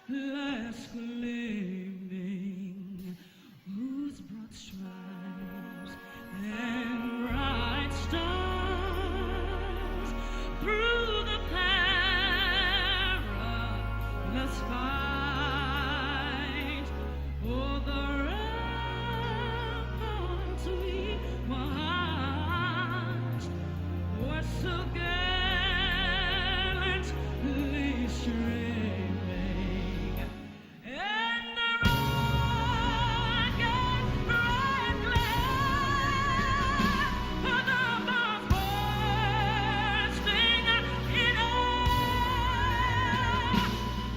less gleaming, whose broad stripes and bright stars through the perilous fight o'er the ramparts we watched were so gallantly streaming, and the rocket red glare of the bombs bursting in air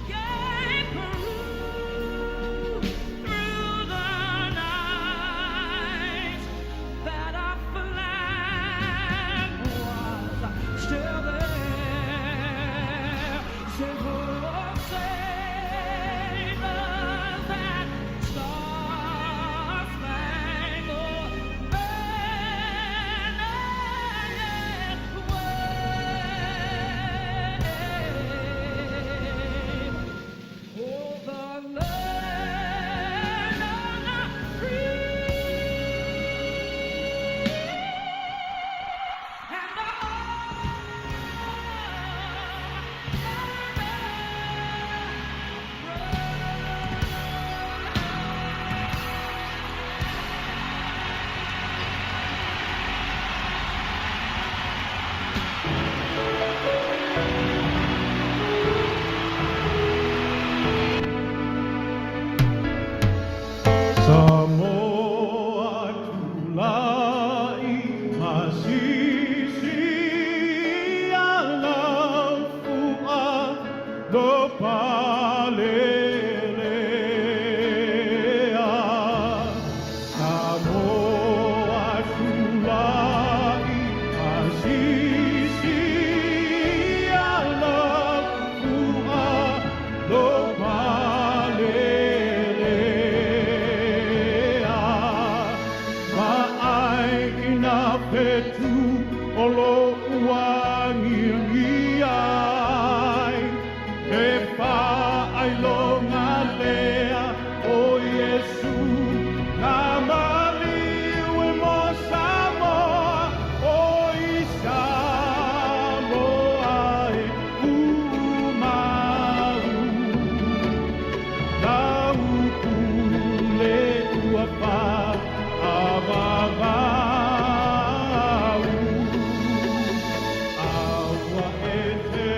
gave proof through the night that our flag was still there. Say, oh, say does that star-spangled banner yet wave o'er the land of the free and the home of the Samoa tulai masisi alafua lo palelea. Samoa tulai masisi alafua lo palelea. Ma'ai ina fetu o lo uagiagi ai, e fa'ailoga lea o Iesu na maliu e mo Samoa o i Samoa e tumau. Lau pule ua fa'avavau. A ua e te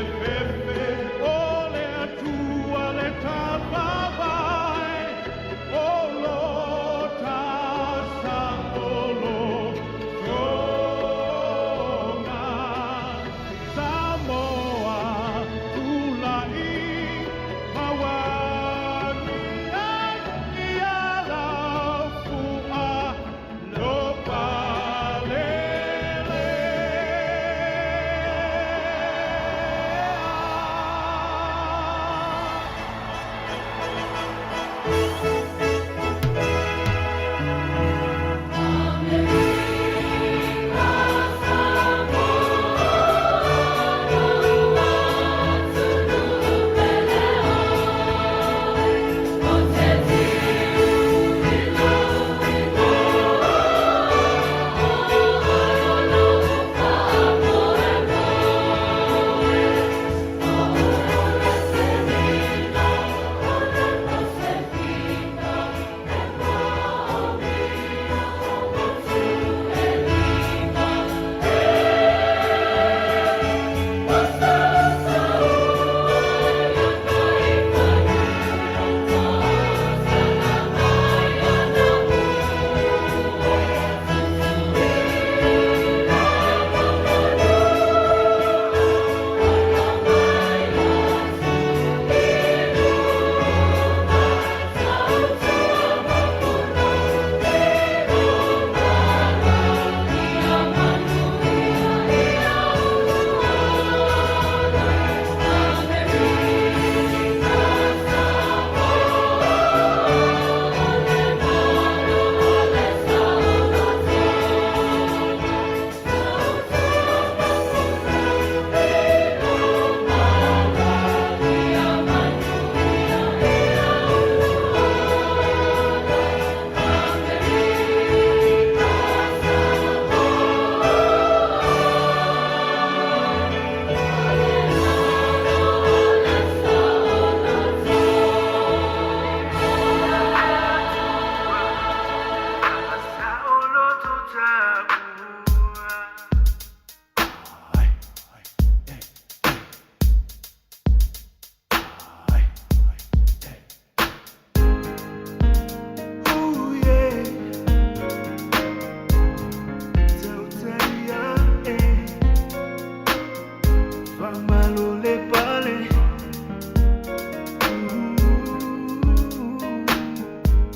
Ooh, yeah. Tautai, eh. Famalole pale.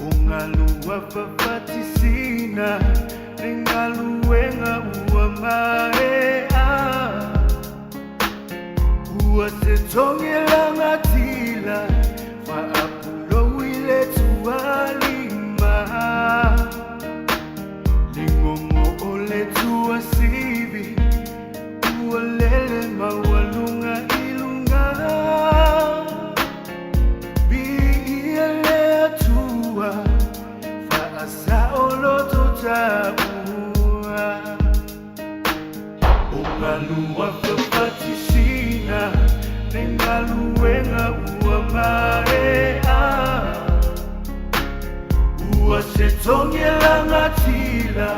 Ungaluwa fafatisina Ningaluwenga uwa maea Ua se tongela ngatila Faapulo wile tualima Lingongo ole tuasivi Ua lele mawalunga ilunga Biialeatua faasaolototaua O galua fafatisina le galuega ua maea ua se togi e lagatila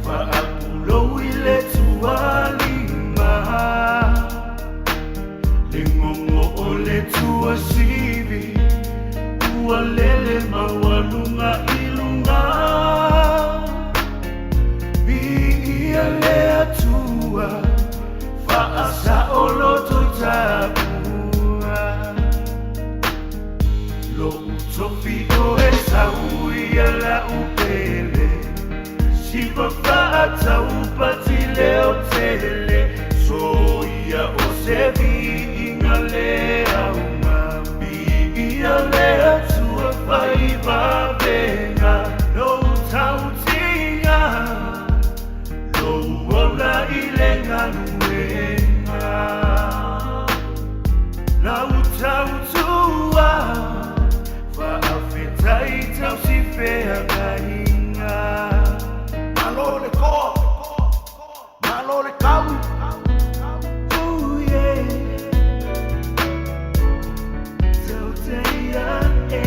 faapulou i le tualima le gogo o le tuasivi ua lele maualuga i luga viia le Atua faasaolototaua Lo'u tofi o Esau ia la'u pele siva faataupati leotele soia o se viiga le auga viia le Atua faivavega lou tautiga lou ola i le galuega lau tautua faafetai tausifeagaiga Malo le koa, malo le kau. Ooh, yeah. Tautai ae.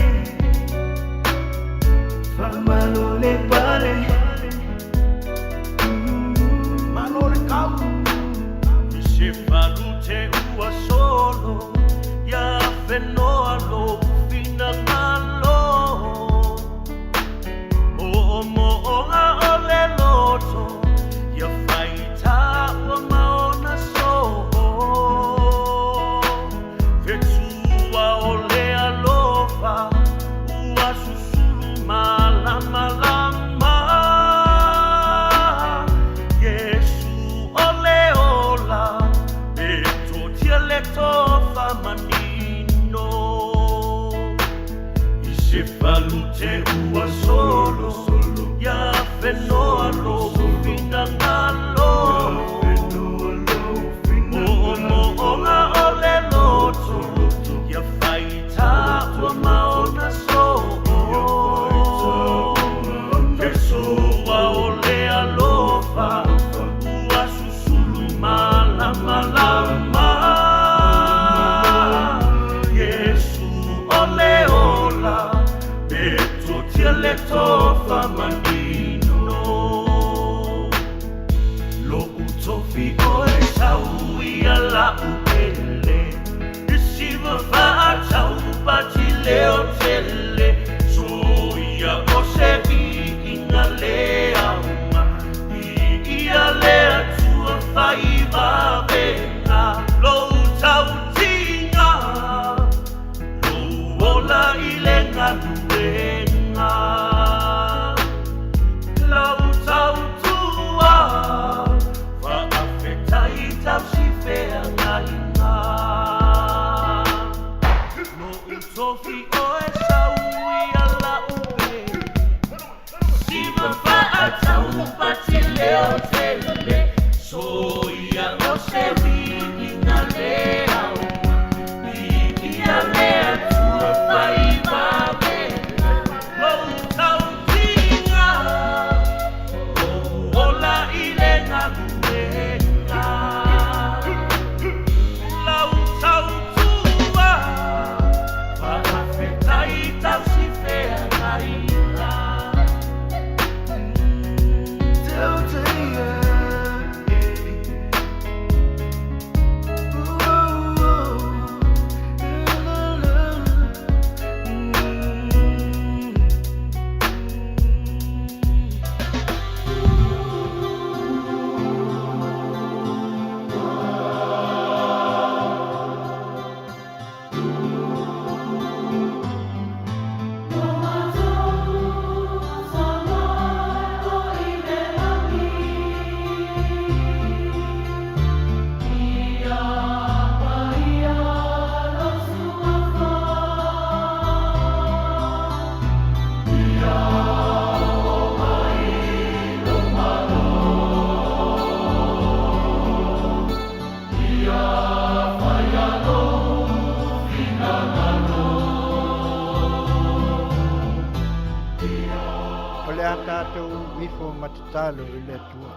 tatou ifo ma tatalo i le Atua.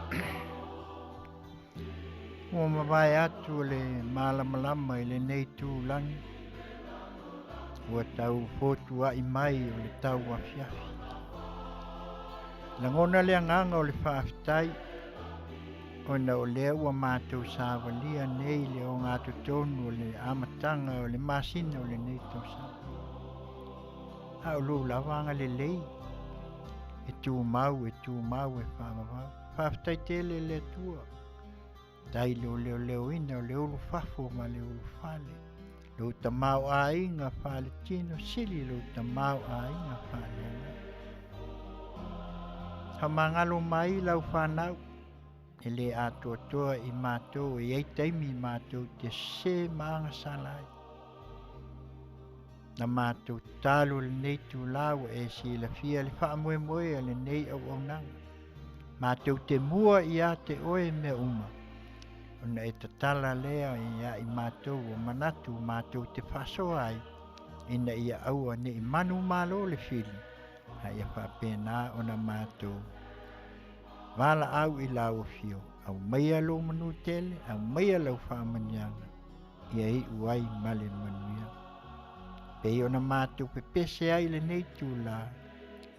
Ua mavae atu le malamalama i lenei tūlagi. Ua tau fotua'i mai o le tau afiafi. Lagona le agaga o le faafetai ona o lea ua matou savalia nei le ogatotonu o le amataga o le masina o lenei tausaga. A o lou lava agalelei e tumau e tumau e faavavau. Faafetai tele le Atua. Tai lou leoleoina o le ulufafo ma le ulufale. Lou tamaoaiga faaletino sili lou tamaoaiga faaleagaga. Faamagalo mai lau fanau e le atoatoa i matou e i ai taimi matou te sese ma agasala ai. Na matou tatalo i lenei itula ua e silafia le faamoemoe a lenei auaunaga. Matou te mua ia te oe mea uma, ona e tatala lea ia i matou o manatu matou te faasoa ai, ina ia aua ne i manumalo le fili, a ia faapena ona matou valaau i lau afio, aumaia lou manu tele, aumaia lau faamanuiaga, ia iu ai ma le manuia. Pei ona matou pepese ai i lenei itula,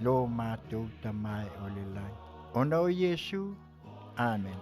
lo matou Tama e o le lagi. Ona o Iesu. Amen.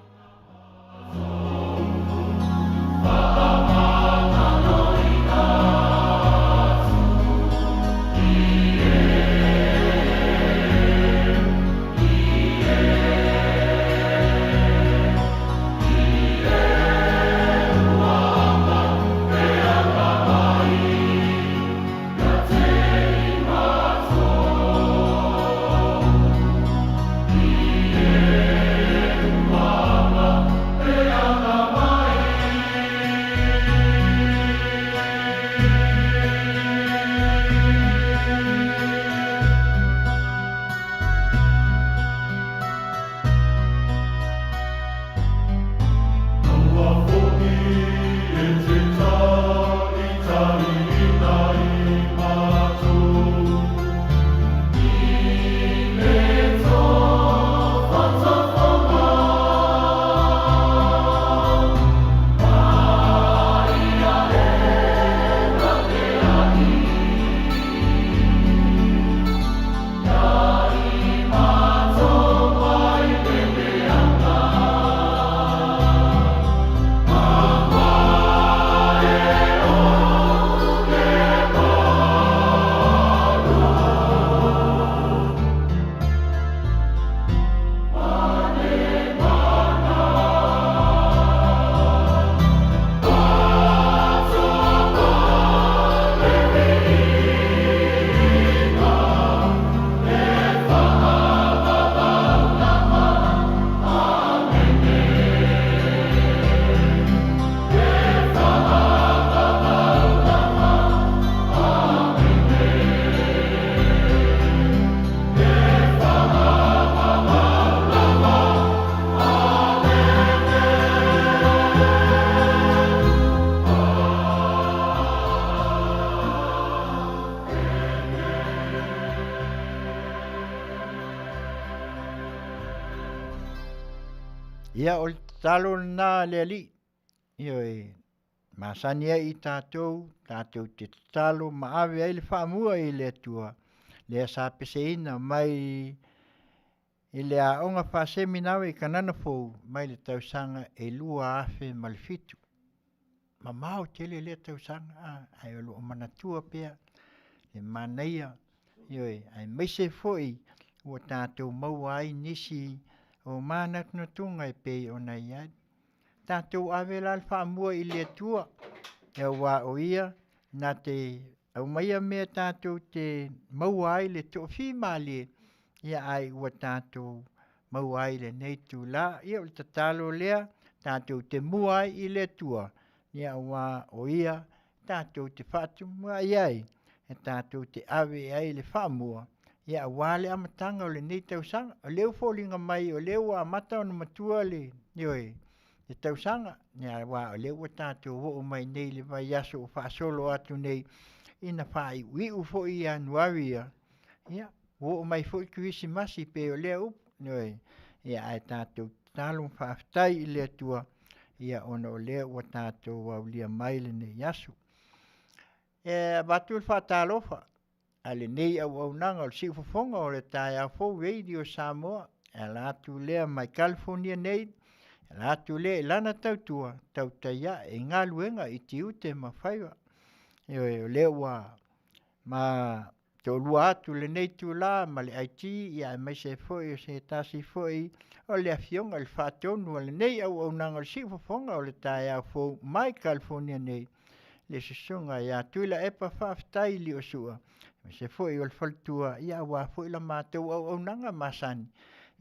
Aua foi e te talitaliina i matou. I le tofatofoga. Maria e na te ahi. Ia i matou mai le peanga. Ia, o le tatalo lena a le Alii, ioe, masani ai i tatou, tatou te tatalo ma ave ai le faamua i le Atua, lea sa peseina mai i le aoga faaseminawe i Kanana Fou mai le tausaga e 2007. Mamao tele lea tausaga, a, ae o lo o manatua pea le manaia, ioe, aemaise foi ua tatou maua ai nisi o manatunatuga e pei ona i ai. Tatou ave la le faamua i le Atua, aua o Ia na te aumaia mea tatou te maua ai le toafimalie, ia ae ua tatou maua ai i lenei itula. Ia o le tatalo lea, tatou te mua ai i le Atua, ia aua o Ia tatou te faatumuai ai, e tatou te ave i ai le faamua, ia aua le amataga o lenei tausaga. O lea ua foliga mai o lea ua amata ona matua le, ioe, le tausaga, ia aua o lea ua tatou oo mai nei i le vaiaso ua faasolo atu nei, ina faaiuiu foi Ianuari ia, ia. Ua oo mai foi Kerisimasi pei o lea upu, ioe, ia ae tatou tatalo ma faafetai i le Atua ia ona o lea ua tatou aulia mai lenei aso. E avatu le faatalofa a lenei auaunaga o le Siufofoga o le Taeao Fou Radio Samoa e ala atu lea mai Kalifonia nei, e ala atu lea i lana tautua tautai ae i galuega i tiute ma faiva. Ioe, o lea ua ma toalua atu i lenei itula ma le IT aemaise ai foi o se tasi foi o le Afioga i le Faatonu o lenei auaunaga o le Siufofoga o le Taeao Fou mai Kalifonia nei, le Susuga ia Tuilaepa Faafetai Liosua, aemaise foi o le faletua aua foi la matou auaunaga masani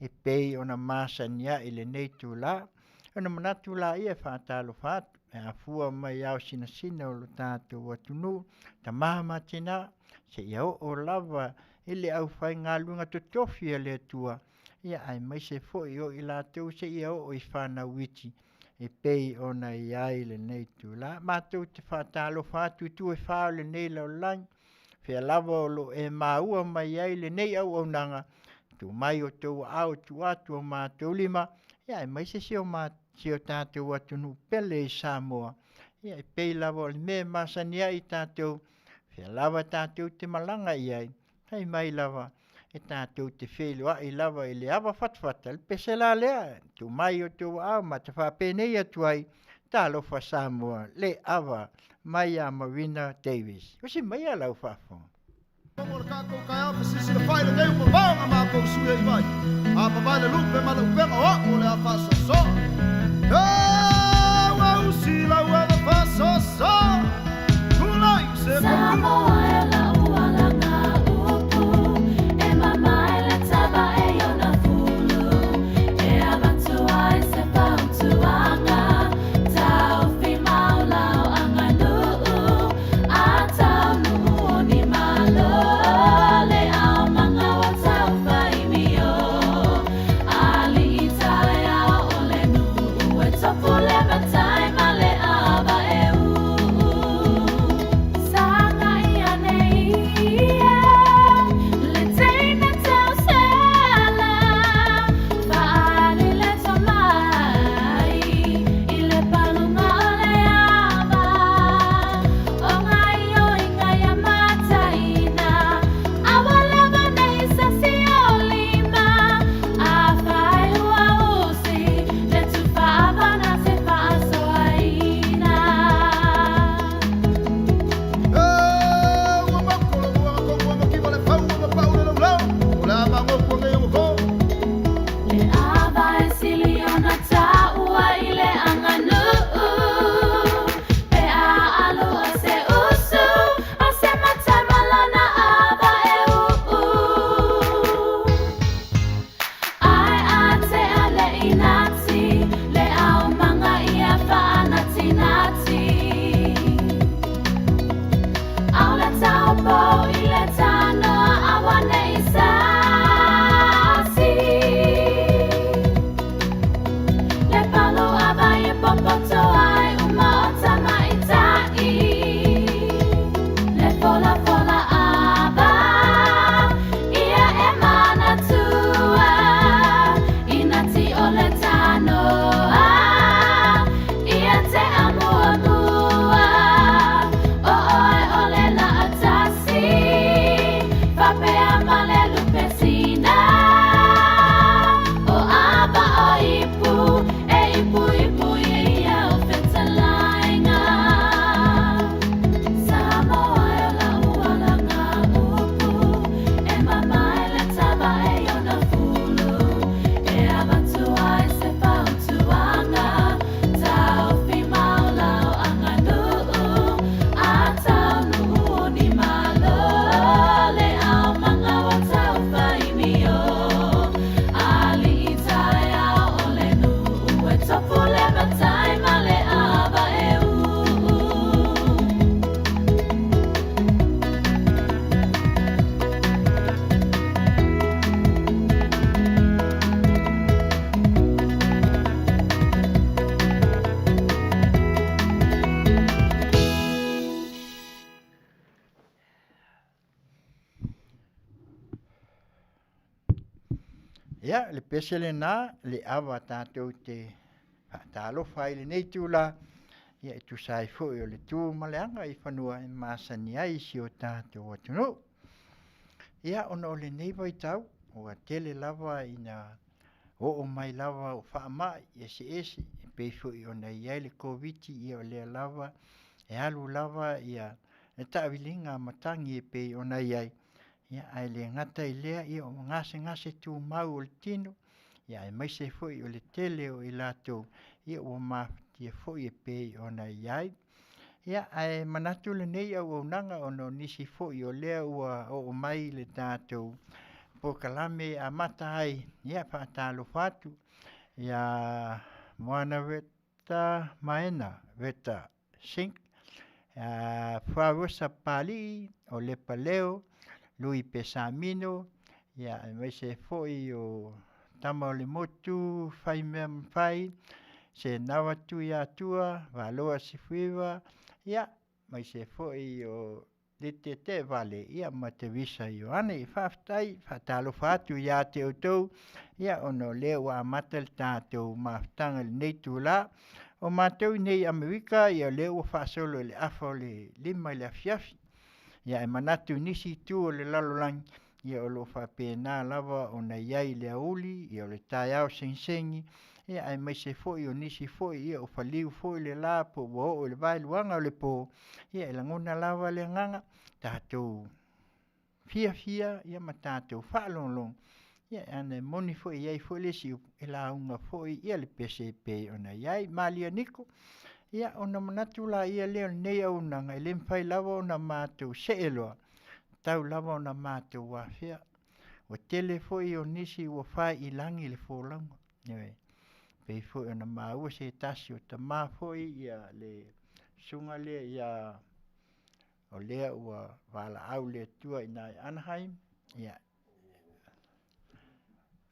e pei ona masani ai i lenei itula. Ona manatu laia e faatalofa atu e afua mai ao sinasina o lo tatou atunuu, tama ma tina, seia oo lava i le aufaigaluega totofi a le Atua, ia aemaise foi o i latou seia oo i fanau iti e pei ona i ai lenei itula. Matou te faatalofa atu i itu e fa o lenei lalolagi, o fea lava o lo o e maua mai ai lenei auaunaga, tuu mai outou aao e tuu atu o matou lima, aemaise si o tatou atunuu pele i Samoa, e pei lava o le mea e masani ai tatou, o fea lava tatou te malaga i ai, fai mai lava e tatou te feiloai lava i le avafatafata, o le pese la lea, tuu mai i outou aao matou te faapenei atu ai, talofa Samoa, le ava mai ia Marina Davis. Usi maia lau faafofoga. Mo le tatou taeao fesisilafai lenei ua vavao na matou sui ai vai. A vavae le lupe ma le upega o a'u o le a faasoasoa. E ua usi lau ava faasoasoa. Tulai se Samoa e lau alaga upu e mamae le tava e ona fulu e avatu ai se fautuaga taofi mau lau aganuu a taunuu o ni malo le aumaga ua taufaimio alii taeao Ia, le pese lenā, le ava tatou te faatalofa ai i lenei itula, ia e tusa ai foi o le tu ma le aga i fanua e masani ai si o tatou atunuu. Ia, ona o lenei vaitau, ua tele lava ina oo mai lava o faamai eseese e pei foi ona i ai le Koviti, ia o lea lava e alu lava le taaviliga a matagi e pei ona i ai, ae le gata i lea o gasegase tumau o le tino, aemaise foi o le tele o i latou ua mafatia foi e pei ona i ai. Ae manatu lenei auaunaga ona o nisi foi o lea ua oo mai i le tatou polokalame e amata ai, ia e faatalofa atu ia Moana Reta Maena Reta Sink, Faarosa Papalii, o Lepa Leo, Lui Pesamino, aemaise ai foi o Tamaolemotu, Faimea mafai, Senawa Tuiatua, Valoa Sefuiva, aemaise foi o Letiatea Vale ma Terisa Ioane. Faafetai, faatalofa atu ia te outou ona o lea ua amata le tatou mafutaga i lenei itula. O matou i inei i Amerika o lea ua faasolo i le afa o le 5 i le afiafi. Ae manatu i nisi itu o le lalolagi, ia o lo o faapena lava ona i ai i le aoauli, o le taeao segisegi, aemaise foi o nisi foi ua faliu foi le la po ua oo i le vaeluaga o le po, ia e lagona lava le agaga, tatou fiafia ma tatou faalogologo, leaga e moni foi e i ai foi le isi upu, e lauga foi le pese e pei ona i ai. Malia niko, ia ona manatu lea o lenei auaunaga, e le mafai lava ona matou see loa, e tatau lava ona matou afea. Ua tele foi o nisi ua fai i lagi le folauga, ioe. E pei foi ona maua se tasi o tama foi le susuga lea o lea ua valaau le Atua i ina i Anaheim,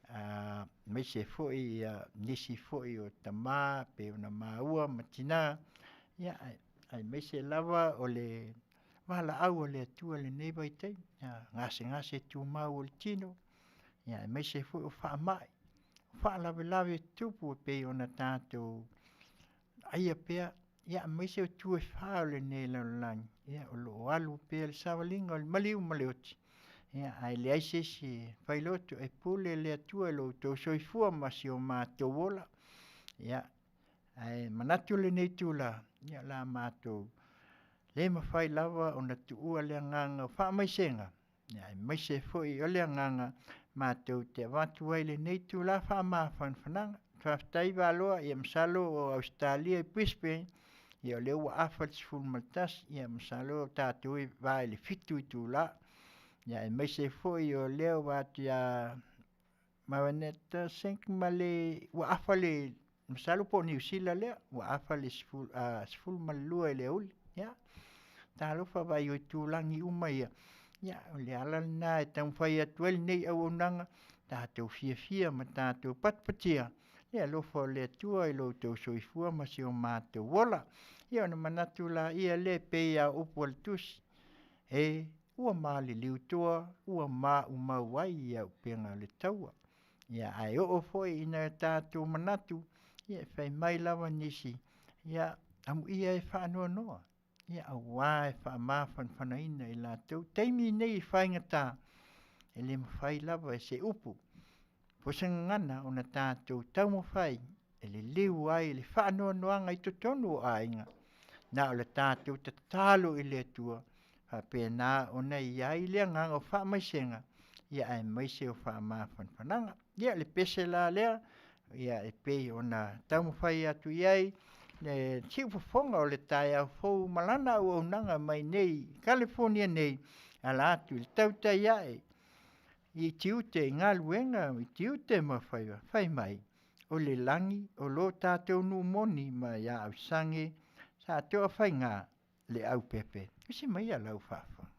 aemaise foi nisi foi o tama e pei ona maua ma tina, aemaise lava o le valaau a le Atua i lenei vaitaimi, gasegase tumau o le tino, aemaise foi o faamai, o faalavelave e tutupu e pei ona tatou vaaia pea, aemaise o itu e fa o lenei lalolagi, o lo o alu pea le savaliga o le maliu ma le oti, ae leai se isi e failoto, e pule le Atua i lo outou soifua ma si o matou ola. Ae manatu i lenei itula, ia o le a matou le mafai lava ona tuua le agaga o faamaisega, aemaise foi o le agaga matou te avatu ai i lenei itula faamafanafanaga. Faafetai Valoa, ia masalo o Ausetalia i Brisbane, ia o lea ua afa i le 11, ia masalo o tatou e va i le 7 itula. Ia aemaise foi o lea ua vaai atu ia Maranetha Sink ua afa le, masalo po o Niu Sila lea, ua afa le 12 i le aoauli. Ia, talofa, vaai o itulagi uma ia, o le ala lena e taumafai atu ai lenei auaunaga, tatou fiafia ma tatou patipatia le alofa o le Atua i lo outou soifua ma si o matou ola. Ia ona manatu laia lea e pei lava o upu a le Tusi, e, ua maliliu toa ua maumau ai auupega o le taua. Ae oo foi ina tatou manatu, ia e fai mai lava nisi, ia, amuia e faanoanoa, aua e faamafanafanaina i latou. O taimi nei e faigata, e le mafai lava e se upu po o se gagana ona tatou taumafai e liliu ai le faanoanoaga i totonu o aiga, na o le tatou tatalo i le Atua e faapena ona i ai le agaga o faamaisega aemaise o faamafanafanaga. Ia o le pese la lea e pei ona taumafai atu i ai le siufofoga o le taeao fou ma lana auaunaga mai nei i Kalifonia nei e ala atu i le tautai ae i tiute i galuega i tiute ma faiva, fai mai, o le lagi o lo tatou nuu moni mai ia Ausage Satoafaiga Leaupepe. Tusi maia lau faafofoga.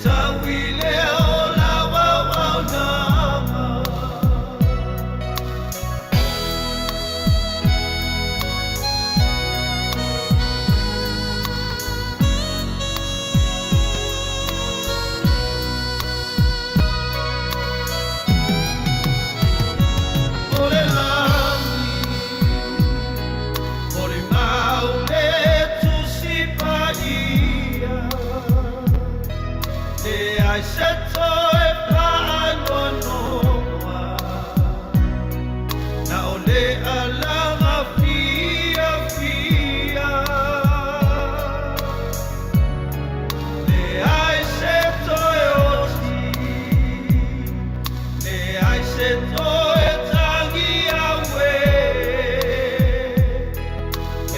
tauile o la auaunaga. O le lagi, o le mau le Tusi Paia, leai se toe faanoanoa, na o le alaga fiafia. Leai se toe oti, leai se toe tagi auē,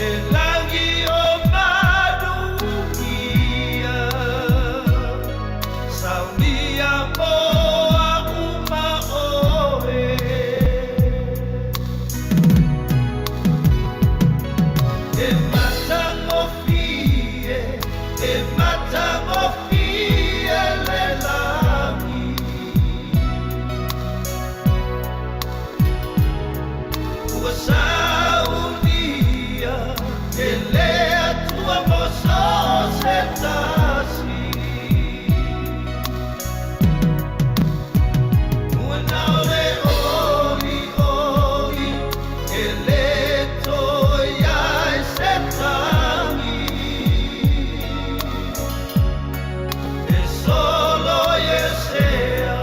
e lagi o manuia, saunia moa uma oe. E matagofie, e matagofie le lagi. Ua saunia e le Atua mo so o se tasi. Ua nao le olioli, e le toe i ai se tagi. E solo iesea,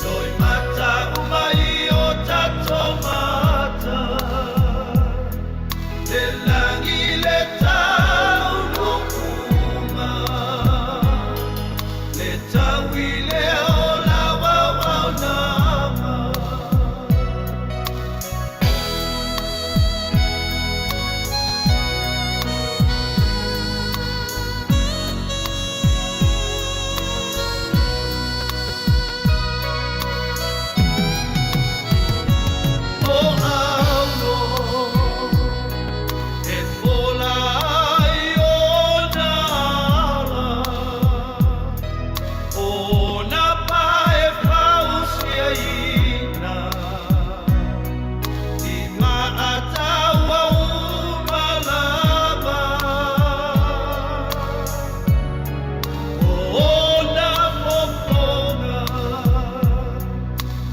loimata uma i o tatou mata. Le lagi le taunuuga, le tauile o la auaunaga. O aulo e fola ai ona ala, ona pae fausiaina, i maataua uma lava. O ona fofoga,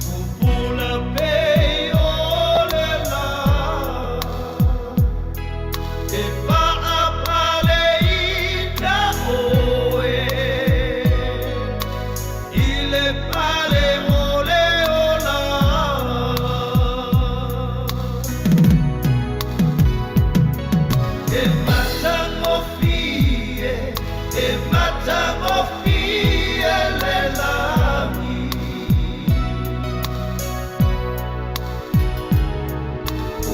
pupula pei o le la, e faapaleina oe i le pale o le ola. E matagofie, e matagofie le lagi.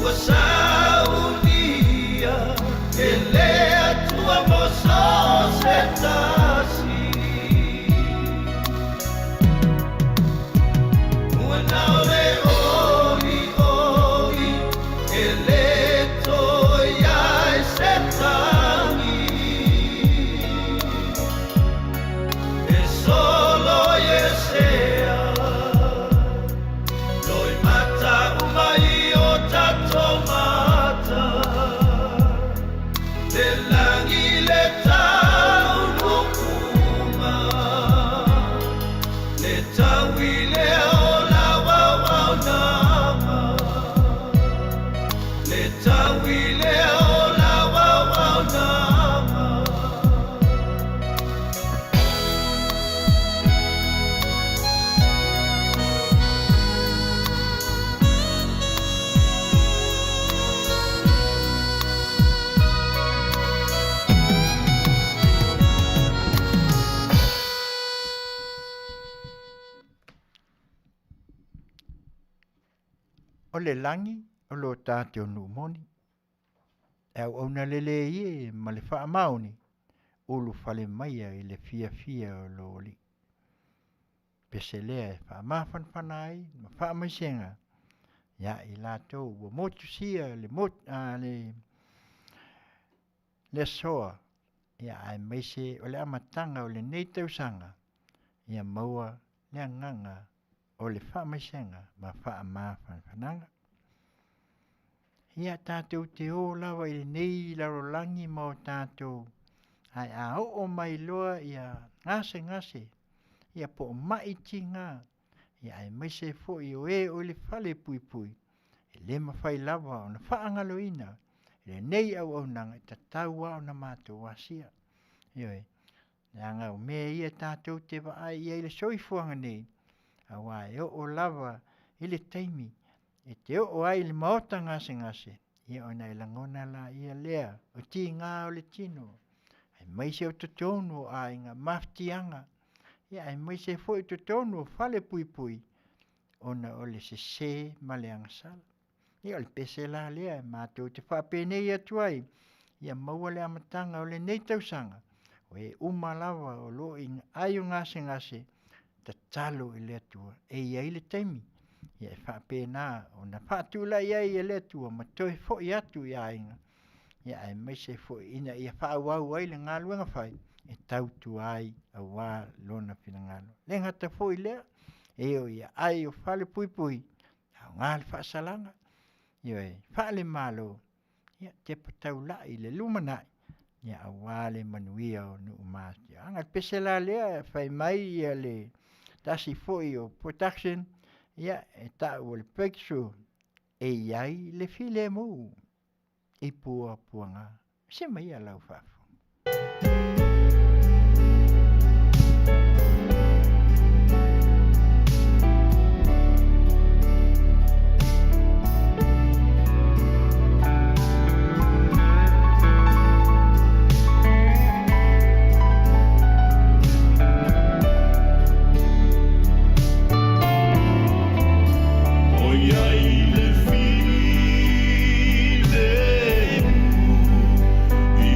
Ua saunia e le Atua mo so o se tasi. Ua nao le olioli, e le toe i ai se tagi. E solo iesea, loimata uma i o tatou mata. Le lagi le taunuuga, le tauile o la auaunaga. Le tauile o la auaunaga. O le lagi o lo tatou nuu moni, e auauna lelei e ma le faamaoni, ulufale maia i le fiafia o lo Alii. Pese lea e faamafanafana ai ma faamaisega ia i latou ua motusia le le asoa. Ia aemaise o le amataga o lenei tausaga, ia maua le agaga o le faamaisega ma faamafanafanaga. Ia tatou te o lava i lenei lalolagi ma o tatou ae a oo mai loa ia gasegase ia po o mai tiga, ia aemaise foi o e o i le falepuipui, e le mafai lava ona faagaloina lenei auaunaga e tatau lava ona matou asia. Ioe, leaga o mea ia tatou te vaai i ai i le soifuaga nei, aua e oo lava i le taimi e te oo ai i le maota gasegase, ia ona e lagona laia lea o tiga o le tino, aemaise o totonu o aiga, mafatiaga, ia aemaise foi o totonu o falepuipui ona o le sese ma le agasala. Ia o le pese la lea matou te faapenei atu ai, ia maua le amataga o lenei tausaga, o e uma lava o lo o i aai o gasegase, tatalo i le Atua e i ai le taimi e faapena ona faatulai ai e le Atua ma toe foi atu i aiga, aemaise foi ina ia faaauau ai le galuega fai e tautua ai aua Lona finagalo. E le gata foi i lea, e oo i aai o falepuipui, aoga le faasalaga, ioe, faale-Malo, ia tepa taulai i le lumanai aua le manuia o nuu ma afioaga. O le pese la lea fai mai le tasi foi o production ia e tau o le Breakthrough, e i ai le filemu i puapuaga. See maia lau faafofoga. Oi ai le filemu i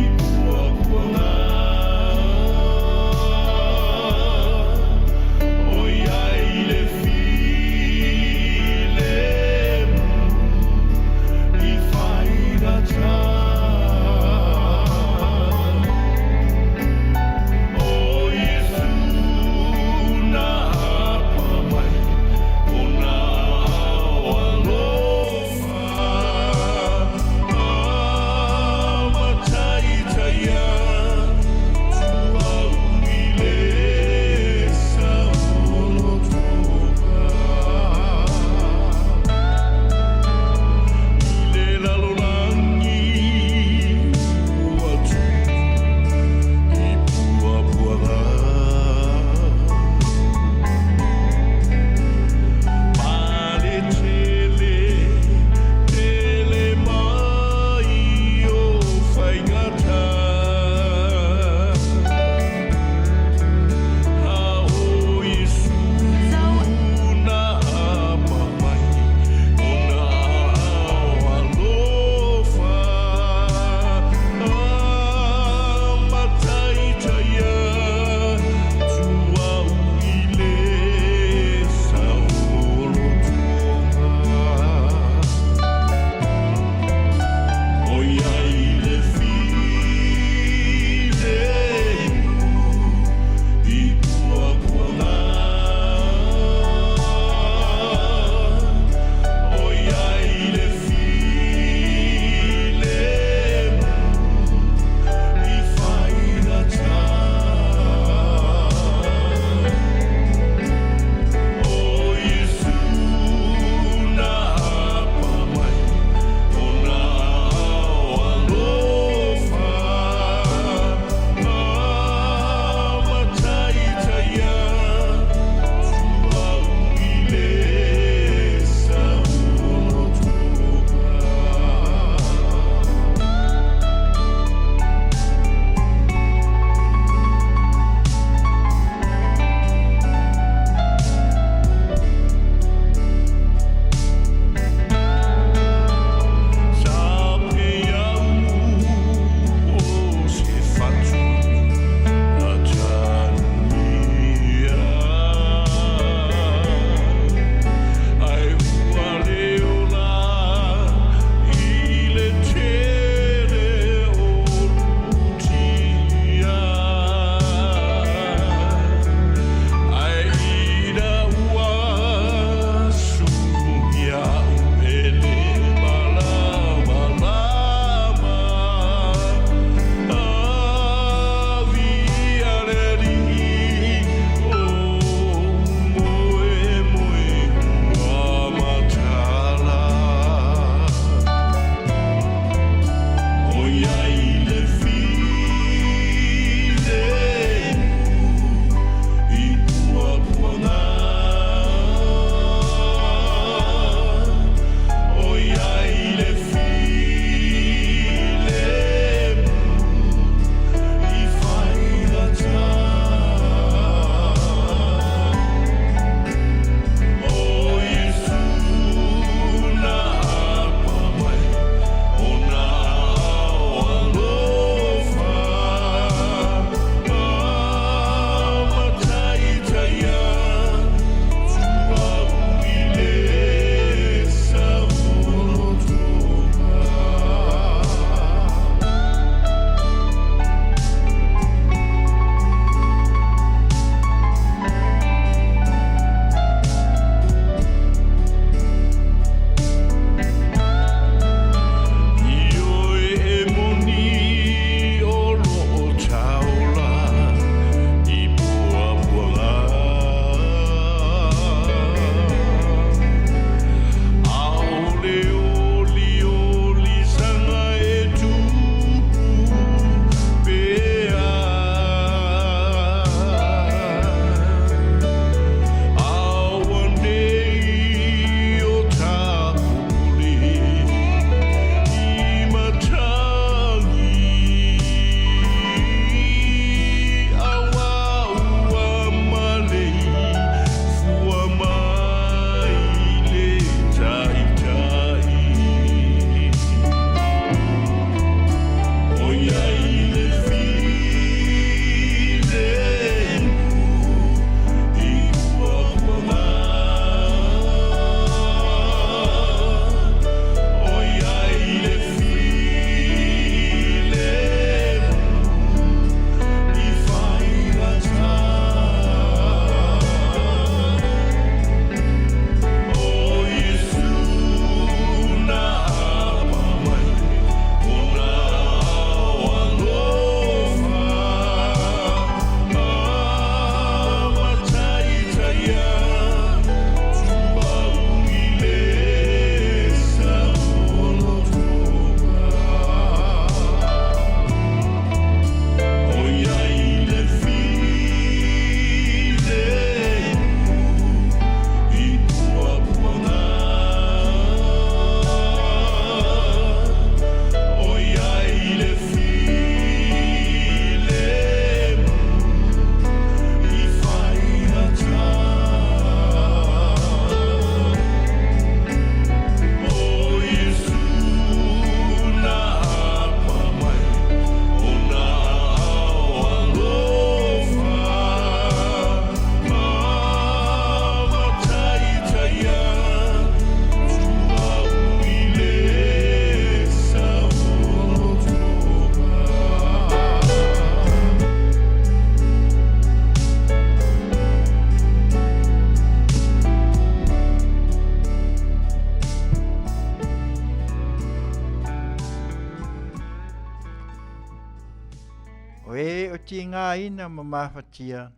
mamaina ma mafatia,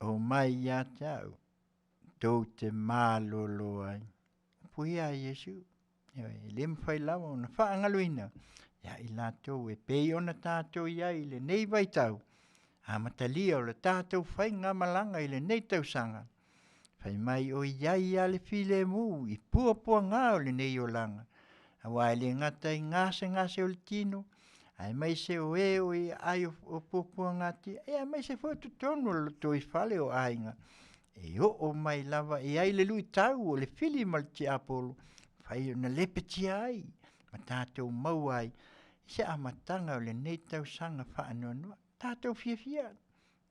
omai ia te au, tou te malolo ai. Puia a Iesu, ioe, e le mafai lava ona faagaloina ia i latou e pei ona tatou i ai i lenei vaitau, amatalia o le tatou faigamalaga i lenei tausaga, fai mai o i ai lava le filemu i puapuaga o lenei olaga, aua e le gata i gasegase o le tino, aemaise o e o i aai o puapuagatia, aemaise foi o totonu o le lotoifale o aiga, e oo mai lava i ai le luitau o le fili ma le tiapolo, mafai ona lepetia ai ma tatou maua ai i se amataga o lenei tausaga faanoanoa. Tatou fiafia,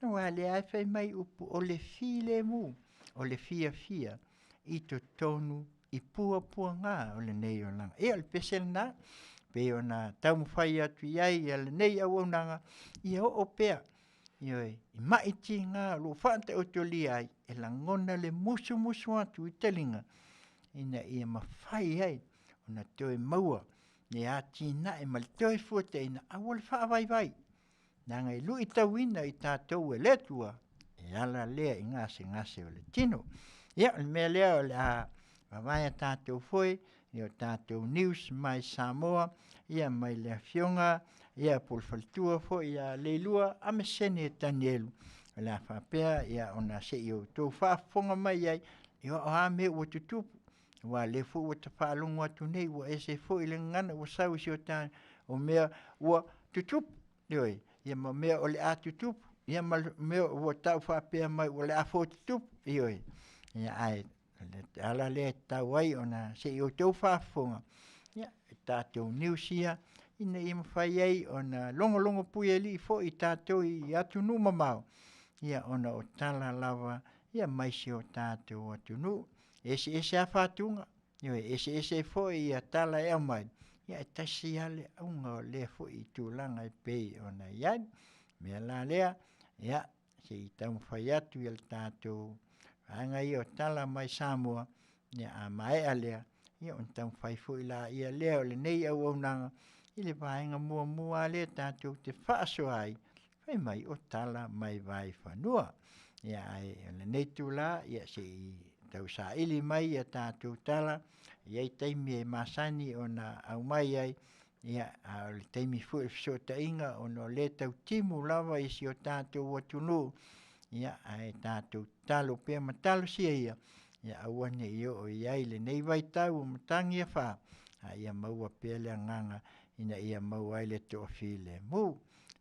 aua o lea lava e fai mai upu, o le filemu, o le fiafia i totonu i puapuaga o lenei olaga. Ia o le pese lena pei ona taumafai atu i ai lenei auaunaga, ia oo pea, ioe, i mai tiga o lo o faataotolia ai e lagona le musumusu atu i taliga ina ia mafai ai ona toe maua le atinae ma le Toefuataiga aua le faavaivai, leaga e luitauina i tatou e le Atua e ala lea i gasegase o le tino. Ia, o le mea lea o le a vavae a tatou foe i o tatou news mai Samoa ia mai le Afioga ia po o le faletua foi ia Leilua Amesene Tanielu o le a faapea ona se i outou faafofoga mai ai, o a mea ua tutupu, aua o lea foi ua ta faalogo atu nei ua ese foi le gagana ua sau i si o ta, o mea ua tutupu, ioe, ia ma mea o le a tutupu, ia ma mea ua tau faapea mai o le a foi tutupu, ioe. Ia ae o le ala lea e tatau ai ona se i outou faafofoga ia i tatou news ia ina ia mafai ai ona logologo puialii foi tatou i atunuu mamao ia ona o tala lava ia mai si o tatou atunuu. E eseese lava fatuga, ioe, e eseese foi ia tala e aumai, ia ae tasi lava le auga o lea foi tulaga e pei ona i ai. O le mea la lea, ia se i taumafai atu le tatou vaega ia o tala mai Samoa, ia a maea lea, ia ona taumafai foi laia lea o lenei auaunaga i le vaega muamua lava lea tatou te faasoa ai, fai mai o tala mai vaifanua. Ia ae o lenei itula, ia se i tausaili mai a tatou tala, e i ai taimi e masani ona aumai ai, ia a o le taimi foi o fesootaiga ona o lea e tau timu lava i si o tatou atunuu, ia ae tatou tatalo pea ma talosia ia, ia aua ne i oo i ai lenei vaitau o matagi afa, a ia maua pea le agaga ina ia maua ai le toafilemu.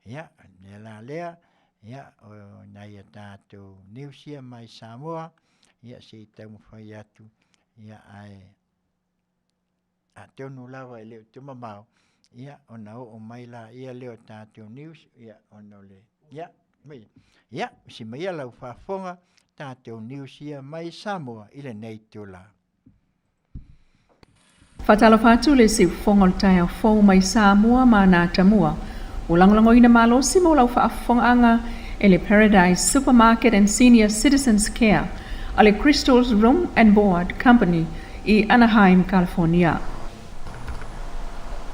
Ia, o le mea la lea, ia o nai a tatou news ia mai Samoa, ia se i taumafai atu, ia ae atonu lava e le o toe mamao, ia ona oo mai laia lea o tatou news, ia ona o le, ia, ia misi mai ia lau faafofoga tatou news ia mai Samoa i lenei itula. Faatalofa atu le siufofoga o le taeao fou mai Samoa ma ana atamua. Ua lagolagoina malosi mo lau faafofogaaga e le Paradise Supermarket and Senior Citizens Care a le Crystals Room and Board Company i Anaheim, California.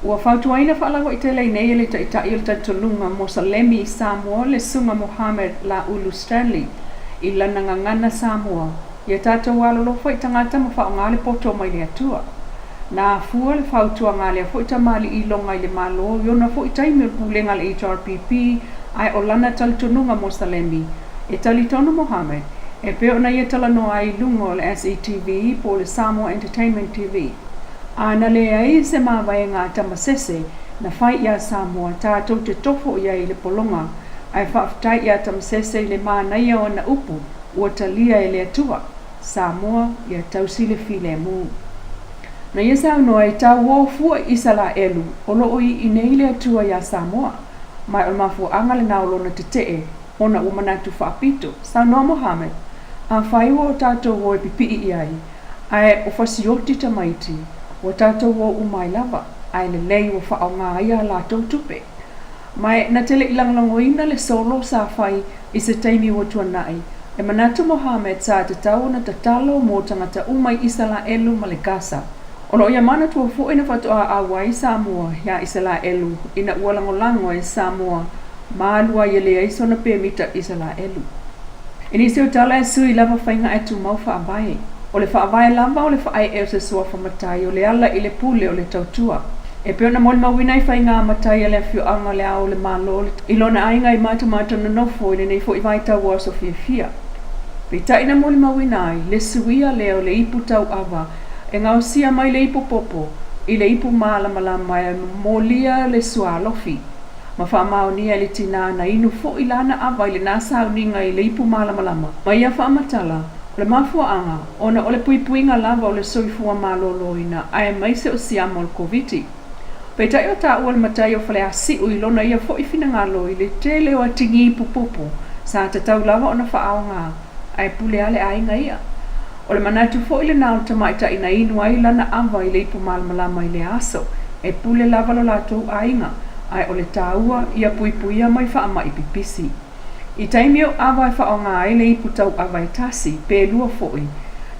Ua fautuaina faalauaitele nei e le Taitai o le Talitonuga Mosalemi i Samoa le Susuga Mohamed Laulu Stanley i lana gagana Samoa ia tatou alolofa i tagata ma faaaoga le poto mai le Atua. Na afua le fautuaga a lea foi tamalii iloga i le Malo i ona foi taimi o le pulega a le HRPP ae o lana talitonuga Mosalemi e talitonu Mohamed e pei ona ia talanoa ai i luga o le SETV po o le Samoa Entertainment TV. A na leai se mavaega a Tamasese na fai iā Samoa tatou te tofo i ai i le pologa, ae faafetai iā Tamasese i le manaia o ana upu ua talia e le Atua, Samoa ia tausi le filemu. Na ia saunoa i tauō fua i Isalaelu o lo o iʻi nei le Atua iā Samoa, ma o le mafuaaga lena o lona tetee ona ua manatu faapito, saunoa Mohammed, Afai ua o tatou o e pipii i ai, ae o fasioti tamaiti, ua tatou o uma ai lava, ae lelei ua faaaoga ai a latou tupe. Ma e na te le i lagolagoina le solo sa fai i se taimi ua tuanai, e manatu Mohammed sa tatau ona tatalo mo tagata uma i Isalaelu ma le Gasa. O lo o ia manatua foi na faatoa auai Samoa iā Isalaelu ina ua lagolago e Samoa. ma alu ai e leai sona pemita Isalaelu. I nisi o tala e sui lava faiga ae tumau faavae. O le faavae lava o le faaee o se suafa matai o le ala i le pule o le tautua. E pei ona molimauina i faiga matai a le afioaga o Le Ao o le Malo i lona aiga i matamata nonofo i lenei foi vaitau o aso fiafia. Peitai na molimauina ai le suia lea o le ipu tauava e gaosia mai le ipu popo i le ipu malamalama e molia le sualofi ma faamaonia e le tinā na inu foi lana ava i lena sauniga i le ipu malamalama. Ma ia faamatala, o le mafuaaga, ona o le puipuiga lava o le soifua malōlōina aemaise o siama o le Koviti. Peitai o taua le matai o Faleasiu i lona ia foi finagalo i le tele o atigi ipu popo sa tatau lava ona faaaoga ae pule a le aiga ia. O le manatu foi lena o le tamaitai na inu ai lana ava i le ipu malamalama i lea aso, e pule lava lo latou aiga, ae o le taua ia puipuia mai faamai pipisi. I taimi o ava e faaaoga ai le ipu tauava e tasi, pe lua foi,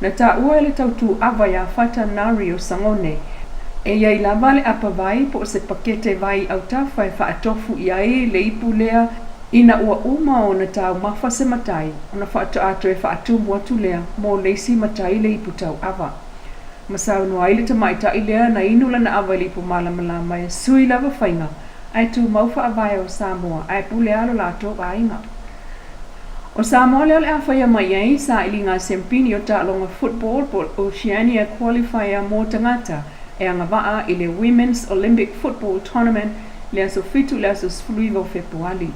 na taua e le tautu ava iā Fata Nari o Sagone, e i ai lava le apa vai po o se pakete vai autafa e faatofu i ai le ipu lea ina ua uma ona taumafa se matai, ona faatoa toe faatumu atu lea mo le isi matai le ipu tauava. Ma saunoa ai le tamaitai lea na inu lana ava i le ipu malamalama e sui lava faiga ae tumau faavae o Samoa ae pule lava lo latou aiga. O Samoa lea o le a faia mai ai sailiga siampini o taaloga football po o Oceania Qualifier mo tagata e agavaa i le Women's Olympic Football Tournament le aso 7 i le aso 19 o Fepuali.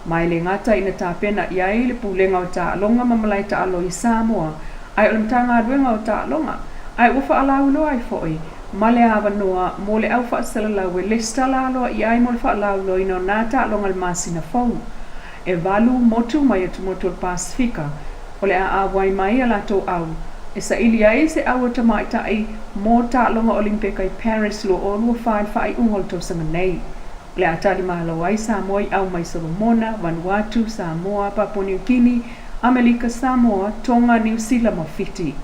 Ma e le gata ina tapena i ai le Pulega o Taaloga ma Malae Taalo i Samoa ae o le Matagaluega o Taaloga ae ua faalauiloa ai foi ma le avanoa mo le au faasalalau e lesitala aloaia ai mo le faalauiloaina o nā taaloga i le masina fou. E valu motu mai atumotu o le Pasefika o le a auai mai a latou au e saili ai se au o tamaitai mo taaloga Olimpeka i Paris 2024 i le faaiuga o le tausaga nei. O le a talimalo ai Samoa i au mai Solomona, Vanuatu, Samoa, Papua New Guinea, Amelika Samoa, Tonga, Niu Sila ma Fiti.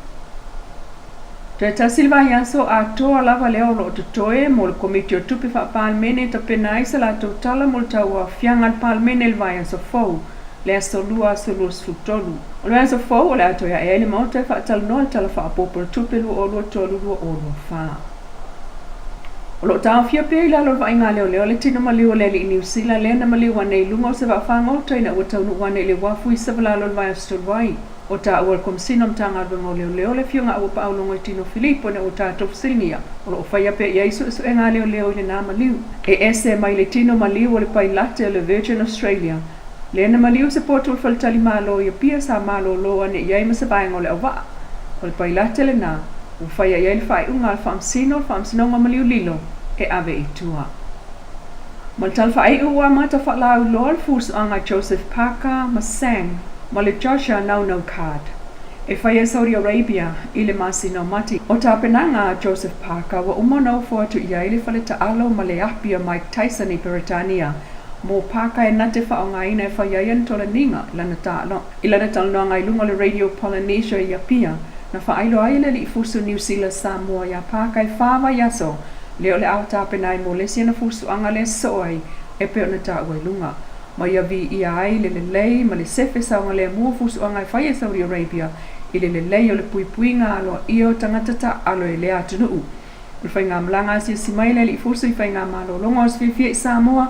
Toe tasi le vaiaso atoa lava lea o lo o totoe mo le Komiti o Tupe Faa-Palemene e tapena ai se latou tala mo le tauaofiaga a le Palemene i le vaiaso fou, le aso Lua aso 23. O le vaiaso fou o le a toe ae ai le Maota e faatalanoa le Tala Faaopoopo o le Tupe 2023/2024. O lo o taofia pea i lalo o le vaaiga a leoleo le tino maliu o le alii Niu Sila lea na maliu ane i luga o se vaafagota ina ua taunuu ane i le uafu i Savalalo i le vaiaso talu ai. O taua le Komesina o Matagaluega o Leoleo le Afioga Auapaau Logoitino Filipo ina ua tatou fesiligia o lo o faia pea i ai suesuega a leoleo i lena maliu. E ese mai le tino maliu o le pailate o le Virgin Australia lea na maliu se potu o le faletalimalo i Apia sa malolo ane i ai ma se vaega o le auvaa. O le pailate lena ua faia i ai le faaiuga a le Faamasino o le Faamasinoga Maliu Lilo e ave i tua. Ma le tala faaiu ua amata faalauiloa le fusuaga a Joseph Parker ma Sang ma le Joshua Naunau Card e faia i Saudi Arabia i le masina o Mati. O tapenaga a Joseph Parker ua uma ona ofo atu i ai le fale taalo ma le api a Mike Tyson i Peretania mo Parker e na te faaaogaina e fai ai ana tolaniga i lana talanoaga i luga o le Radio Polynesia i Apia na faailoa ai e le alii fusu Niu Sila Samoa iā Parker e whā vaiaso lea o le a tapena ai mo le isi ana fusuaga lea sosoo ai e pei ona taua i luga. Ma ia viia ai le lelei ma le sefe saogalemu o fusuaga e fai e Saudi Arabia i le lelei o le puipuiga aloaia o tagata taaalo i lea atunuu. O le faigamalaga asiasi mai le alii fusu i faigamalologa o se fiafia i Samoa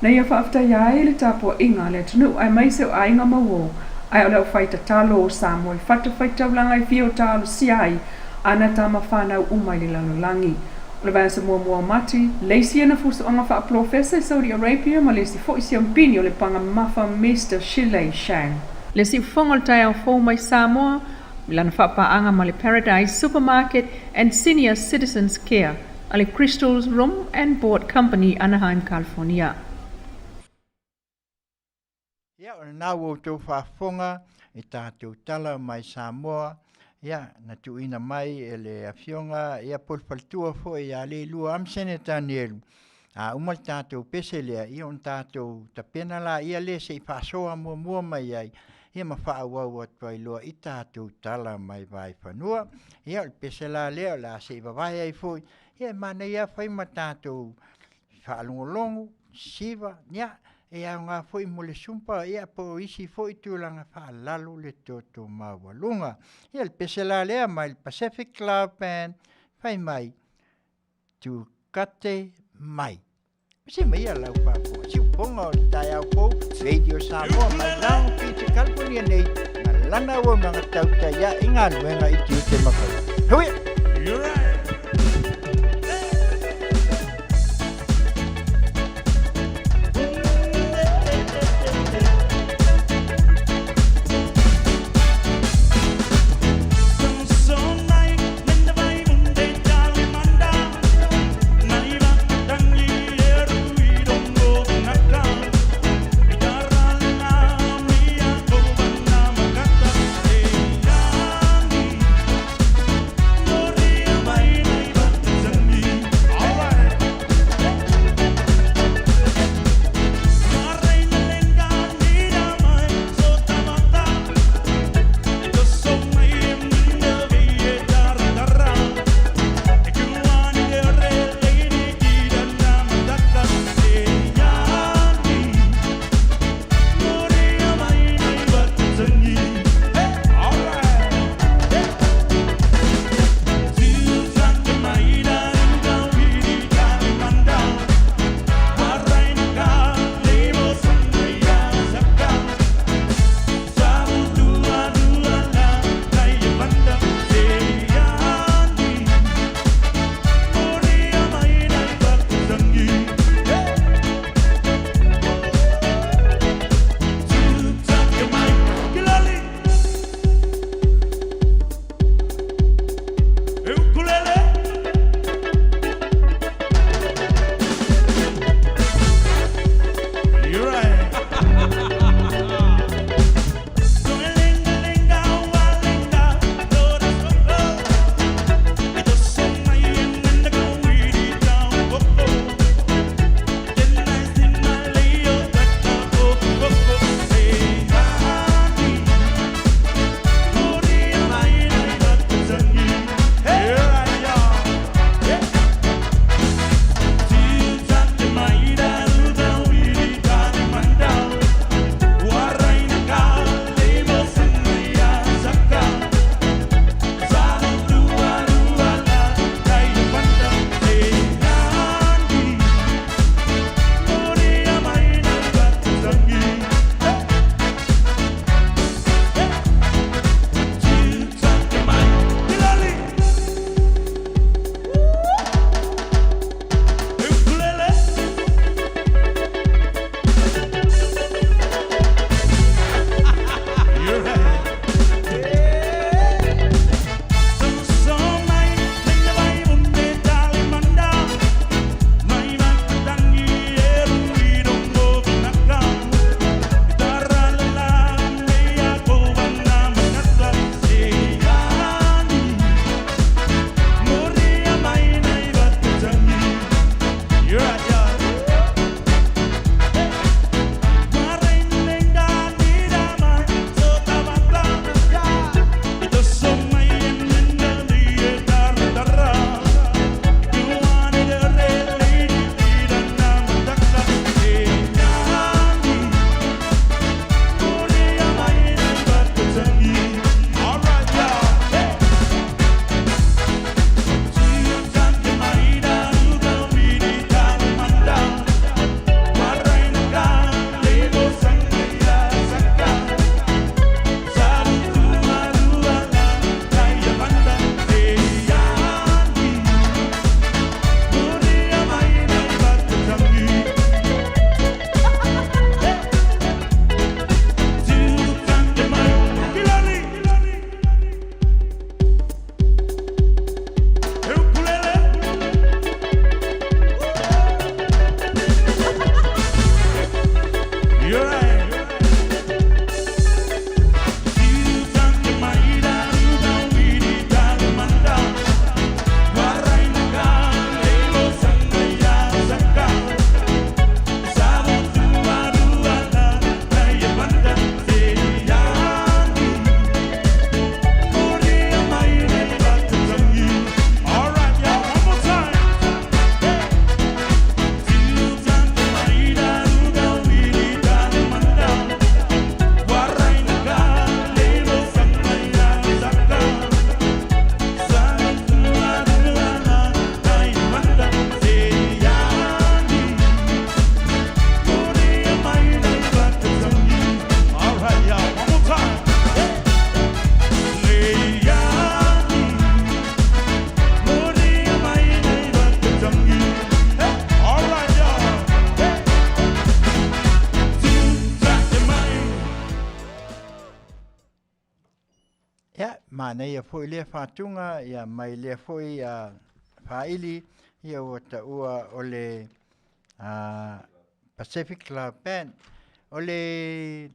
na ia faafetaia ai le tapuaiga a le atunuu aemaise o aiga ma uo ae o le aufai tatalo o Samoa i fatafaitaulaga e fia o talosia ai ana tama fanau uma i le lalolagi. O le vaiaso muamua o Mati, le isi ana fusuaga faapolofesa i Saudi Arabia ma le isi foi siampini o le paga mamafa Mister Shilei Shang. Le siufofoga o le taeao fou mai Samoa i lana faapaaga ma le Paradise Supermarket and Senior Citizens Care a le Crystals Room and Board Company, Anaheim, California. Ia, o lena ua outou faafofoga i tatou tala mai Samoa, ia, na tuuina mai e le Afioga ia po o le faletua foi ia Leilua Amesene Tanielu. A uma le tatou pese lea, ia ona tatou tapena laia lea se i faasoa muamua mai ai, ia ma faaauau atu ai loa i tatou tala mai Vaefanua. Ia, o le pese la lea o le a se i vavae ai foi, ia e manaia lava fai ma tatou faalogologo, siva, ia, e aoga foi mo le sumpa ia po o isi foi tulaga faalalo le toto maualuga. Ia le pese la lea mai le Pacific Club Band fai mai tukate mai. Se mai ia lau faafofoga siupoga o le taeao fou Radio Samoa mai Long Beach California nei ma lana auaunaga tautai ae i galuega i tiute ma faiva. Hauia! You're right. Ia, manaia foi lea faatuga, ia mai lea foi faaili, ia ua taua o le Pacific Cloud Band. O le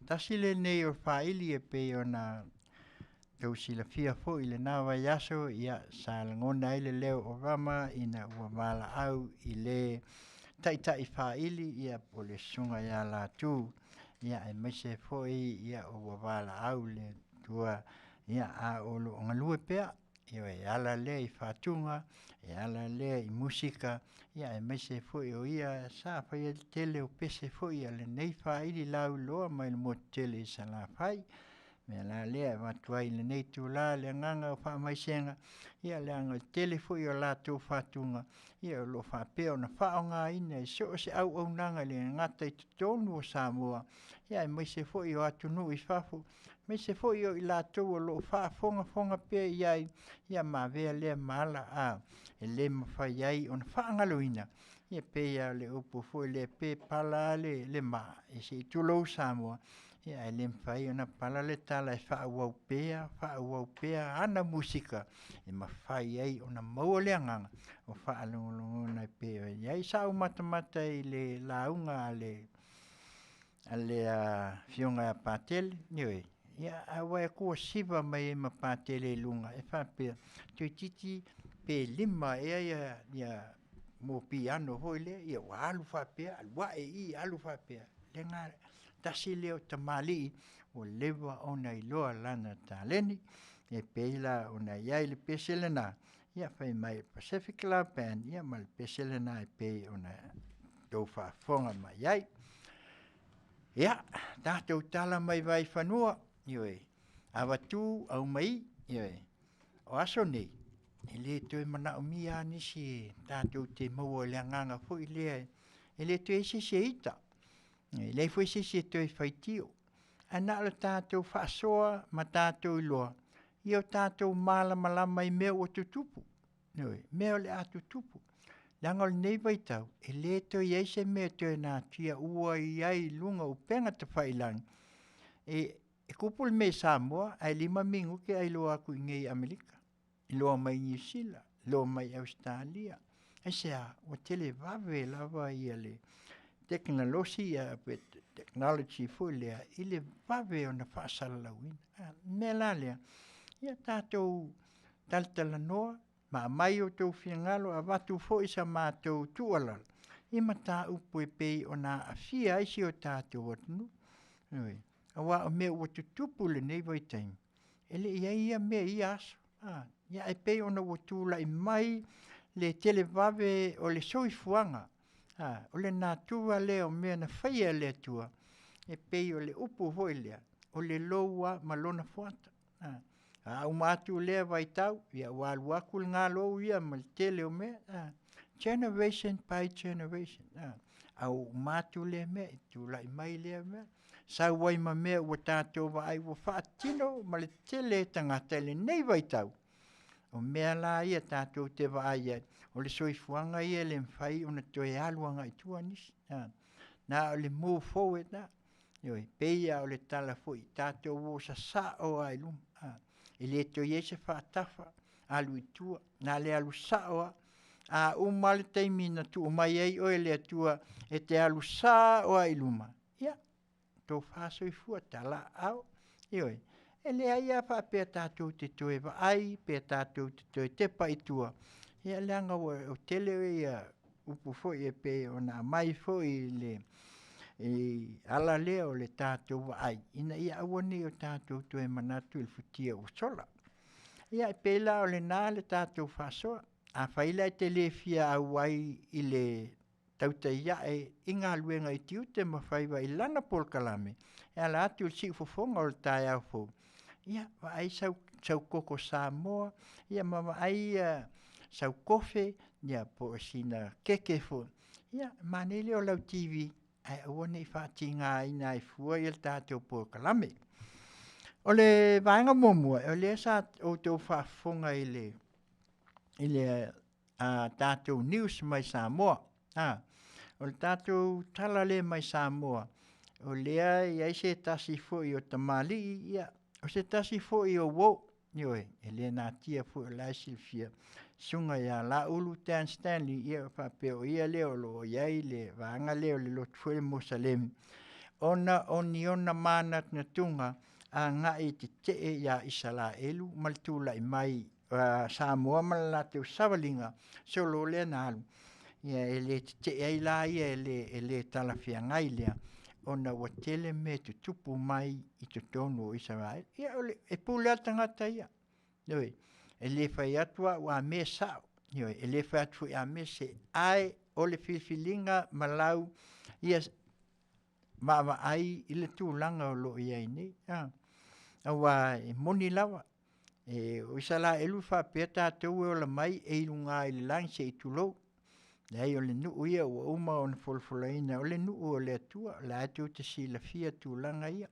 tasi lenei o faaili e pei ona tou silafia foi i lena vaiaso, ia sa lagona ai le leo o Rama ina ua valaau i le taitai faaili ia po o le susuga ia Latu, ia aemaise foi ia ua valaau le Atua ia a o lo o galue pea. Ioe, e ala lea i faatuga, e ala lea i musika, ia aemaise foi o ia sa faia le tele o pese foi a lenei faaili lauiloa mai le motu tele i Salafai. O le mea la lea e avatu ai i lenei itula le agaga o faamaisega, ia leaga o le tele foi o latou faatuga ia o lo o faapea ona faaaogaina i so o se auaunaga e le gata i totonu o Samoa, ia aemaise foi o atunuu i fafo, aemaise foi o i latou o lo o faafogafoga pea i ai, ia ma avea lea ma ala e le mafai ai ona faagaloina, ia pei lava o le upu foi lea, pe pala lava le maa, ia se i tulou Samoa, ae le mafai ona pala le tala e faaauau pea, faaauau pea ana musika e mafai ai ona maua le agaga o faalogologoina e pei ona i ai. Sa ou matamata i le lauga a le Afioga ia Patele, ioe, a ua vaai atu ua siva mai ai ma Patele i luga e faapea, toeitiiti pe 5 ea piano foi lea, ia ua alu faapea alu ae i i, alu faapea. Tasi lea o tamalii ua leva ona iloa lana taleni e pei la ona i ai le pese lena, fai mai Pacific Cloud Band, ia ma le pese lena e pei ona outou faafofoga mai ai. Ia, tatou tala mai vaifanua, ioe, avatu aumai, ioe. O aso nei, e le toe manaomia lava nisi e tatou te maua i le agaga foi lea, e le toe i ai se isi e ita, e leai foi se isi e toe faitio, ae na o le tatou faasoa ma tatou iloa ia o tatou malamalama i mea ua tutupu, ioe, mea o le a tutupu. Leaga o lenei vaitau, e le toe i ai se mea e toe natia ua i ai i luga o upega tafailagi. E tupu le mea i Samoa ae 5 minute ae iloa atu i inei i Amerika, iloa mai Niu Sila, iloa mai Ausetalia. Aisea? Ua televave lava le tekonolosi pe technology foi lea i le vave ona faasalalauina. O le mea la lea, ia tatou talatalanoa ma aumai outou finagalo, avatu foi sa matou tuualalo i mataupu e pei ona aafia ai si o tatou atunuu. Ioe. Aua o mea ua tutupu i lenei vaitaimi, e le i i ai ia mea i ia aso, ae pei ona ua tulai mai le televave o le soifuaga, o le natura lea o mea na faia e le Atua, e pei o le upu foi lea, o le lou lava ma lona fuata. A uma atu lea vaitau, ia ua alu atu lena lou ia ma le tele o mea, generation by generation, a ua uma atu lea mea, tulai mai lea mea, sau ai ma mea ua tatou vaai ua faatino ma le tele e tagata i lenei vaitau. O mea la ia tatou te vaai ai, o le soifuaga ia e le mafai ona toe alu agai i tua nisi, na o le move forward lava. Ioe, e pei lava o le tala foi, tatou o sasao lava i luma, e le toe i ai se faatafa, alu i tua, na o le alu sao lava. A uma lava le taimi na tuu mai ai oe e le Atua e te alu sao lava i luma, ia, tofa soifua, tala aao, ioe. E leai lava faapea tatou te toe vaai pe tatou te toe tepa i tua, ia leaga ua tele upu foi e pei ona aumai foi i le ala lea o le tatou vaai ina ia aua ne i o tatou toe manatu i le futia ua sola. Ia e pei la o lena le tatou faasoa. Afai la e te le fia auai i le tautai ae i galuega i tiute ma faiva i lana polokalame e ala atu i le siufofoga o le taeao fou, ia vaai sau koko Samoa, ia ma vaai sau kofe po o sina keke foi, ia manaia lea o lau TV ae aua ne i faatigaina ai fua le tatou polokalame. O le vaega muamua, o lea sa outou faafofoga i le tatou news mai Samoa. O le tatou tala lea mai Samoa, o lea e i ai se tasi foi o tamalii, O se tasi foi o uo, ioe, e le natia foi o la e silafia, susuga ia Laulu Dan Stanley, ia faapea o ia lea o lo o i ai le vaega lea o le lotu foi Musalemi, ona o ni ona manatunatuga agai e tetee ia Isaraelu ma le tulai mai Samoa ma le latou savaliga solo lea na alu, ia e le tetee ai la ia e le talafeagai lea ona ua tele mea e tutupu mai i totonu o Isaraelu. Ia e pule lava le tagata ia, ioe, e le fai atu au a mea e sao, ioe, e le fai atu foi a mea e sese, ae o le filifiliga ma lau ia vaavaai i le tulaga o lo o i ai nei aua e moni lava, o Isaraelu e faapea tatou e ola mai e i luga i le lagi se i tulou. Leai o le nuu ia ua uma ona folafolaina o le nuu o le Atua, o la e tou te silafia tulaga ia.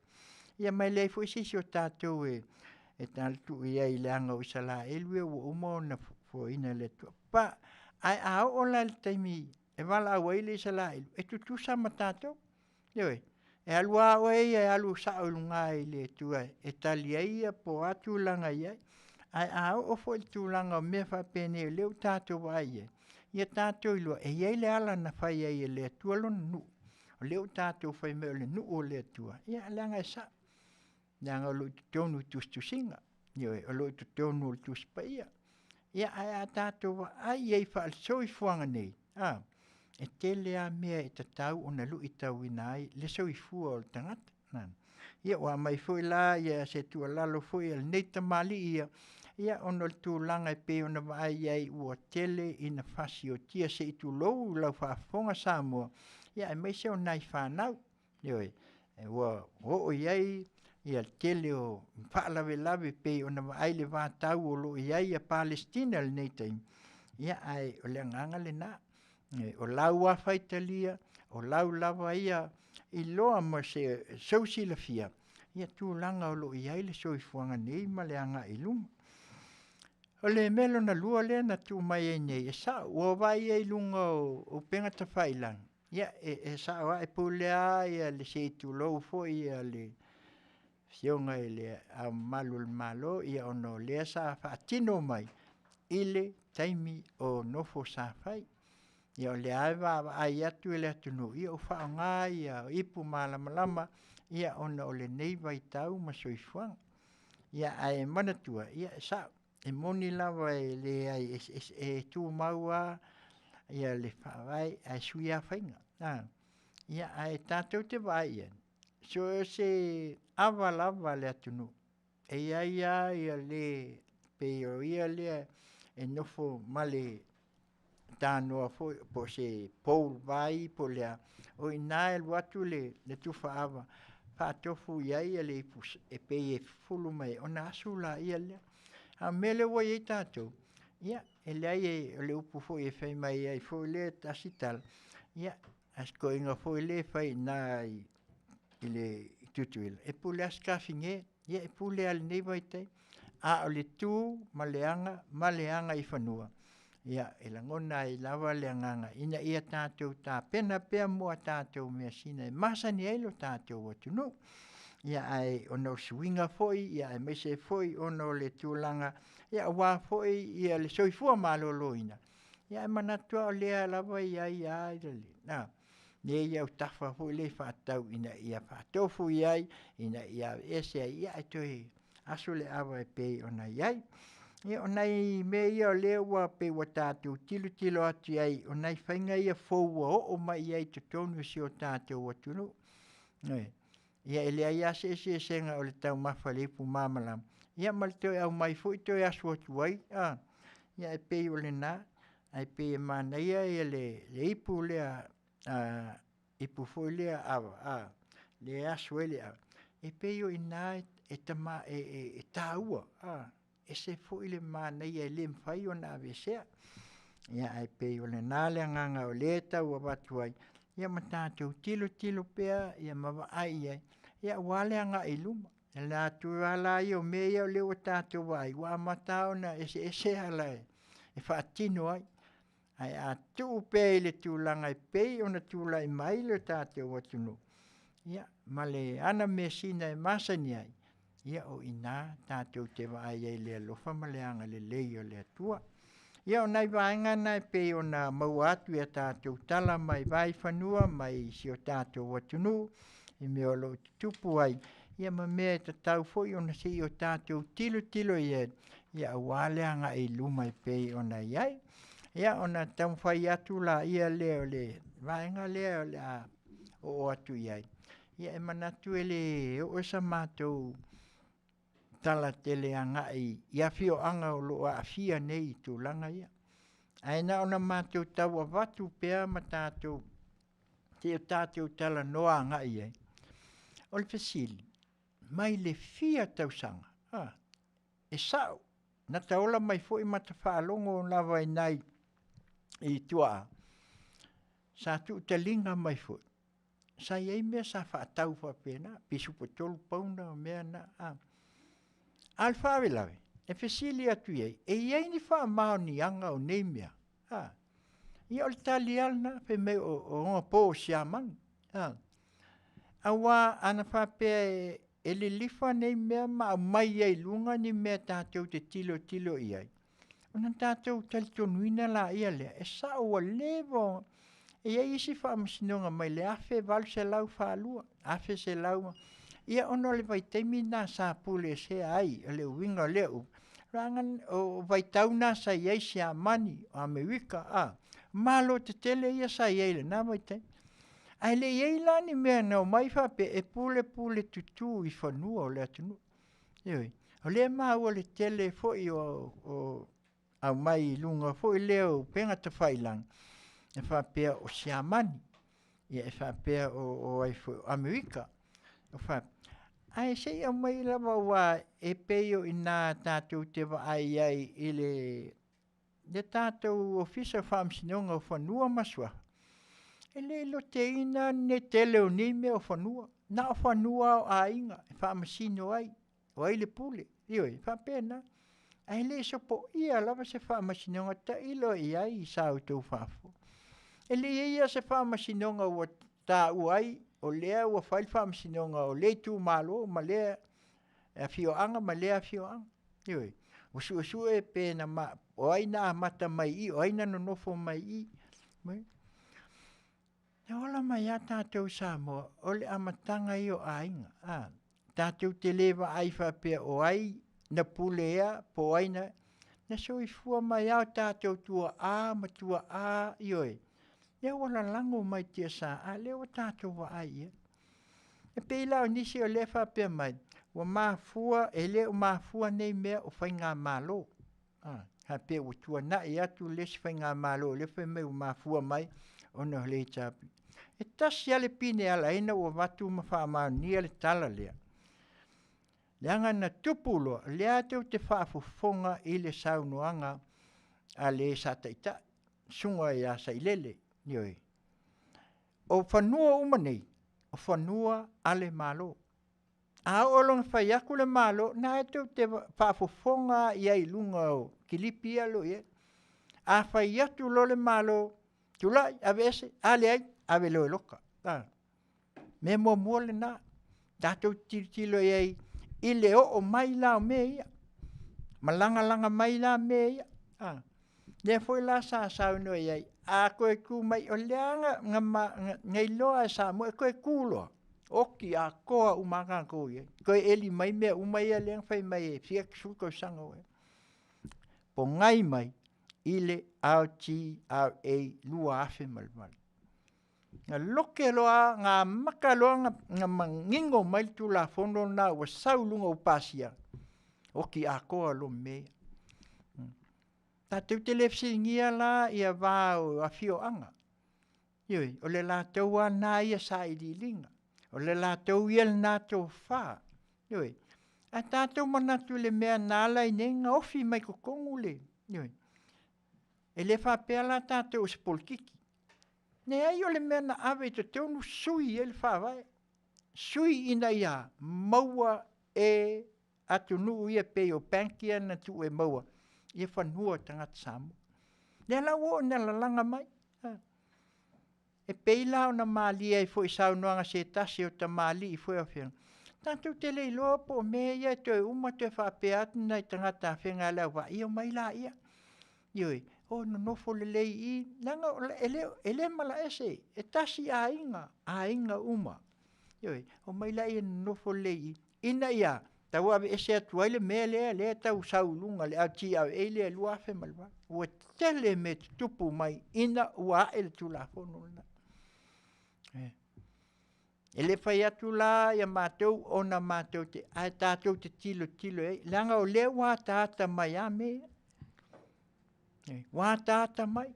Ia ma e leai foi se isi o tatou e talatuu i ai leaga o Isaraelu ia ua uma ona foaina e le Atua. Ae a oo la i le taimi e valaau ai le Isaraelu, e tutusa ma tatou, ioe. E alu lava oe ia e alu sao i luga i le Atua e tali ai ia po o a tulaga e i ai. Ae a oo foi i le tulaga o mea faapenei o lea ua tatou vaai i ai, ia tatou iloa e i ai le ala na fai ai e le Atua lona nuu, o lea ua tatou fai mai o le nuu o le Atua, ia leaga e sao, leaga o lo o i totonu i tusitusiga, ioe, o lo o i totonu o le Tusi Paia. Ia ae a tatou vaai i ai faale-soifuaga nei, a, e tele lava mea e tatau ona luitauina ai le soifua o le tagata. Ia ua aumai foi la se tuualalo foi a lenei tamalii ia, ia ona o le tulaga e pei ona vaai i ai ua tele ina fasiotia se i tulou lau faafofoga Samoa, aemaise o nai fanau, ioe, ua oo i ai le tele o faalavelave pei ona vaai i le vatau o lo o i ai Palesitina i lenei taimi, ae o le agaga lena. O lau lava faitalia, o lau lava ia iloa ma sou silafia tulaga o lo o i ai le soifuaga nei ma le agai i luma. O le mea lona lua lea na tuu mai ai nei, e sao, ua ou vaai i ai i luga o upega tafailagi, ia e sao lava, e pule lava le se i tulou foi le Afioga i Le Ao Mamalu o le Malo ona o lea sa faatino mai i le taimi o nofo sa fai. Ia o lea lava e vaavaai atu le atunuu, ia ua faaaoga ipu malamalama ona o lenei vaitau ma soifuaga. Ia ae manatua, ia e sao, e moni lava e leai e tumau lava le Faavae ae sui lava faiga. Ia ae tatou te vaai i ai, so o se ava lava a le atunuu, e i ai lava le pei o ia lea e nofo ma le tanoa foi po o se pour vai po o le a, o i ina e alu atu le tufa ava faatofu i ai le ipu e pei e fufulu mai ai ona asu laia lea. A o le mea lea ua i ai tatou, ia e leai o le upu foi e fai mai ai foi lea tasi tala, ia a si toeaina foi lea e fai i ina i Tutuila, e pule lava Sitafine, ia e pule lava i lenei vaitaimi. A o le tu ma le aga ma le agaifanua, ia e lagona ai lava le agaga ina ia tatou tapena pea mo a tatou measina e masani ai lo tatou atunuu. Ia ae ona o suiga foi aemaise foi ona o le tulaga aua foi le soifua maloloina, ae manatu lava o lea lava e i ai lava mea ia o tafa foi lea e faatatau ina ia faatofu i ai, ina ia aveese ai, ae toe asu le ava e pei ona i ai. Ia o nai mea ia o lea ua pei ua tatou tilotilo atu i ai o nai faiga ia fou ua oo mai i ai i totonu o si o tatou atunuu. Ioe. Ia e leai lava se eseesega o le taumafa i le ipu malamalama ia ma le toe aumai foi toe asu atu ai, a. Ia e pei o lena, ae pei e manaia le ipu lea ipu foi lea ava lea e asu ai le ava, e pei o i ina e taua, e ese foi le manaia e le mafai ona aveesea. Ia ae pei o lena le agaga o lea e tau avatu ai, ia ma tatou tilotilo pea ma vaai i ai aua le agai i luma. O le atu lava la ia o mea ia lea ua tatou vaai, ua amata lava ona eseese ala e faatino ai, ae a tuu pea i le tulaga e pei ona tulai mai le tatou atunuu, ia ma le ana measina e masani ai, Ia o i ina tatou te vaai ai i le alofa ma le agalelei o le Atua. Ia o nai vaega na e pei ona maua atu i a tatou tala mai vaifanua mai si o tatou atunuu i mea o lo o tutupu ai, ia ma mea e tatau foi ona se i o tatou tilotilo i ai, ia aua le agai i luma e pei ona i ai. Ia ona taumafai atu laia lea o le vaega lea o le a oo atu i ai, ia e manatu e le oo sa matou tala tele agai i afioaga o lo o aafia nei i tulaga ia. Ae na ona matou tau avatu pea ma tatou se i o tatou talanoa agai i ai. O le fesili, mai le fia tausaga e sao, na ta ola mai foi ma ta faalogo lava i nai i tuaa, sa tuutaliga mai foi, sa i ai mea sa faatau faapena, pe 13 pauna o mea na. A o le faalavelave, e fesili atu i ai, e i ai ni faamaoniaga o nei mea? Ia o le tali lava lena, fai mai o ogapo o Siamani. Aua ana faapea e lilifa nei mea ma aumai ai i luga ni mea tatou te tilotilo i ai, ona tatou talitonuina laia lea, e sao ua leva ona… E i ai isi faamasinoga mai le 1842, 1100… ia ona o le vaitaimi lena sa puleesea ai. O le uiga o lea upu, leaga o vaitau na sa i ai Siamani, o Amerika, Malo tetele ia sa i ai i lena vaitaimi. Ae le i i ai la ni mea na omai faapea e pulepule tutu i fanua o le atunuu. Ioe, o lea e maua i le tele foi o aumai i luga foi lea o upega tafailagi, e faapea o Siamani, ia e faapea o ai foi o Amerika. Ae se i aumai lava aua e pei o i ina tatou te vaai ai i le tatou Ofisa o Faamasinoga o Fanua ma Suafa, e le i loteina le tele o nei mea o fanua, na o fanua lava o aiga e faamasino ai, o ai le pule, ioe, e faapena. Ae le sopoia lava se faamasinoga, tailo i ai i sa outou faafofoga. E le i i ai lava se faamasinoga ua taua ai o lea ua fai le faamasinoga o lea itumalo ma lea afioaga ma lea afioaga. Ioe, ua suesue pe na o ai na amata mai i i, o ai na nonofo mai i i. Na ola mai lava tatou i Samoa, o le amataga ia o aiga, tatou te le vaai faapea o ai na pule ea po o ai na… Na soifua mai lava o tatou tuaa ma tuaa, ioe, lea ua lalago mai tiasa, a o lea ua tatou vaai i ai. E pei la o nisi o lea e faapea mai, ua mafua, e le o mafua nei mea o faigamalo, faapea ua tuanai atu le isi faigamalo lea fai mai ua mafua mai ona o le HRPP. E tasi lava le pine e ala ai ona ou avatu ma faamaonia le tala lea, leaga na tupu loa, o lea tou te faafofoga i le saunoaga a le sa taitai, le susuga ia Sailele, ioe. O fanua uma nei, o fanua a le Malo. A oo loa ina fai atu le Malo, o lena tou te faafofoga lava i ai i luga o kilipi ia o lo o i ai. A fai atu loa le Malo, tulai aveese, a leai, ave loa e loka. O le mea muamua lena, tatou tilotilo i ai i le oo mai la o mea ia, ma lagalaga mai la mea ia. Lea foi la sa saunoa i ai, a toe tu mai, o lea lava na iloa e Samoa e toe tu loa, oti atoa uma lava tatou i ai, toe eli mai mea uma ia lea na fai mai e fia sefulu tausaga ua pogai mai i le LTRA 2008. Na loke loa na amata loa ona manino mai le Tulafono lena ua sau i luga ua pasia, oti atoa loa ma mea ia. Tatou te le fesiligia la le va o afioaga, ioe, o le latou lava lena ia sailiiliga, o le latou ia lena tofa, ioe. Ae tatou manatu i le mea na ala ai nei ona ofi mai i totonu le… ioe. E le faapea la tatou o se polokiki, leai o le mea na ave i totonu sui ai le Faavae, sui ina ia maua e atunuu ia pei o bank ia na tuu e maua fanua o tagata Samoa. O lea la ua oo ina lalaga mai, e pei la ona malie ai foi i saunoaga a se tasi o tamalii foi o afioga, Tatou te le iloa po o mea ia e toe uma toe faapea atu nai tagata afega e le auvaa, ia omai laia. Ioe, o nonofo lelei i i, leaga e le malaese, e tasi aiga, aiga uma. Ioe, omai laia e nonofo lelei i i, ina ia tau aveese atu ai le mea lea e tau sau i luga le LTRA lea 2008. Ua tele mea tutupu mai ina ua ae le Tulafono lena. E le fai atu la ia matou ona matou te, ae tatou te tilotilo i ai, leaga o lea ua ataata mai lava mea ia. Ua ataata mai.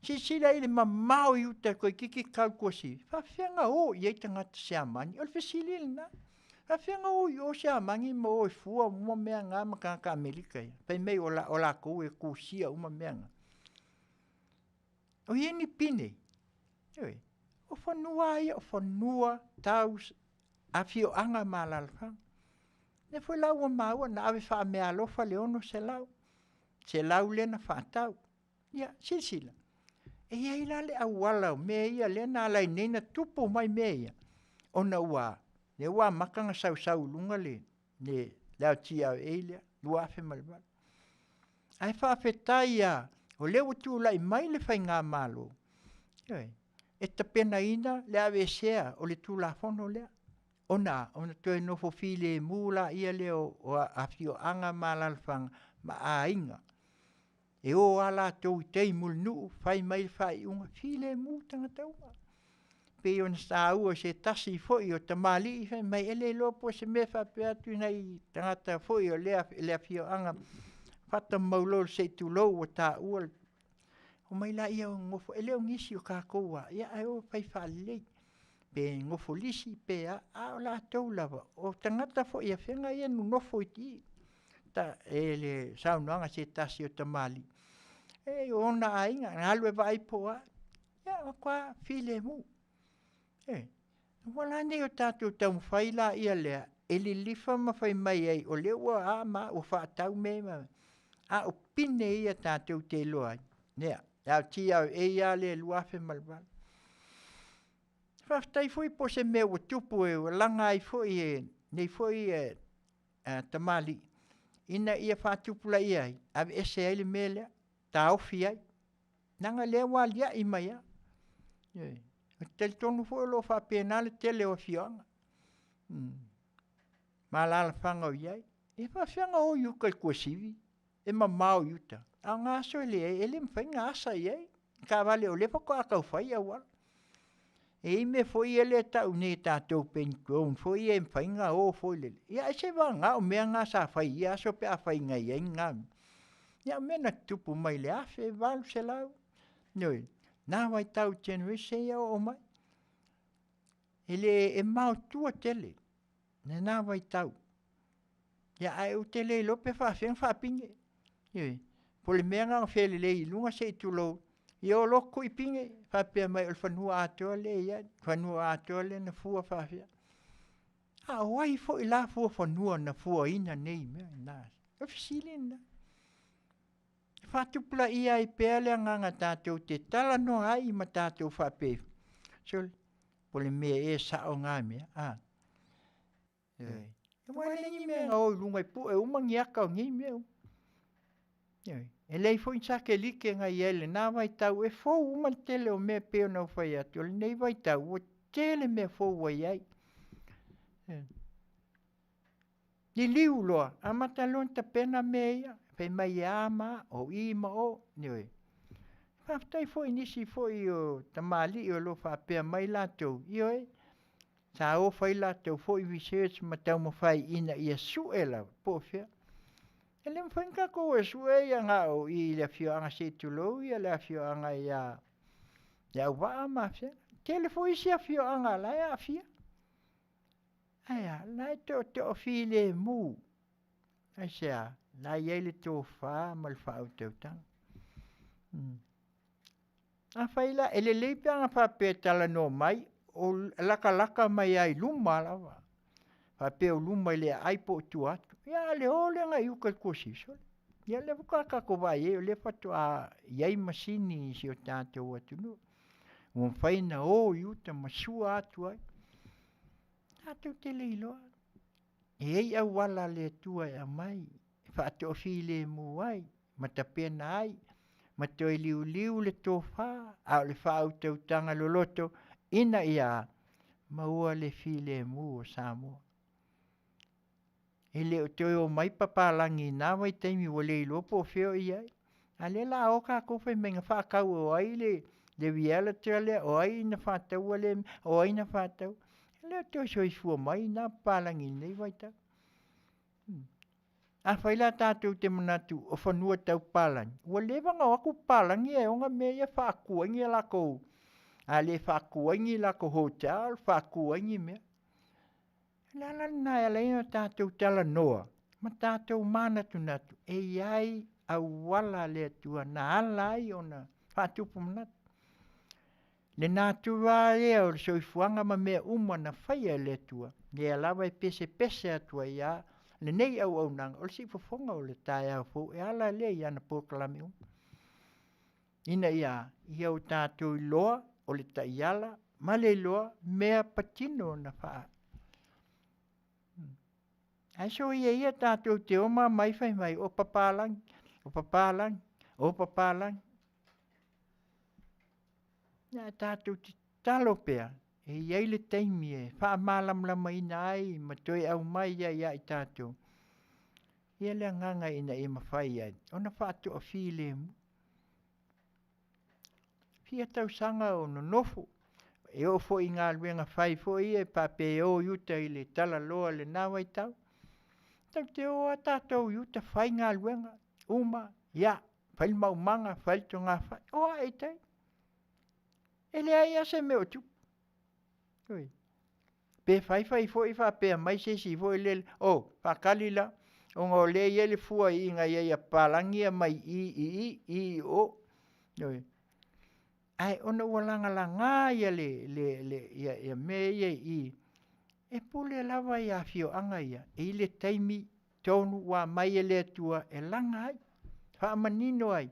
Silasila i le mamao i uta toeitiiti tau i Tuasivi, e faapefea ona o i ai tagata Siamani? O le fesili lena. E faapefea ona o i o Siamani ma o e fua uma mea na ma tagata Amerika ia fai mai o latou e tusia uma mea na? O i ai ni pine? Ioe, o fanua lava ia o fanua tau afioaga ma alaalafaga. O lea foi la ua maua na ave faameaalofa le $600, $100 lea na faatau. Ia, silasila, e i ai la le auala o mea ia lea na ala ai nei ona tupu mai mea ia, ona ua a? Lea ua amata ona sausau i luga le LTRA lea 2008. Ae faafetai lava o lea ua tulai mai le faigamalo, ioe, e tapenaina le aveesea o le Tulafono lea, ona a? Ona toe nofo filemu lea o afioaga ma alaalafaga ma aiga, e o lava latou i tai mulinuu fai mai le faaiuga, filemu tagata uma. E pei ona saua e se tasi foi o tamalii fai mai e le iloa po o se mea e faapea atu i nai tagata foi o le afioaga Fata ma Maulo se i tulou ua taua, omai laia e nonofo, e le o nisi o tatou lava, ae o e fai faalelei, pe nofo lisi pe a, a o latou lava, o tagata foi e Afega ia e nonofo i i. I le saunoaga a se tasi o tamalii, e o ona aiga, na alu e vaai po o a, ia ua matua filemu. Ioe. Aua la ne i o tatou taumafai lea e lilifa ma fai mai ai o lea ua a ma a ua faatau mea ia, a o pine ia tatou te iloa ai, le LTRA lava lea 2008. Faafetai foi po o se mea ua tupu ua laga ai foi e lenei foi tamalii ina ia faatupulaia ai, aveese ai le mea lea, taofi ai, leaga o lea ua aliae mai lava. Ioe. Ou te talitonu foi o lo o faapena le tele o afioaga ma alaalafaga o i ai. E faapefea ona o i uta i Tuasivi? E mamao i uta, a o na aso e leai, e le mafai ona asa i ai taavale o lea faatoa tau fai auala. E i ai mea foi ia e tau nei e tatou paint ground foi ia e mafai ona o foi lele, ia ai seiavagana o mea na sa fai i ia aso pe afai na i ai ni na mea. Ia o mea na tutupu mai le 1800, ioe, na vaitau i generation ia o oo mai. E le, e maotua tele lena vaitau, ia ae ou te le iloa pe faapefea ona faapine. Ioe, po o le mea na ona felelei i luga se i tulou, ia o loa tui pine, faapea mai o le fanua atoa lea e i ai, fanua atoa lea na fua faapea. A o ai foi la fuafanua na fuaina nei mea i na aso? O le fesili lena. E faatupulaia ai pea le agaga tatou te talanoa ai ma tatou faapea ifo, sole, po o le mea ea e sao na mea, a? Ioe. Aua e leai ni mea na o i luga e pue uma ni ata o nei mea uma. Ioe. E leai foi ni satelite na i ai i lena vaitau, e fou uma le tele o mea e pei ona ou fai atu, o lenei vaitau ua tele mea fou ua i ai. Liliu loa, amata loa ona tapena mea ia, fai mai e a ma a, o i ma o, ioe. Faafetai foi i nisi foi o tamalii o lo o faapea mai latou, ioe, sa o fai latou foi research ma taumafai ina ia sue lava po o fea. E le mafai ona tatou o e sue ia na o i le afioaga se i tulou le afioaga ia Leauvaa ma Afega. E tele foi isi afioaga o la e aafia. Ae a? O la e toafilemu. Aisea? O la e i ai le tofa ma le faautautaga. Afai la, e lelei pe ana faapea e talanoa mai, o latalata mai lava i luma lava, faapea o luma i le aai po o tua atu, ia a o le o lea agai i uta i le Tuasivi, sole, ia o lea faatoa tatou vaai i ai o lea faatoa i ai masini i si o tatou atunuu ua mafai ona o i uta ma sua atu ai. Tatou te le iloa. E i ai auala a le Atua e aumai e faatoafilemu ai ma tapena ai ma toe liuliu le tofa, a o le faautautaga loloto ina ia maua le filemu o Samoa. E le o toe omai papalagi i na vaitaimi ua le iloa po o fea o i ai, a o lea o le a o tatou fai mai na faatau e o ai le realtor lea, o ai na faataua lea mea, o ai na faataua. E le o toe soifua mai na papalagi i lenei vaitau. Afai la tatou te manatu o fanua tau papalagi, ua leva ona o atu papalagi ae ona mea ia faatu ai ni a latou faatu ai ni latou hotel, faatu ai ni mea. O le ala lena e ala ai ona tatou talanoa ma tatou manatunatu e i ai auala a le Atua na ala ai ona faatupu manatu. Le natura lava ia o le soifuaga ma mea uma na faia e le Atua, lea lava e pesepese atu ai lava lenei auaunaga, o le siufofoga o le taeao fou e ala lea i ana polokalame uma, ina ia a? Ia o tatou iloa o le taiala ma le iloa mea patino na Ae soia ia tatou te o ma aumai fai mai o papalagi, o papalagi, o papalagi. Ia ae tatou tatalo pea, e i ai le taimi e faamalamalamaina ai ma toe aumai ai ia i tatou ia le agaga ina ia mafai ai ona faatoafilemu. Fia tausaga o nonofo, e oo foi i galuega fai foi ia faapea e o i uta i le talaloa i lena vaitau, tatou te o lava tatou i uta fai galuega, uma, ia fai le maumaga, fai le togafai, o ae i tai. E leai lava se mea o tupu, ioe. Pe fai fai foi faapea mai se isi foi lele, ou faatali la, ona o lea e i ai le fua i i na i ai a papalagi ia mai i i i, i i o. Ioe, ae ona ua lagalaga ia mea ia i i, e pule lava ia afioaga ia i le taimi tonu ua aumai e le Atua e laga ai, faamanino ai,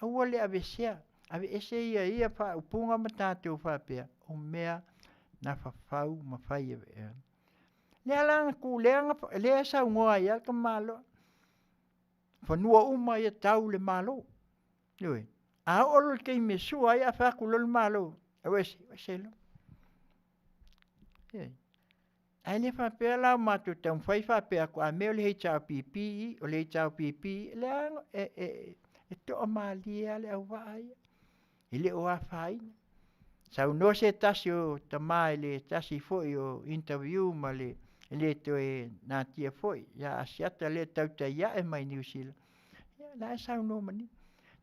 aua le aveesea, aveese ia faaupuga ma tatou faapea, o mea na fafau ma fai e. O lea la na tu lea e saunoa ai lava le tamaloa, fanua uma ia tau i le Malo, ioe. A oo loa i le taimi e sua ai ae fai atu loa le Malo, alu ese, ese loa. Ioe, ae le faapea la o matou taumafai faapea atu a mea o le HRPP, o le HRPP, leaga e toamalie lava le auvaa ia, e le o afaina. Saunoa se tasi o tama i le tasi foi o interview ma le e le toe natia foi ia Asiata lea e tautai ae mai Niu Sila, ia o la e saunoa manino,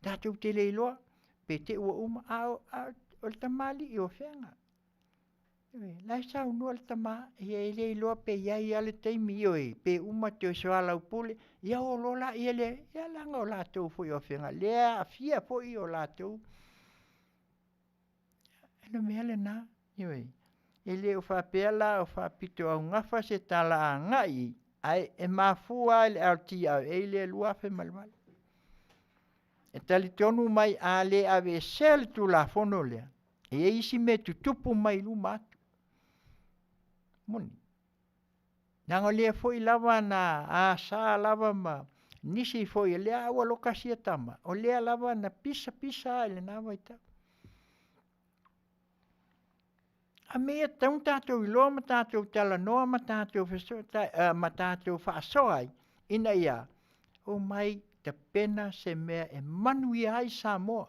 tatou te le iloa pe te i ua uma, a o le tamalii o Afega? Ioe, o la e saunoa le tama, ia e le iloa pe i ai lava le taimi, ioe, pe uma toe soalaupule, ia o loa lea, ia leaga o latou foi o Afega, o lea e aafia foi o latou. O le mea lena, ioe, e le o faapea la o faapitoaugafa se tala agai ae e mafua lava i le LTRA lea 2008. E talitonu mai a le aveesea le Tulafono lea, e i ai isi mea e tutupu mai i luma atu. E moni, leaga o lea foi lava na asa lava ma nisi foi o lea ua loka sia tama, o lea lava na pisapisa lava i lena vaitau. A mea e tatau ona tatou iloa ma tatou talanoa ma tatou fesootai ma tatou faasoa ai, ina ia omai tapena se mea e manuia ai Samoa.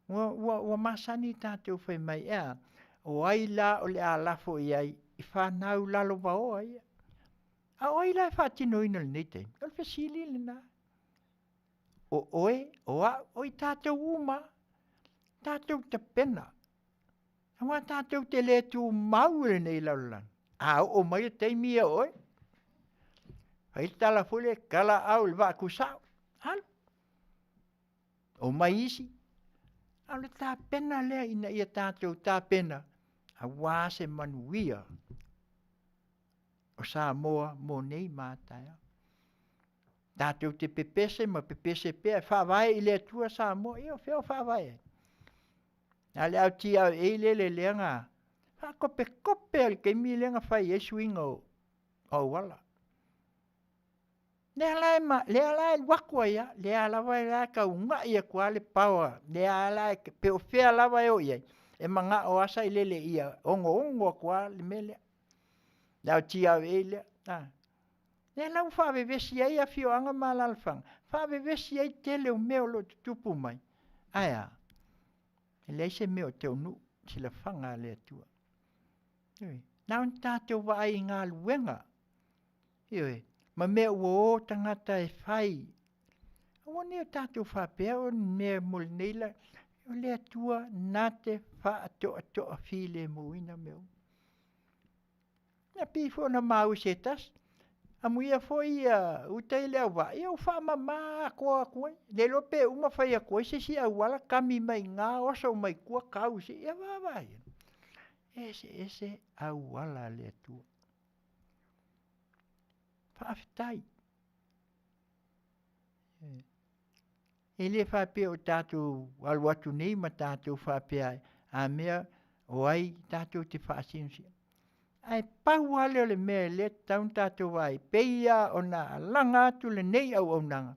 Ua masani tatou fai mai e a? O ai la o le a lafo i ai i fanau lalovaoa ia? A o ai la e faatinoina i lenei taimi? O le fesili lena. O oe, o au, o i tatou uma lava, tatou tapena, aua tatou te le tumau i lenei lalolagi, a oo mai le taimi ia o oe, fai le tala foi lea, talaaao i le vaatusao, alu, omai isi. A o le tapena lea ina ia tatou tapena aua se manuia o Samoa mo nei ma a taeao. Tatou te pepese ma pepese pea e faavae i le Atua Samoa, ia o fea o faavae ai? A o le LTRA lea na Faakopekope lava i le taimi lea na fai ai suiga o auala. Lea la e lea la e alu atu ai lava, lea lava e tau uunai atu lava le power lea la pe o fea lava e o i ai, e manao lava sailele ia onoono atu lava le mea lea, le LTRA lea. Lea la ua faavevesi ai afioaga ma alaalafaga, faavevesi ai tele o mea o lo o tutupu mai, ae a? E leai se mea o taunuu i silafaga a le Atua. Ioe, na ona tatou vaai i galuega, ioe, ma mea ua o tagata e fai. Aua ne i o tatou faapea o ni mea mo lenei o le Atua na te faatoatoa filemuina mea uma. Ia pei foi ona maua i se tasi, amuia foi ia uta i Leauvaa, ia ua faamama atoa atu ai. Le iloa pe uma fai atu ai se isi auala kami mai i ina oso mai tua tau i i, ia vaavaai i ai. E eseese auala a le Atua. Faafetai. E le faapea o tatou alu atu nei ma tatou faapea ai, a mea o ai tatou te faasinosino. Ae pau lava lea o le mea lea e tatau ona tatou vaai, pei lava ona alaga atu lenei auaunaga,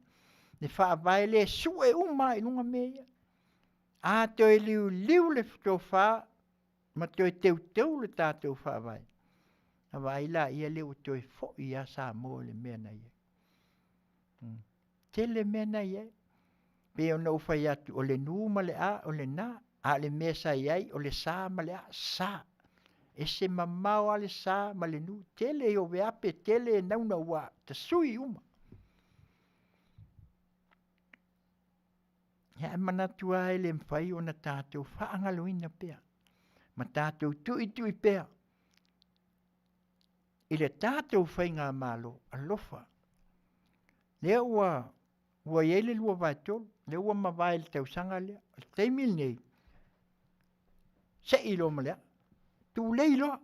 le Faavae lea e sue uma lava i luga mea ia. A toe liuliu le tofa ma toe teuteu le tatou Faavae, ona vaai lea ua toe foi lava Samoa i le mea na i ai. Tele mea na i ai, pei ona ou fai atu o le N ma le A o lena, a o le mea sa i ai o le S ma le A, sa. Ese mamao lava le sa ma le N, tele ia o veape tele nauna ua tasui uma. Ia ae manatu lava e le mafai ona tatou faagaloina pea ma tatou tuitui pea i le tatou faigamalo, alofa, lea ua i ai le 2/3, lea ua mavae i le tausaga lea. O le taimi lenei, sei loa ma le aa, tulei loa.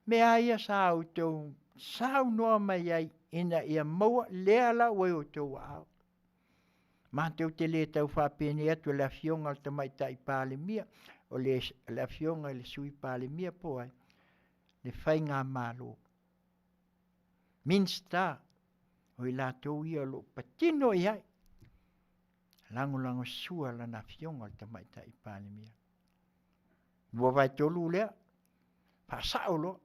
Mea lava ia sa outou saunoa mai ai ina ia maua, lea la ua i outou aao. Matou te le tau faapenei atu o le afioga i le Tamaitai Palemia, o le afioga i le Sui Palemia po o ai, le faigamalo, Minisita, o i latou ia o lo o patino i ai, lagolagosua lana afioga i le Tamaitai Palemia. 2/3 lea, faasao loa.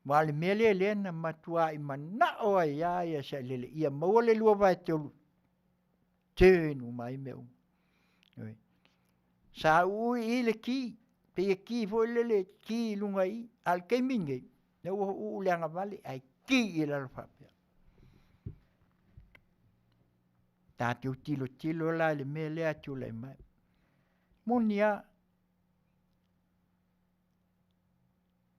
Aua o le mea lea lea na matuai manao ai lava Sailele ia maua le 2/3, turn uma ai mea uma. Ioe. Sa uu i i le ki, pei e ki foi lele e ki i luga i i, a o le taimi lenei, lea ua uu le agavale ae ki i lalo faapea. Tatou tilotilo la i le mea lea e tulai mai. Moni lava,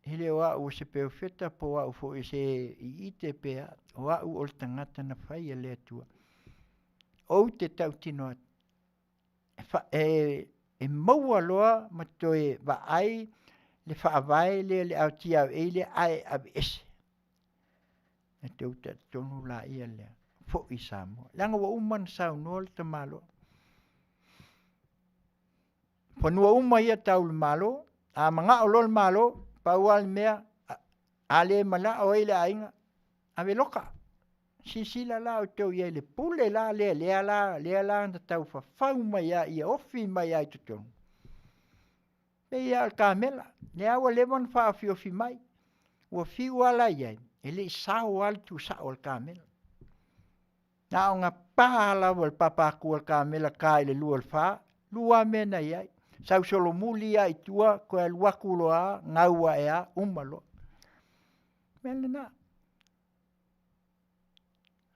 e le o au o se perofeta po o au foi o se iite pe a, o au o le tagata na fai e le Atua. Ou te tautino atu, e maua loa ma toe vaai le faavae lea le LTRA lea ae aveese, ona outou talitonu lea, foi Samoa. Leaga ua uma ona saunoa le tamaloa, fanua uma ia tau i le Malo, a manao loa le Malo, pau lava le mea, a le manao ai le aiga, ave loka. Silasila la outou i ai i le pule la lea lea la na tau fafau mai lava ia ofi mai lava i totonu, pei lava o le kamela, lea ua leva ona faaofiofi mai, ua fiu lava la i ai, e le i sao lava le tuusao o le kamela. Na ona pa lava o le papatu o le kamela ta i le 2 i le 4, lua lava mea na i ai, sau solomuli lava i tua toe alu atu loa lava gau ae lava uma loa. O le mea lena,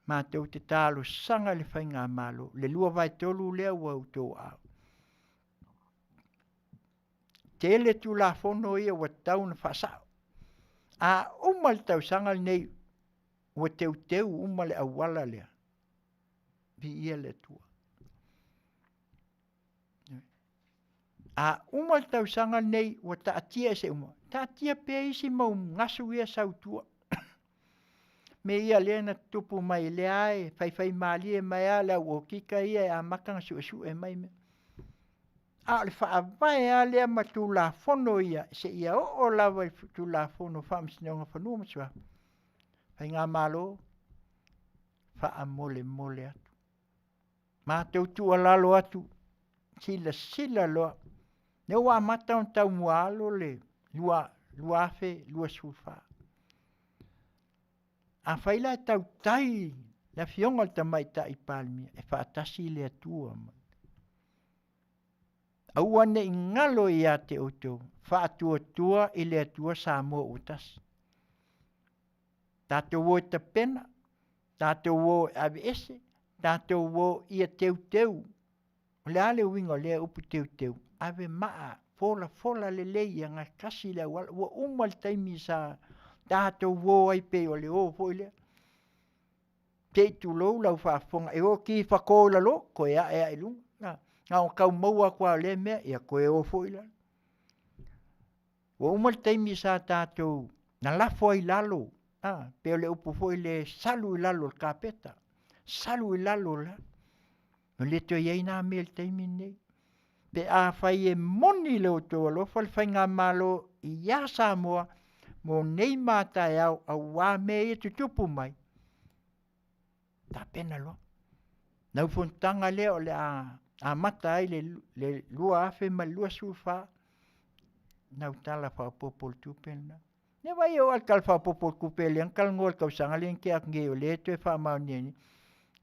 matou te talosaga i le faigamalo, le 2/3 lea ua i outou aao. Tele Tulafono ia ua tatau ona faasao. A uma le tausaga lenei ua teuteu uma le auala lea, viia le Atua. A uma le tausaga lenei ua taatia ese uma, taatia pea isi mau gasu ia e sau i tua, mea ia lea na tutupu mai lea e faifaimalie mai lava le au okika ia e amata ona suesue mai mea. A o le faavae lava lea ma Tulafono ia seia oo lava i Tulafono o Faamasinoga o Fanua ma Suafa, Faigamalo, faamolemole atu, matou tuualalo atu, silasila loa, lea ua amata ona taumuaalo le 2024. Afai la e tautai le Afioga i le Tamaitai Palemia, e faatasi le Atua ma aua ne i galo ia te outou, faatuatua i le Atua Samoa ua tasi. Tatou o e tapena, tatou o e aveese, tatou o ia teuteu. O le a le uiga o lea upu teuteu? Ave maa, folafola lelei ia gatasi le auala, ua uma le taimi sa tatou o ai pei o le o foi lea, se i tulou lau faafofoga, e o tifato i lalo toe ae lava i luga, na ona tau maua atu lava o lea mea, ia toe o foi i lalo. Ua uma le taimi sa tatou lalafo ai i lalo, pei o le upu foi lea, salu i lalo o le kapeta, salu i lalo, ua le toe i ai na mea i le taimi lenei. Pe afai e moni lo outou alofa le faigamalo ia Samoa mo nei ma a taeao aua mea ia e tutupu mai, tapena loa. Lau fonotaga lea o le a amata ai le 2024, lau Tala Faaopoopo o le Tupe lena. Ia vaai o le Tala Faaopoopo o le Tupe lea na talanoa i le tausaga lea na tea atu nei o lea e toe faamaonia nei,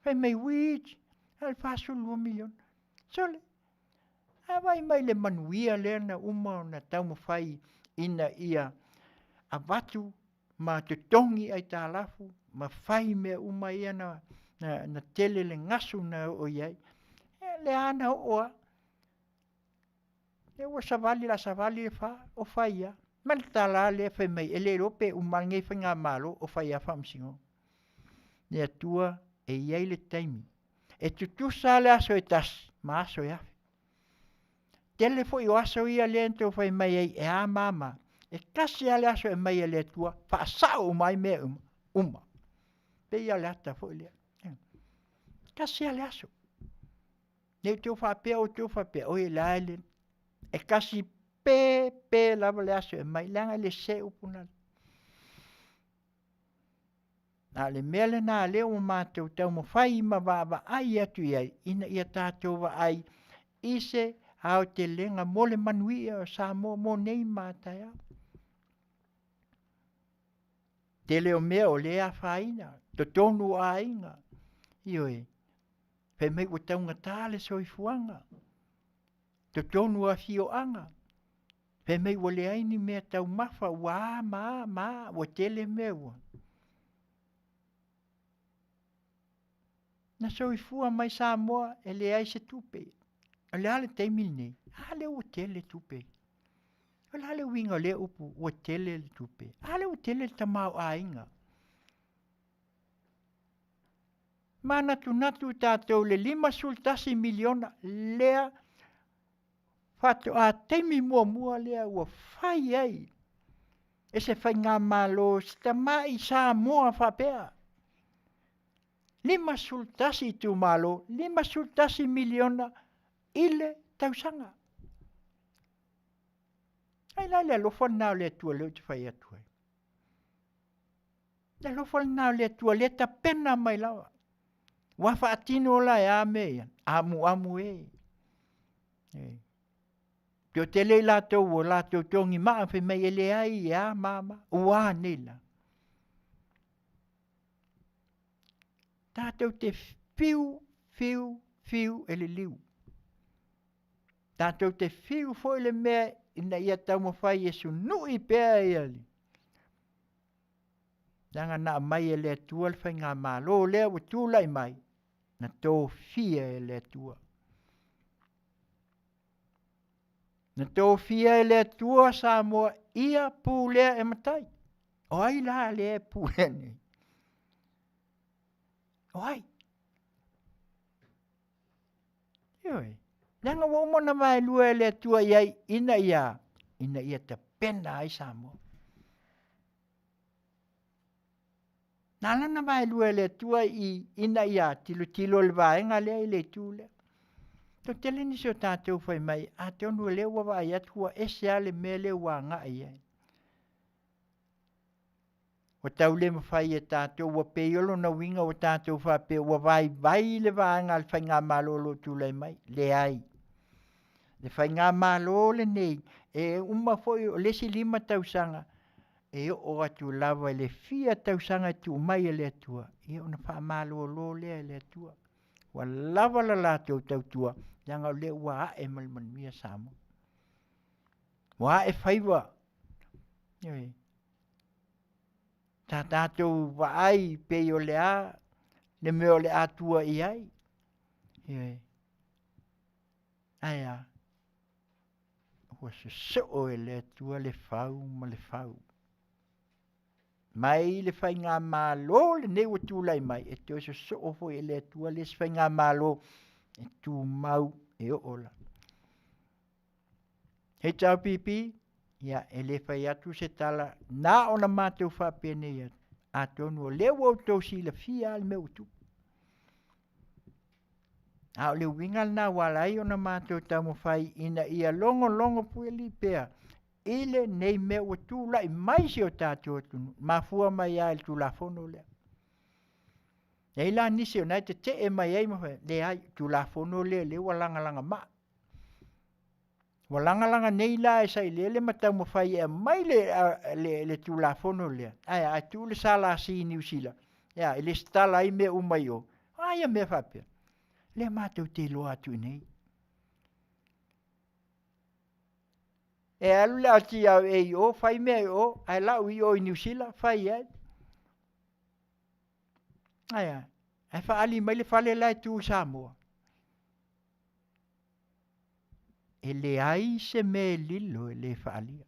fai mai wits, na o le $42 miliona. Sole, a vaai mai i le manuia lea na uma ona taumafai ina ia avatu ma totogi aitalafu ma fai mea uma ia na tele le gasu na oo i ai, ia lea lava na oo lava. O lea ua savali o le a savali le fa o fai lava. Fai mai le tala a lea fai mai e le iloa pe uma lava lenei faigamalo o fai lava faamasinoga. Le Atua e i ai le taimi, e tutusa lava le aso e tasi ma aso e afe. Tele foi o aso lea na outou fai mai ai e a ma a ma a, e tasi lava le aso e aumai e le Atua faasao uma ai mea uma, uma. E pei lava o le ata foi lea, tasi lava le aso. Ne i te i ua outou faapea, oi o le a le… e tasi pe pe lava le aso e aumai leaga e le sese upu na. A o le mea lena o lea ua matou taumafai ma vaavaai atu i ai, ina ia tatou vaai i se aotelega mo le manuia o Samoa mo nei ma a taeao. Tele o mea o lea e afaina, totonu o aiga, ioe, fai mai ua taugata le soifuaga, totonu o afioaga, fai mai ua leai ni meataumafa ua a ma a ma a ua tele mea ua. Na soifua mai Samoa e leai se tupe. O le a le taimi lenei? A lea ua tele tupe. O le a le uiga o lea upu ua tele le tupe? A lea ua tele le tamaoaiga. Manatunatu tatou i le $51 miliona lea faatoa taimi muamua lea ua fai ai e se faigamalo si tamai Samoa faapea, 51 itumalo, $51 miliona i le tausaga. Ai la le alofa lena o le Atua lea ou te fai atu ai. Le alofa lena o le Atua lea e tapena mai lava. Ua faatino la e a mea ia? Amuamu e. Toatele i latou ua latou togimaa fai mai e leai e a ma a ma a, ua a nei la? Tatou te fiu fiu fiu e liliu, tatou te fiu foi le mea ina ia taumafai e sunui pea ia le leaga na aumai e le Atua le faigamalo lea ua tulai mai, na tofia e le Atua. Na tofia e le Atua Samoa ia pulea e matai. O ai la lea e pulea nei? O ai? Ioe, leaga ua uma ona vaelua e le Atua i ai ina ia a? Ina ia tapena ai Samoa. Na ala ona vaelua e le Atua i ina ia tilotilo i le vaega lea i le itu lea. Toatele nisi o tatou fai mai, atonu o lea ua vaai atu ua ese lava le mea lea ua agai i ai. Ua tau le mafai e tatou ua pei o lona uiga ua tatou faapea ua vaivai le vaega a le faigamalo o lo o tulai mai. Leai, le faigamalo lenei, e uma foi o le isi 5 tausaga, e oo atu lava i le fia tausaga e tuu mai e le Atua, ia ona faamalolo lea e le Atua. Ua lava le latou tautua, leaga o lea ua ae ma le manuia Samoa. Ua ae faiva, ioe, sa tatou vaai pei o le a le mea o le a tua i ai, ioe. Ae a? Ua sosoo e le Atua le fau ma le fau, mai le faigamalo lenei ua tulai mai, e toe sosoo foi e le Atua le isi faigamalo e tumau e oo lava. HRPP, ia e le fai atu se tala, na ona matou faapenei atu, atonu o lea ua outou silafia lava le mea ua tupu. A o le uiga lena ua ala ai ona matou taumafai ina ia logologo puelii pea i lenei mea ua tulai mai i si o tatou atunuu, mafua mai lava i le Tulafono lea. E i ai la nisi o lena e tetee mai ai ma fai atu, leai, o le Tulafono lea o lea ua lagalagamaa. Ua lagalaga nei la e Sailele ma taumafai e aumai le Tulafono lea, ae a? Ae tuu le SLC i Niu Sila e a? E resitala ai mea uma i o. O a ia mea faapea? O lea matou te iloa atu i inei. E alu le LTRA i o fai mea i o, ae lau i o i Niu Sila fai ai. Ae a? Ae faaali mai le fale la e tu i Samoa. E leai se mea e lilo e le faaalia.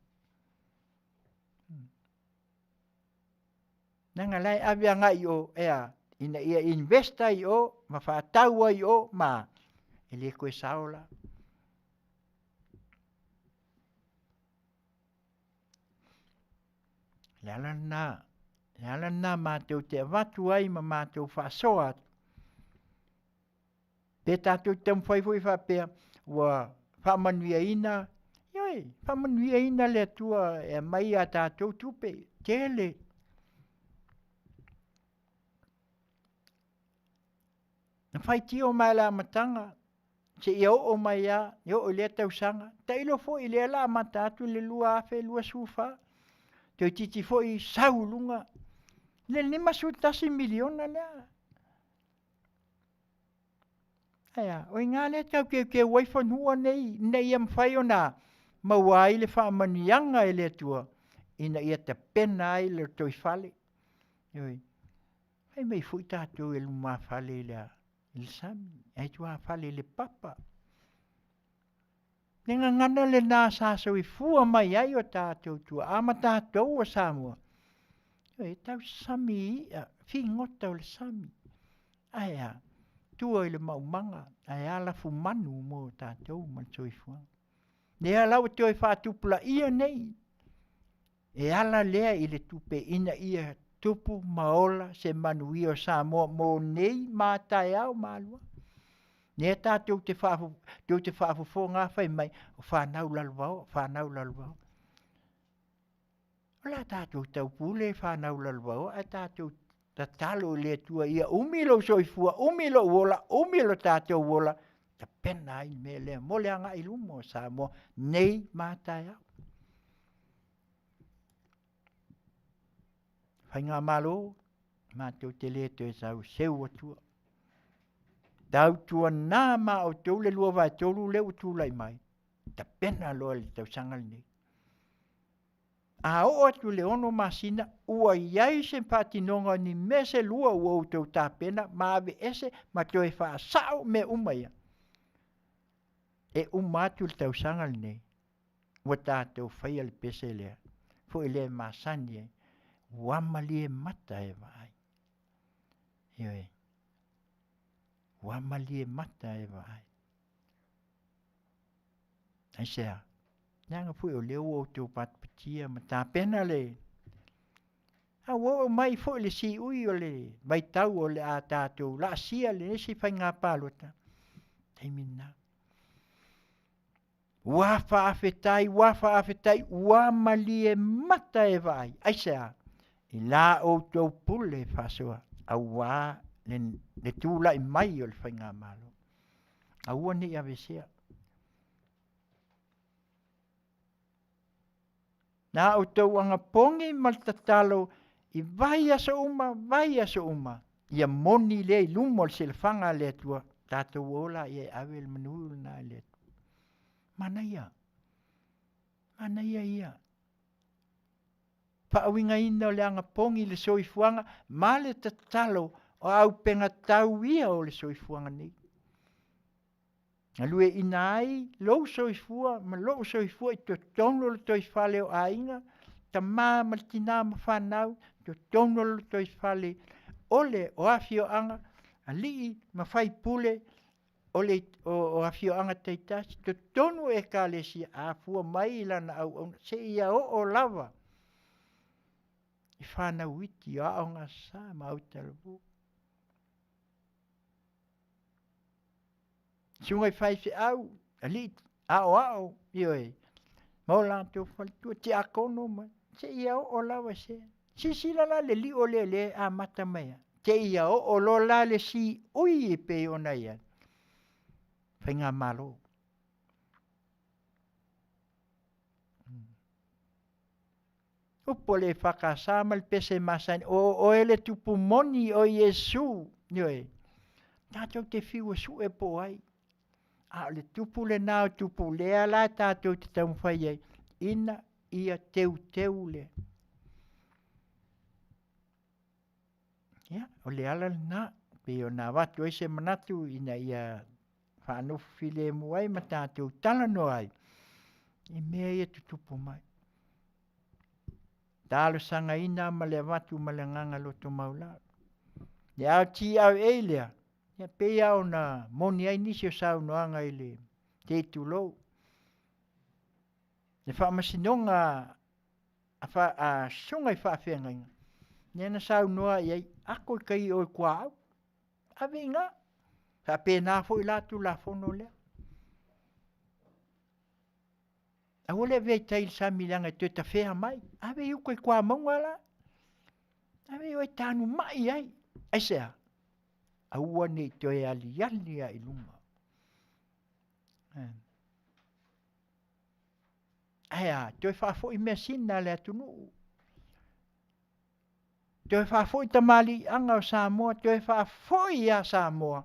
Leaga o la e ave agai i o, e a? Ina ia invest ai i o ma faatau ai i o ma a, e le toe sao la. O le ala lena, o le ala lena matou te avatu ai ma matou faasoa atu, pe tatou te taumafai foi faapea ua faamanuiaina, ioe, faamanuiaina le Atua e aumai a tatou tupe tele. Na faitio mai lava i le amataga seia oo mai lava e oo i lea tausaga, tailo foi o lea o le a amata atu le 2024, toeitiiti foi sau i luga le $51 miliona lea. Ae a? O i ina lea e tau teuteu ai fanua nei ina ia mafai ona maua ai le faamanuiaga e le Atua ina ia tapena ai le lotoifale. Ioe, fai mai foi tatou e lumafale i le sami ae tuafale i le papa. Le gagana lena sa soifua mai ai o tatou tuaa ma tatou o Samoa, e tausami i ia figota o le sami. Ae a? Tua i le maumaga ae a lafumanu mo tatou ma le soifuaga. Lea la ua toe faatupulaia nei e ala lea i le tupe ina ia tupu ma ola se manuia o Samoa mo nei ma a taeao ma alualu. Lea tatou te faafofoga lava fai mai o fanau lalovaoa, fanau lalovaoa. O le a tatou taupule fanau lalovaoa ae tatou tatalo i le Atua ia umi lou soifua, umi lou ola, umi lo tatou ola, tapena ai le mea lea mo le agai i luma o Samoa nei ma a taeao. Faigamalo, matou te le toe tau seu atua, tautuana ma outou le 2/3 lea ua tulai mai, tapena loa i le tausaga lenei. A oo atu i le 6 masina ua i ai se faatinoga o ni mea se lua ua outou tapena ma aveese ma toe faasao mea uma ia, e uma atu le tausaga lenei ua tatou faia le pese lea foi lea e masani ai, ua malie mata e vaai. Ioe, ua malie mata e vaai. Aisea? Leaga foi o lea ua outou patipatia ma tapena le a ua oo mai foi le siui o le vaitau o le a tatou laasia le isi faiga palota, taimi lena. Ua faafetai, ua faafetai, ua malie mata e vaai. Aisea? I la outou pule faasoa auā le, le tulai mai o le faigamalo. Aua ne i aveesea. Na outou agapogi ma le tatalo i vaiaso uma, vaiaso uma, ia moni lea i luma o le silafaga a le Atua, tatou o laia e ave le manu lena i le Atua. Manaia, manaia ia. Faauigaina o le agapogi i le soifuaga ma le tatalo o aupegatau ia o le soifuaga nei. Galueaiina ai lou soifua ma lou soifua i totonu o le lotoifale o aiga, tama ma le tina ma fanau, totonu o le lotoifale o le o afioaga, alii ma faipule o le o afioaga taitasi, totonu o ekalesia, afua mai lana auauna seia oo lava i fanau iti o Aoga Aso Sa ma autalavou. Susuga i faifeau, alii aoao, ioe, ma o latou faletua, tiakono ma seia oo lava i se... Silasila la i le lio lea o lea e amata mai ai, seia oo loa la le siui e pei ona i ai faigamalo. Upu a le EFKS ma le pese masani, o oe le Tupu moni o Iesu, ioe, tatou te fiu e sue po o ai, a o le Tupu lena o Tupu lea la tatou te taumafai ai ina ia teuteu le... Ia, o le ala lena pei ona avatu ai se manatu ina ia faanofo filemu ai ma tatou talanoa ai i mea ia e tutupu mai. Talosagaina ma le avatu ma le agaga loto maualalo. Le LTRA lea, e pei lava ona moni ai nisi o saunoaga i le, se i tulou, le faamasinoga a susuga i faafeagaiga, lea na saunoa i ai, ako i tai i o i tuaau, ave i ina. E faapena foi la le Tulafono lea. Aua le avea i tai i le sami leaga e toe tafea mai, ave i uka i tuamauga la, ave i o e tanumai ai. Aisea? Aua ne i toe aliali lava i luga. Ae a? Toe faafoi measina a le atunuu, toe faafoi tamaliiaga o Samoa, toe faafoi ia Samoa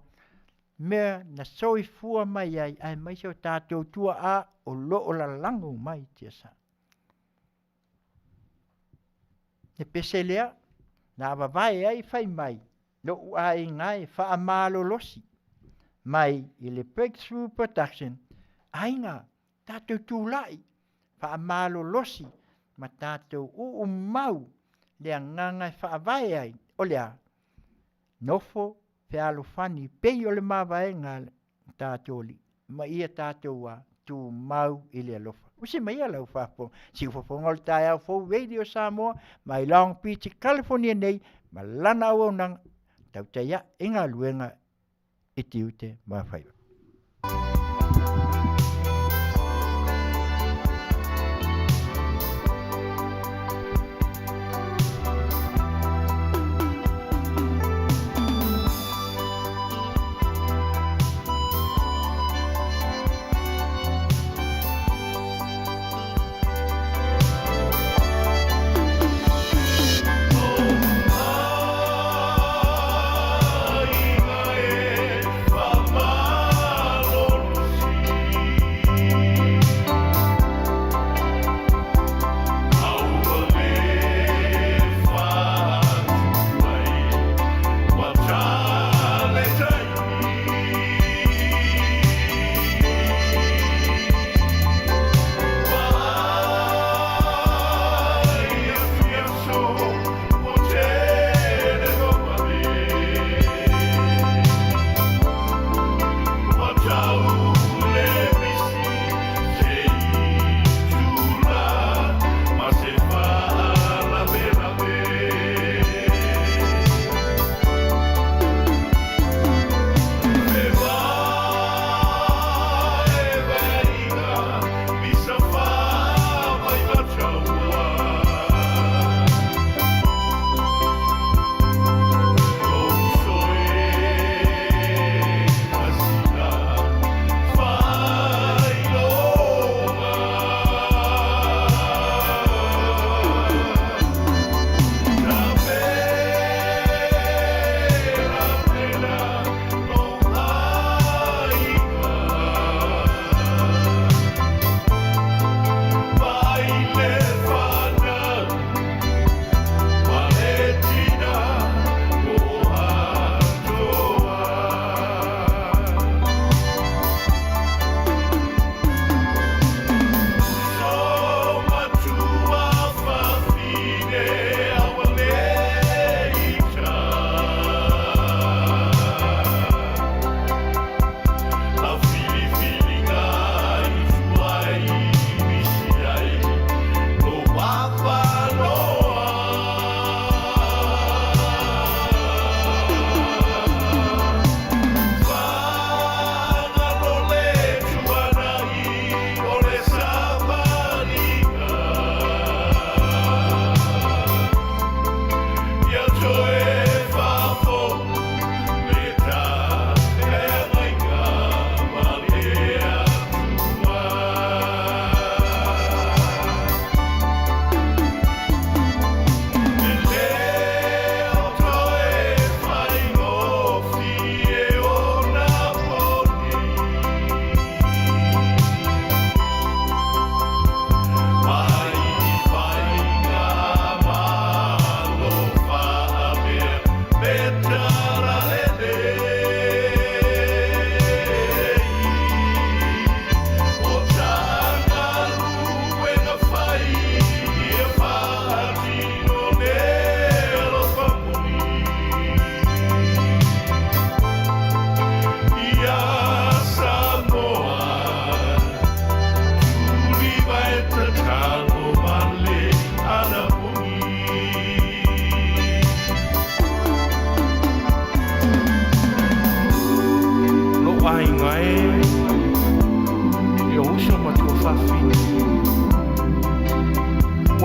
mea na soifua mai ai aemaise o tatou tuaa o lo o lalago mai i tiasa. Le pese lea na vavae ai fai mai lou aiga e faamalolosi mai i le Breakthrough Production, aiga, tatou tulai, faamalolosi ma tatou uumau le agaga e faavae ai, o le a? Nofo fealofani pei o le mavaega a lo tatou Alii ma ia tatou a? Tumau i le alofa. Usi maia lau faafofoga, siufofoga o le taeao fou Radio Samoa mai Long Beach i Kalifonia nei ma lana auaunaga, tautai ae i galuega i tiute ma faiva.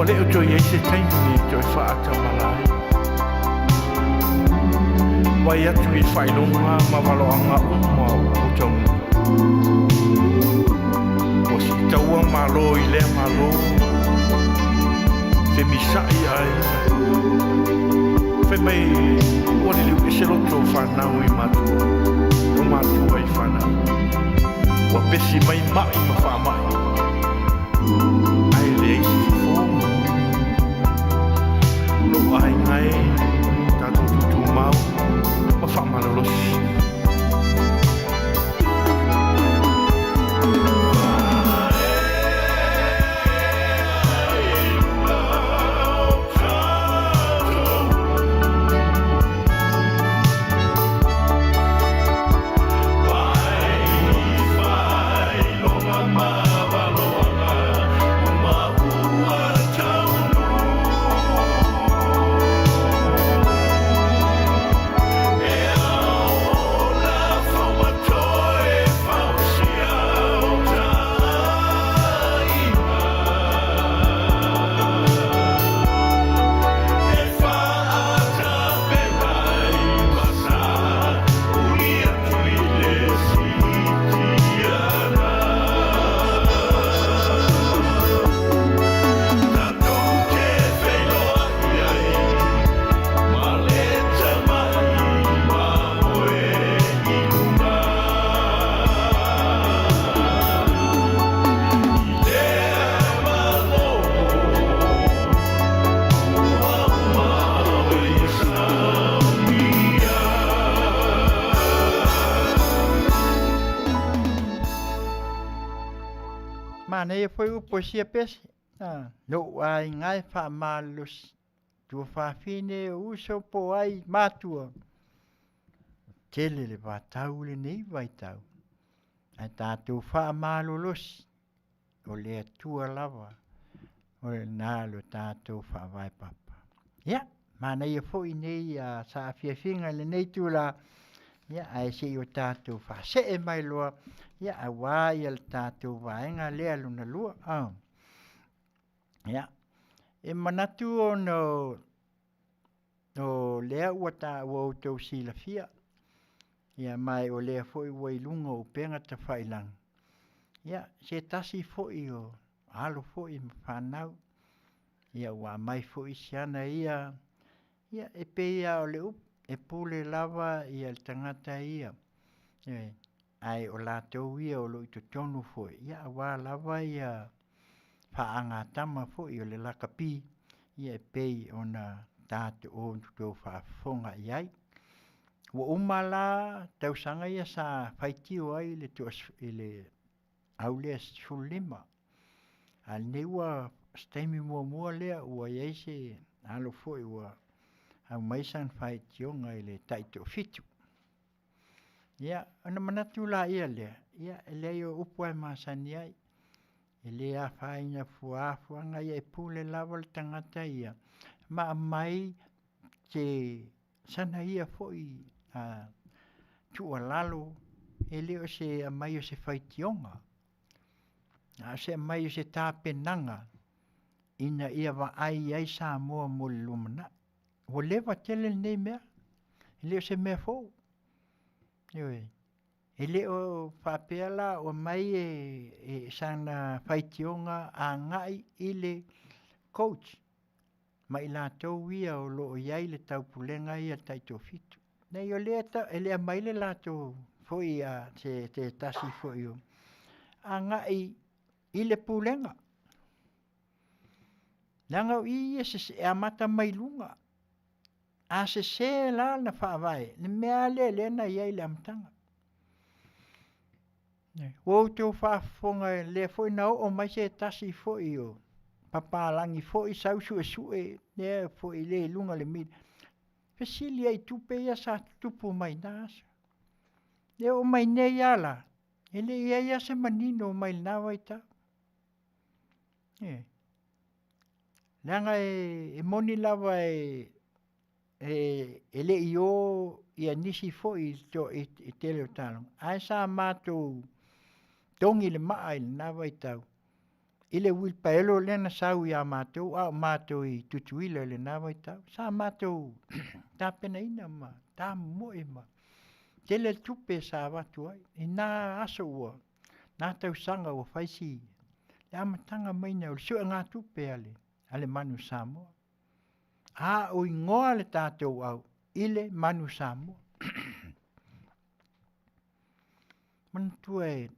le o toe i ai se taimi e toe faatamala ai. Vaai atu i faailoga ma valoaga uma ua taunuu. Ua siitaua Malo i lea Malo, femisa'i aiga. Fai mai ua liliu ese loto o fanau i matua, o matua i fanau. Ua pesi mai ma'i ma faama'i, ae leai se fofo. Lou aiga e, tatou tutumau ma faamalolosi. Manaia foi upu o sia pese, lou aiga e faamalolosi, tuafafine o uso po o ai matua, tele le vatau lenei vaitau, ae tatou faamalolosi, o le Atua lava o lena lo tatou faavae papa. Ia, manaia foi nei saafiafiga i lenei itula, ia ae se i o tatou faasee mai loa, ia aua ia le tatou vaega lea lona lua. Ia, e manatu ona o lea ua outou silafia, ia ma o lea foi ua i luga o upega tafailagi, ia se tasi foi o alo foi ma fanau, ia ua aumai foi si ana ia, ia e pei lava o le upu, e pule lava le tagata ia, ioe, ae o latou ia o lo o i totonu foi, ia aua lava ia faagatama foi o le lakapi, ia e pei ona outou faafofoga i ai. Ua uma la tausaga ia sa faitio ai le au lea 15, a o lenei ua o se taimi muamua lea ua i ai se alo foi ua aumai sana faitioga i le taitoafitu. Ia, ona manatu laia lea, ia e leai o upu lava e masani ai, e le afaina fua afuaga ia e pule lava le tagata ia ma aumai se sana ia foi tuualalo, e le o se aumai o se faitioga, a o se aumai o se tapenaga ina ia vaai ai Samoa mo le lumanai. Ua leva tele lenei mea, e le o se mea fou, ioe. E le o faapea la o aumai e sana faitioga agai i le coach ma i latou ia o lo o i ai le taupulega ia taitoafitu. Leai o lea e le aumai le latou foi a se tasi foi o agai i le pulega, leaga o i e amata mai luga. A sese la le faavae, le mea lava lea na i ai i le amataga. Ua outou faafofoga o lea foi na oo mai se tasi foi o papalagi foi sau suesue lea foi i luga o le media, fesili ai i tupe ia sa tutupu mai na aso. E oo mai nei lava la, e le i i ai lava se manino mai lena vaitau. Ioe. Leaga e moni lava e le i o nisi foi i le tele o taaloga, ae sa matou togi le maa i lena vaitau. I le uilipaelo lea na sau ia matou a o matou i Tutuila i lena vaitau, sa matou tapenaina ma tamomoe ma tele le tupe sa avatu ai i na aso ua, na tausaga ua fai si le amataga mai o le suegatupe a le Manu Samoa. A o igoa le tatou au i le Manu Samoa. Manatua e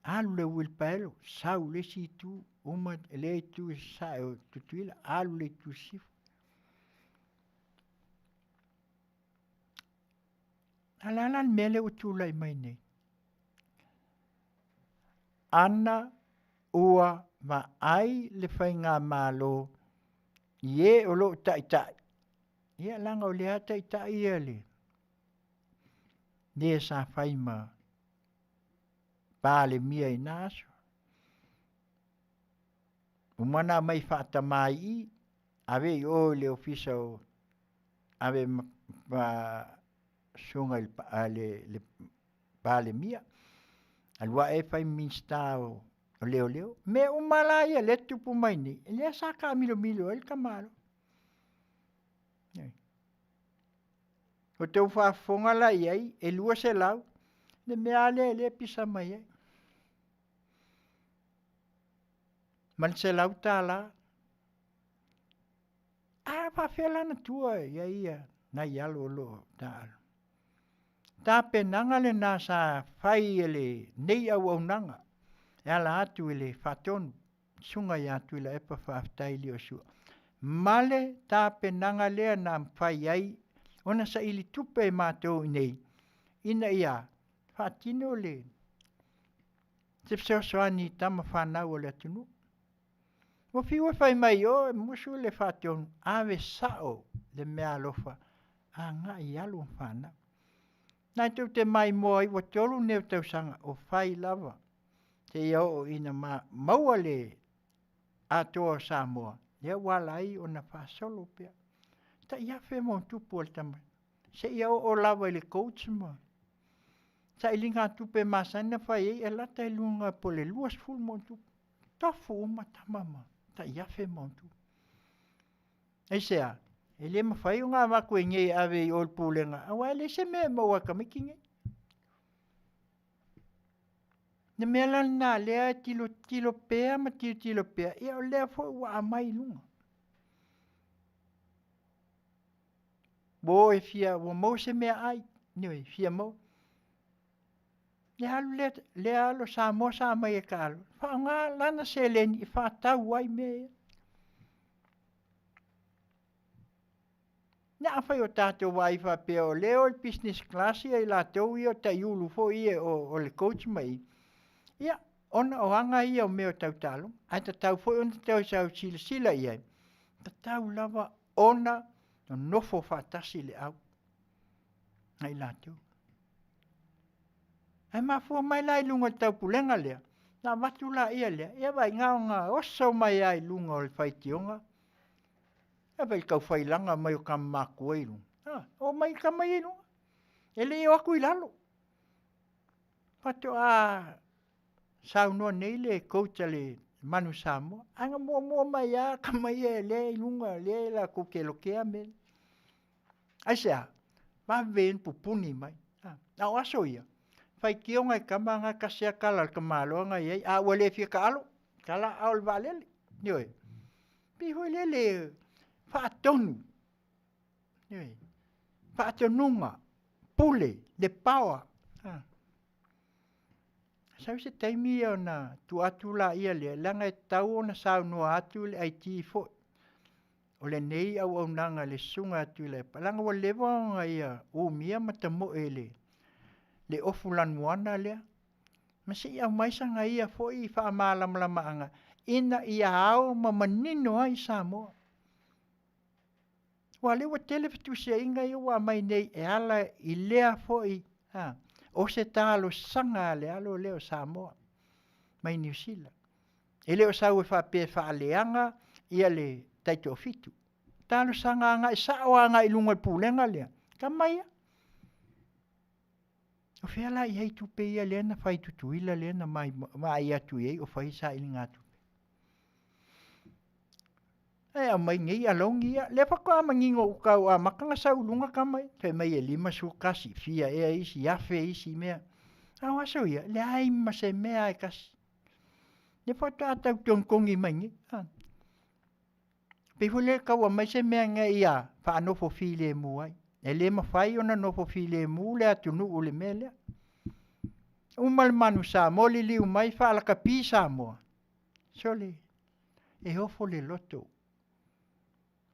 alu le uilipaelo sau le isi itu, uma lea itu i sasae o Tutuila, alu le itu i sisifo. A o le a la le mea lea ua tulai mai nei? Ana ua vaai le faigamalo i e o lo o taitai, ia leaga o lea lava e taitai ia le le sa fai ma Palemia i na aso. Uma ona aumai faatama i i, ave i o i le Ofisa o ave ma susuga i le Palemia, alu ae fai ma Minisita o Leoleo. O mea uma la ia o lea e tutupu mai nei, lea sa taamilomilo ai le tamaloa. Ua outou faafofoga la i ai, e 200 le mea lava lea o lea e pisa mai ai, ma le $100. A faapefea la ona tua i ai ia nai alo o lo o taaalo? Tapenaga lena sa fai e lenei auaunaga e ala atu i le Faatonu, Susuga ia Tuilaepa Faafetai Liosua, ma le tapenaga lea na mafai ai ona saili tupe e matou i inei ina ia faatino le se fesoasoani i tama fanau a le atunuu. Ua fiu e fai mai o e musu le Faatonu, ave sao le meaalofa agai i alo ma fanau. Matou te maimoa ai ua 3 nei o tausaga o fai lava seia oo ina maua le Atoa o Samoa, lea ua ala ai ona faasolo pea. Tai afe ma ona tupu o le tama seia oo lava i le coach ma sailigatupe masani ona fai ai, e lata i luga po o le 20 ma ona tupu. Tofu uma tama ma tai afe ma ona tupu. Aisea? E le mafai ona avatu i inei e ave i o i le Pulega aua e leai se mea e maua e tamaiti nei. O le mea la lena o lea e tilotilo pea ma tilotilo pea, ia o lea foi ua aumai i luga. Ua o e fia maua se meaai, ioe, fia maua. Le alu lea alo Samoa sa aumai e taalo, faaaoga lana seleni e faatau ai mea ia. Ia afai o tatou vaai faapea o lea e o i le business class ia i latou ia o taiulu foi ia o le coach ma ia, ia ona o aga ia o mea tau taaloga, ae tatau foi ona toe sau silasila i ai, tatau lava ona nonofo faatasi le au ma i latou. Ae mafua mai la i luga o le taupulega lea, ona avatu laia lea, ia vaai na ona oso mai lava i luga o le faitioga, vaai i le taufailaga mai o tama matutua i luga, a, omai tama ia i luga. E le i o atu i lalo. Faatoa saunoa nei le coach a le Manu Samoa, ae na muamua mai lava tama ia lea e i luga lea latou te lokea mea ia. Aisea? Vave ona pupuni mai. A o aso ia, faitioga e tama na e tasi lava tala a le tamaloa na i ai, a ua le fia taalo, tala aao i le vaalele. Ioe, pei foi lele faatonu, ioe, faatonuga, pule, le power. Sau se taimi ona tuu atu laia lea, leaga e tatau ona saunoa atu le IT foi o lenei auaunaga i le Susuga ia Tuilaepa, leaga ua leva ona ia umia ma tamoe i le ofu lanuana lea, ma se i aumai sana ia foi faamalamalamaga ina ia ao ma manino ai Samoa. Aua o lea ua tele fetusiaiga ia ua aumai nei e ala i lea foi o se talosaga a le alo lea o Samoa mai Niu Sila. E le o sau e faapea e faaleaga ia le Taitoafitu. Talosaga agai sao lava i luga o le pulega lea, tama ia. O fea la e i ai tupe ia lea na fai i Tutuila lea na vaai atu i ai o fai sailigatupe? Ae aumai nei alaogi ia. Lea faatoa manino uka ua amata ona sau i luga tama ia. Fai mai e 51, fia ea isi, afe isi mea. A o aso ia, leai ma se mea e tasi. Lea faatoa tau togitogi mai nei. Pei foi lea tau aumai se mea ina ia faanofo filemu ai. E le mafai ona nofo filemu le atunuu i le mea lea. Uma le Manu Samoa liliu mai faalakapi Samoa, sole, e ofo le loto.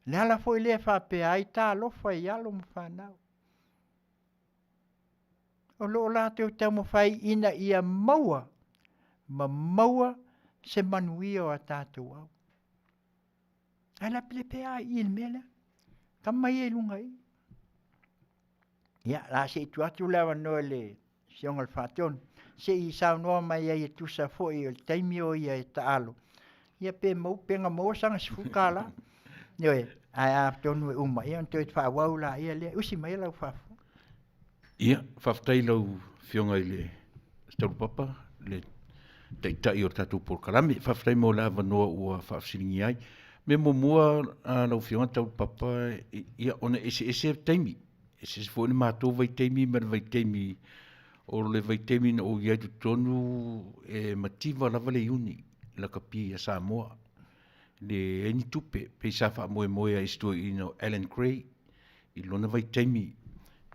Le ala foi lea e faapea ai, talofa i alo ma fanau. O lo o latou taumafai ina ia maua ma maua se manuia o a tatou au. Ae lape lava i i le mea lea. Tama ia i luga i i. Ia, o le a se i tuu atu le avanoa i le Afioga i le Faatonu se i saunoa mai ai e tusa foi o le taimi o ia e taalo, ia pe na maua sana $10. Ioe, ae atonu e uma ia ona toe faaauau laia lea. Usi maia lau faafofoga. Ia, faafetai i lau Afioga i le Taulupapa, le Taitai o le tatou polokalame. Faafetai mo le avanoa ua faafesiligia ai. Mea muamua lau Afioga Taulupapa, ia ona eseese taimi. Eseese foi le matou vaitaimi ma le vaitaimi o le vaitaimi na ou i ai i totonu e mativa lava le Iuni lakapi a Samoa. E leai ni tupe, pei sa faamoemoe ai i si toeaina o Allan Gray i lona vaitaimi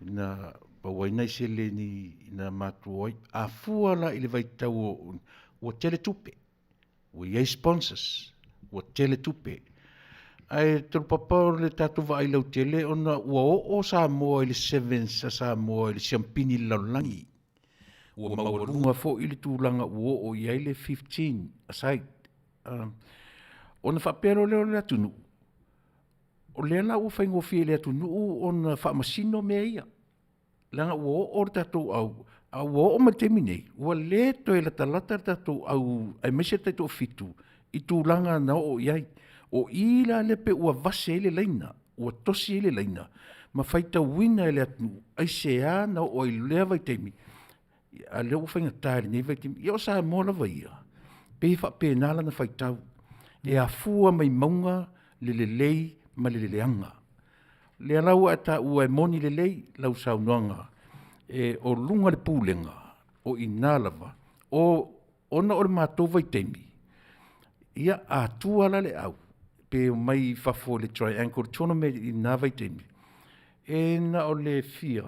na pau ai nai seleni na matou o ai. A fua la i le vaitau o, ua tele tupe, ua i ai sponsors, ua tele tupe. Ae Taulupapa o le tatou vaai lautele ona ua oo Samoa i le Sevens a Samoa i le siampini i le lalolagi. Ua maualuga foi le tulaga ua oo i ai le 15 a side. Ona faapea loa lea o le atunuu, o lea la ua faigofie i le atunuu ona faamasino mea ia, leaga ua oo le tatou au, a ua oo mai le taimi nei, ua le toe latalata le tatou au, aemaise le taitoafitu i tulaga na oo i ai. O i la lea pei ua vase ai le laina, ua tosi ai le laina ma faitauina e le atunuu, aisea na oo ai i lea vaitaimi, a o lea ua faigata i lenei vaitaimi. Ia o Samoa lava ia, pei e faapena lana faitau, e afua mai mauga le lelei ma le leaga. O lea la ua e taua e moni lelei lau saunoaga, o luga i le pulega, o i ina lava, ona o le matou vaitaimi, ia a tua la le au, pe omai i fafo i le triangle tournament i na vaitaimi, e na o le fia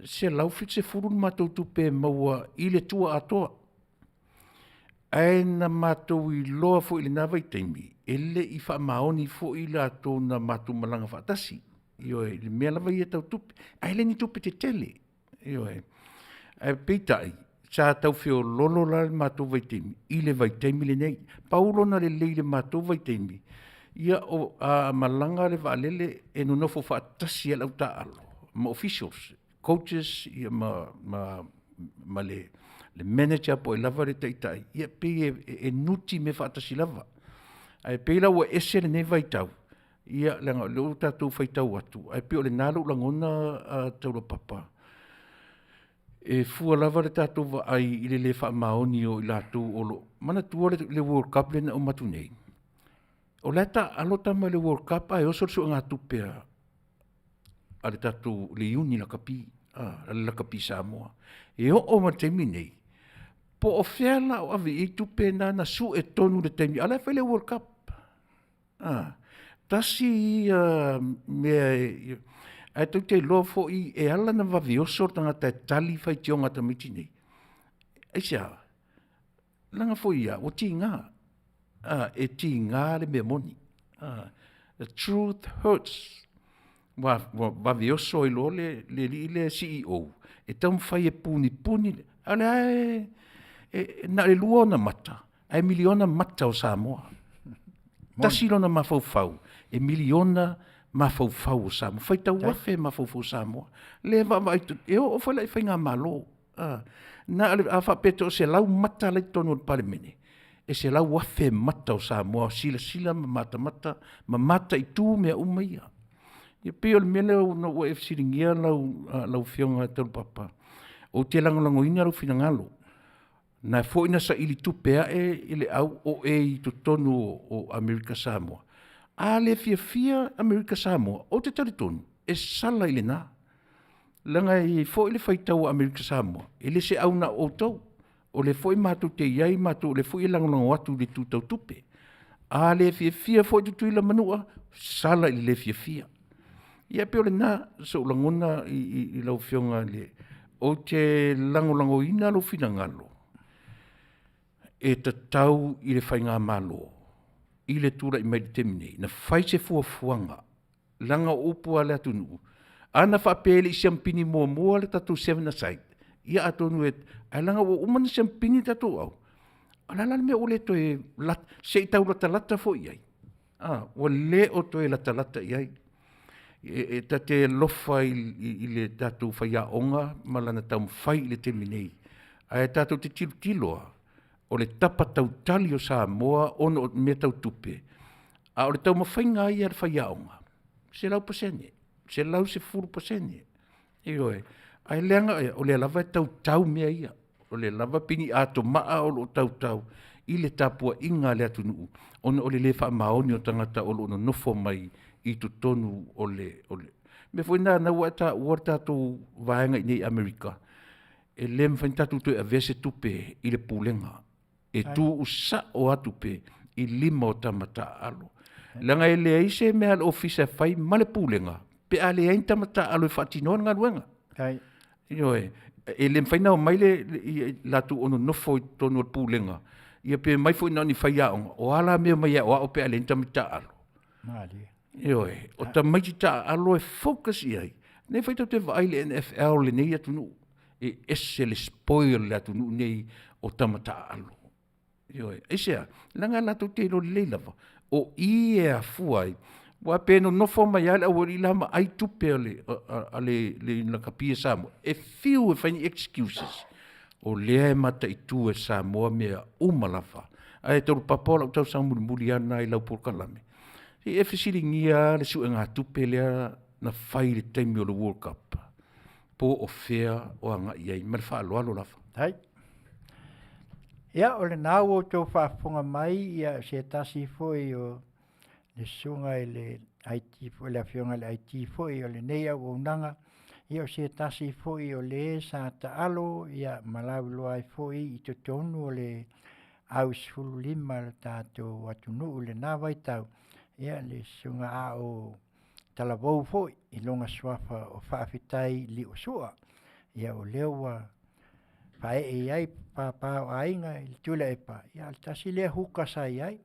170 le matou tupe e maua i le tua atoa. Ae na matou iloa foi i lena vaitaimi, e le i faamaoni foi latou na matou malaga faatasi, ioe, i le mea lava ia tau tupe, ae le ni tupe tetele, ioe. Ae peitai, sa tau feoloolo la le matou vaitaimi i le vaitaimi lenei. Pau lona lelei i le matou vaitaimi, ia o, a malaga le vaalele, e nonofo faatasi lava le au taaalo ma officials, coaches ia ma le manager po o ai lava le taitai, ia pei e nuti mea faatasi lava. Ae pei la ua ese lenei vaitau, ia leaga o lea ua tatou faitau atu, ae pei o lena lou lagona Taulapapa, e fua lava le tatou vaai i le le faamaoni o i latou o lo o… Manatua le World Cup lea na uma atu nei, o la e taaalo tama i le World Cup ae oso le suegatupe a le tatou le Iuni Lakapi, a le Lakapi Samoa. E oo mai i le taimi lenei, po o fea la o ave i ai tupe na na sue tonu i le taimi, a o la e fai le World Cup. Tasi ia mea ae tou te iloa foi e ala ona vave oso le tagata e tali faitioga a tamaiti nei. Aisea? Leaga foi ia ua tiga, e tiga le mea moni. The truth hurts. Ua vave oso ai loa le alii lea CEO e taumafai e punipuni, a o lea e na o le 2 ona mata, ae miliona mata o Samoa. Tasi lona mafaufau, e miliona mafaufau o Samoa, faitau afe mafaufau o Samoa. Lea e vaavaai, e oo foi la i faigamalo. Na o le, a faapea e toaselau mata la e i totonu o le Palemene, e 100,000 mata o Samoa o silasila ma matamata ma mataitu mea uma ia. E pei o le mea lea ina ua e fesiligia lau Afioga Taulapapa, ou te lagolagoina lou finagalo. Na foi na saili tupe ae i le au o e i totonu o Amerika Samoa. A le fiafia Amerika Samoa, ou te talitonu, e sala i lena. Leaga e i ai foi le faitau a Amerika Samoa, e le se au na o outou. O lea foi matou te i ai, matou, o lea foi e lagolago atu i le itu tau tupe. A le fiafia foi Tutuila ma Manua, sala i le le fiafia. Ia e pei o lena sou lagona i, i, i lau Afioga i le, ou te lagolagoina lou finagalo e tatau i le faigamalo i le tulai mai i le taimi nei, na fai se fuafuaga leaga o upu a le atunuu, ana faapea e le i siamupini muamua le tatou seven aside, ia atonu e, ae leaga ua uma ona siamupini le tatou au, o le a la le mea ua le toe se i tau latalata foi i ai? A, ua le o toe latalata i ai. E ta te alofa i le tatou faiaoga ma lana taumafai i le taimi nei, ae tatou te tilotilo lava, o le tapa tautali o Samoa ona o mea tau tupe, a o le taumafaiga lava ia a le faiaoga, 100%, 110%, ioe. Ae leaga o lea lava e tautau mea ia, o lea lava e pei ni atomaa o lo o tautau i le tapuaiga a le atunuu ona o le le faamaoni o tagata o lo o nonofo mai i totonu o le mea foi lena ua e taua le tatou vaega i inei i Amerika, e le mafai ona tatou toe avea se tupe i le pulega e tuusao atu pea i lima o tama taaalo. Leaga e leai se mea a le ofisa e fai ma le pulega pe a leai ni tama taaalo e faatinoa le galuega. Ioe, e le mafai ona omai le latou o nonofo i totonu o le pulega, ia pe omai foi na o ni faiaoga, o a la mea e omai e aoao pe a leai ni tamaiti taaalo. Ioe, o tamaiti taaalo e focus i ai. O lenei foi tatou te vaai i le NFL i lenei atunuu, e ese le spoil o le atunuu nei o tama taaalo. Ioe, aisea? Leaga latou te iloa lelei lava, o i e afua ai, aua pe nonofo mai lava le aualii la ma ai tupe a le, a le, le lakapi a Samoa, e fiu e fai ni excuses, o lea e mataitu e Samoa mea uma lava. Ae Toelopapa o lau talosaga mulimuli lava lena i lau polokalame, se i e fesiligia lava le suegatupe lea na fai i le taimi o le World Cup, po o fea o agai i ai. Ma le faaaloalo lava. Hai. Ia, o lena ua outou faafofoga mai, ia, se tasi foi o le susuga i le IT foi, le afioga i le IT foi o lenei auaunaga, ia o se tasi foi o le sa taalo, ia, ma lauiloa ai foi i totonu o le au 15 a le tatou atunuu i lena vaitau, ia le susuga a o talavou foi i lona suafa o Faafetai Liusua. Ia o lea ua faaee i ai papa o aiga i le Tuilaepa, ia o le tasi lea huka sa i ai,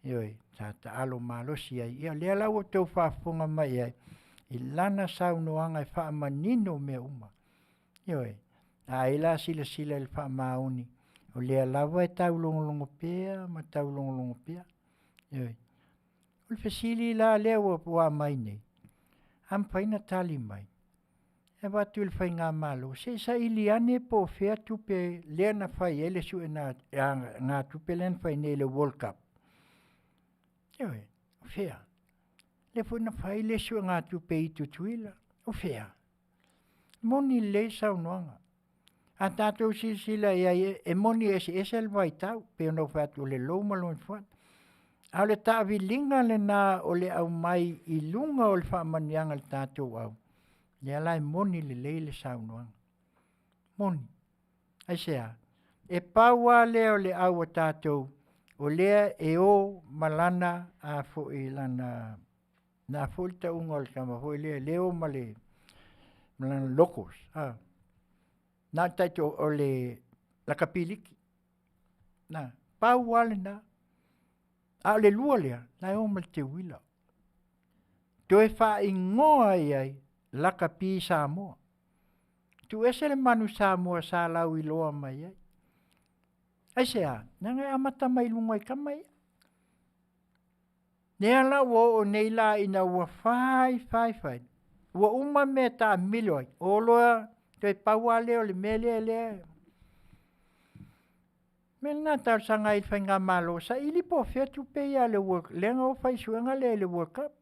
ioe, sa taalo malosi ai. Ia o lea la ua outou faafofoga mai i ai i lana saunoaga e faamanino mea uma. Ioe, a i la silasila i le faamaoni, o lea lava e taulogologo pea ma taulogologo pea. Ioe. O le fesili la lea ua aumai nei, a mafai ona tali mai, e avatu i le faigamalo, se i saili ane po o fea tupe lea na fai ai le suegatupe lea na fai nei i le World Cup. Ioe, o fea? Lea foi na fai le suegatupe i Tutuila, o fea? Moni lelei saunoaga. A tatou silasila i ai, e moni e eseese le vaitau, pei ona ou fai atu o le lou ma lona fuata. A o le taaviliga lena o le aumai i luga o le faamanuiaga a le tatou au, lea la e moni lelei le saunoaga. Moni. Aisea? E pau lava lea o le au a tatou, o lea e o ma lana a foi lana na foi le tauga o le tama foi lea, lea e o ma le ma lana locals, a. Na o le taito o le lakapi liki. Na, pau lava lena. A o le lua lea, na e o ma le teuila. Toe faaigoa ai ai lakapi Samoa. Tuuese le manu Samoa sa lauiloa mai ai. Aisea? Leaga e amata mai luga i tama ia. Lea la ua oo nei la ina ua fai fai fai, ua uma mea e taamilo ai, o loa toe pau lava lea o le mea lea lea. O le mea lena e talosaga ai i le faigamalo, saili po o fea tupe ia a le World, lea na o fai suega lea i le World Cup.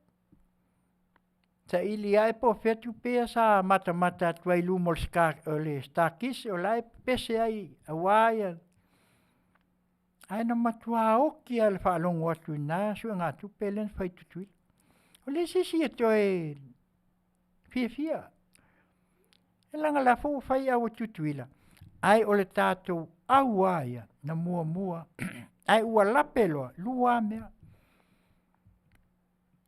Saili ae po o fea tupe ia sa matamata atu ai i luma o le Star, o le Star Kiss o la e pepese ai aua ia. Ae na matuā oki lava i le faalogo atu i na suegatupe lea na fai i Tutuila. O le isi isi e toe fiafia, e leaga o la foi ua fai au a Tutuila, ae o le tatou au lava ia na muamua ae ua lape loa, lua lava mea.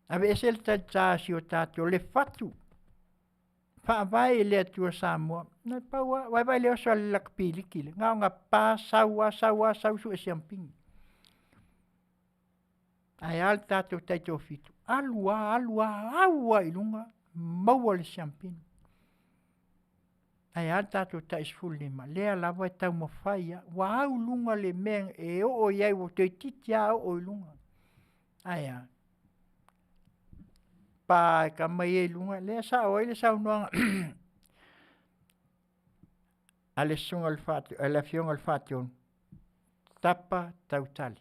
Aveese le talita o si o tatou le fatu, faavae i le Atua Samoa, na o le pau lava, aua vaai i le oso a le lakapi liki lea, na ona pa sau lava, sau lava sau sue siamupini. Ae a le tatou taitoafitu? Alu lava, alu lava, au lava i luga, maua le siamupini. Ae a le tatou tai-15? Lea lava e taumafai lava, ua au i luga le mea e oo i ai ua toeitiiti lava oo i luga. Ae a? Pa e tama ia i luga, lea e sao ai le saunoaga a le Susuga i le Afioga i le Faatonu, tapa tautali.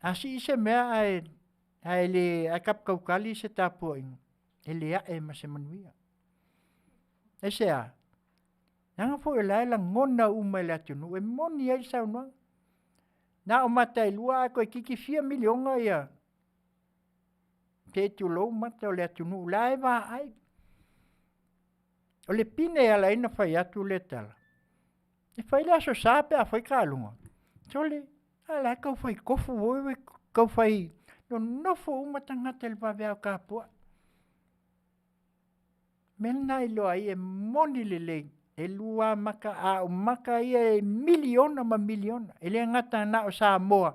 A sii se mea ae le ae tapu tautali se tapuaiga, e le ae ma se manuia. Aisea? Leaga foi o la e lagona uma e le atunuu, e moni ai le saunoaga. Na o Matailua ae toeitiiti fia miliona ia se i tulou mata o le atunuu o la e vaai. O le pine e ala ai ona fai atu lea tala, e fai le Aso Sa pe a fai taaloga, sole, a o la e tau fai tofu foi tau fai nonofo uma tagata i le vaveao tapuai. O le mea lena e iloa ai e moni lelei, e lua lava mata, a o mata ia e miliona ma miliona. E le gata na o Samoa,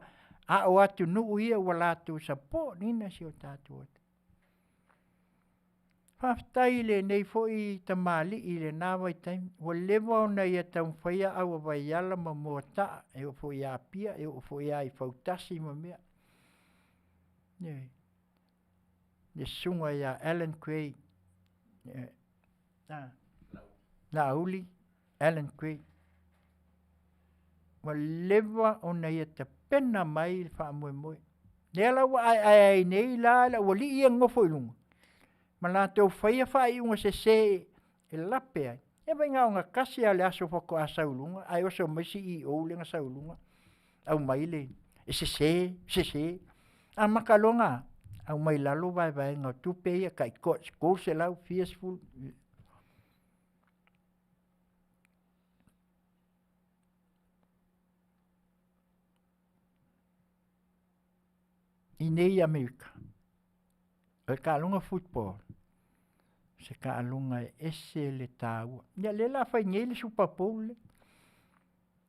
a o atunuu ia ua latou support ina si o tatou atunuu. Faafetai i lenei foi tamalii i lena vaitaimi, ua leva ona ia taumafaia au a Vaiala ma Moataa, e oo foi ia Apia, e oo foi lava i Fautasi ma mea. Ioe. Le Susuga ia Alan Grey, Laauli Alan Grey, ua leva ona ia tapena mai le faamoemoe. Lea la ua aeae ai nei la le aualii ia e nonofo i luga, ma latou faia faaiuga sese e lape ai. Ia vaai na ona tasi lava o le aso faatoa sau i luga ae oso mai le CEO lea na sau i luga aumai le, e sese, sese. Amata loa ona a? Aumai i lalo vaevaega o tupe ia tai 300 fia sefulu. I inei i Amerika, o le taaloga football, o se taaloga e ese le taua. Ia o lea o le a fai nei le super bowl lea.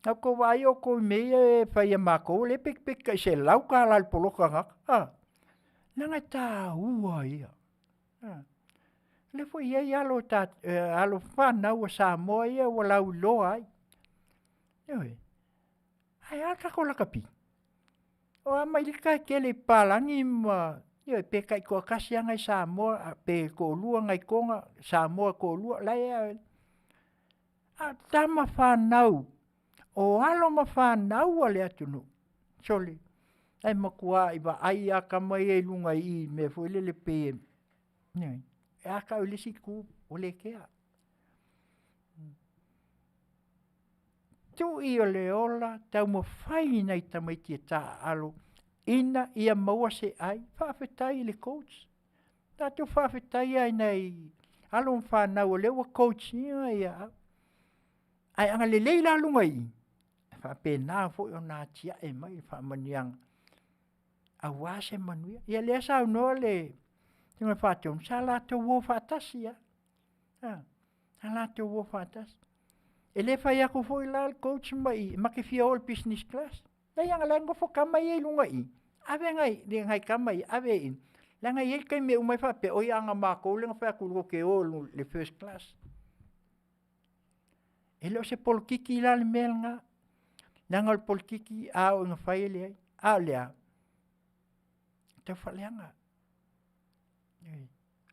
Na outou vaai outou i mea ia e fai a matou lea e petipeti tai $100 i le poloka tagata, a, leaga e taua ia. A, o lea foi e i ai alo ma fanau a Samoa ia ua lauiloa ai, ioe. Ae a le tatou lakapi? O Amerika e tele i papalagi ma, ioe, pe taitoatasi lava nai Samoa pe toalua nai Toga, Samoa e toalua, o la e a o tama fanau, o alo ma fanau a le atunuu, sole, e matuai vaai lava tama ia i luga i i i mea foi lele pei e, ioe, a tau i le isi itu, ua le kea. Tui o le ola, taumafai nai tamaiti e taaalo ina ia maua se ai. Faafetai i le coach, tatou faafetai lava i nai alo ma fanau o lea ua coach ina au. Ae ana lelei la luga i i, e faapena foi ona atiae mai faamanuiaga aua se manuia. Ia lea e saunoa le Afioga i le Faatonu, sa latou o faatasi lava, sa latou o faatasi. E le fai atu foi la le coach ma i, ma te fia o i le business class. Leai leaga o la e nonofo tama ia i luga i i, ave nai tama ia ave i, leaga e i ai le taimi e uma ai faapea, oi ana matou lea na fai atu latou te o i le first class. E le o se polokiki la le mea lena, leaga o le polokiki a oo ina fai e leai. A o le a? E taufaaleaga.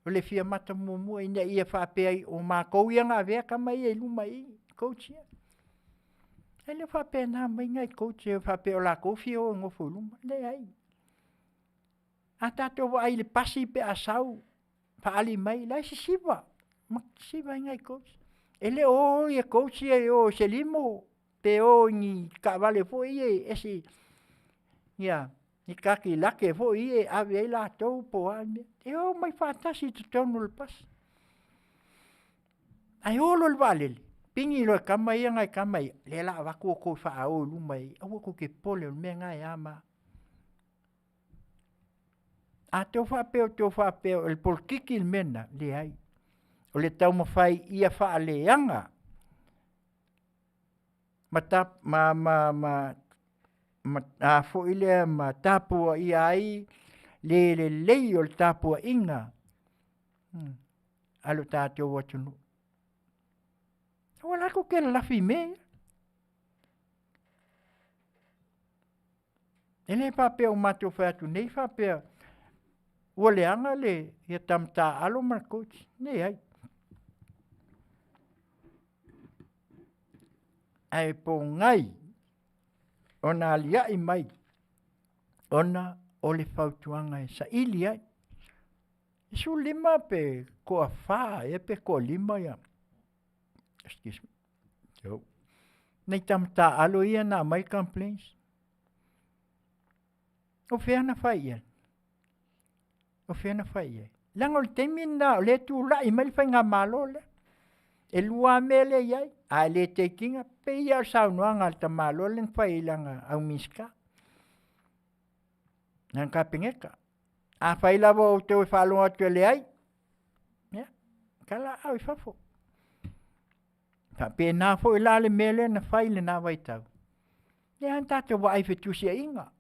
O le fia mata muamua ina ia faapea ai o matou ia na avea tama ia i luma i i, coach ia. E le o faapena mai nai coach ia faapea o latou e fia o e nofo i luma, leai. A tatou vaai i le pasi pe a sau faaali mai, o la e sisiva, sisiva ai nai coach. E le o o coach ia i o i se limo. Pe o i ni taavale foi ia e ese ia ni kakilake foi ia e ave ai latou po o a mea, e omai faatasi i totonu o le pasi. Ae o loa i le vaalele, pigi loa e tama ia nai tama ia, lea o le a avatu outou e faaao i luma e aua tou te popole o le mea lena e a ma a. A outou faapea o faapea o le polokiki le mea lena, leai. O le taumafai ia faaleaga ma tapuaia ai le lelei o le tapuaiga a lo tatou atunuu. Aua la tou te lalafi i mea ia. E le faapea ua o matou fai atu nei faapea ua leaga ia tama taaalo ma le coach, leai. Ae pogai ona aliai mai ona o le fautuaga e saili ai. E 15 pe toa-4 ea pe toa-5 ia nai tama taaalo ia na aumai complains. O fea na fai i ai? O fea na fai i ai? Leaga o le taimi lena o lea e tulai mai le faigamalo lea. E 2 lava mea lea e i ai, a le take ina, pei lava o le saunoaga a le tamaloa lea na fai i lana au Minisita, lana Kapeneta. Afai lava o outou e faalogo atu e leai, ia talaaao i fafo. E faapena foi la le mea lea na fai i lena vaitau, lea na o tatou vaai i fetusiaiga.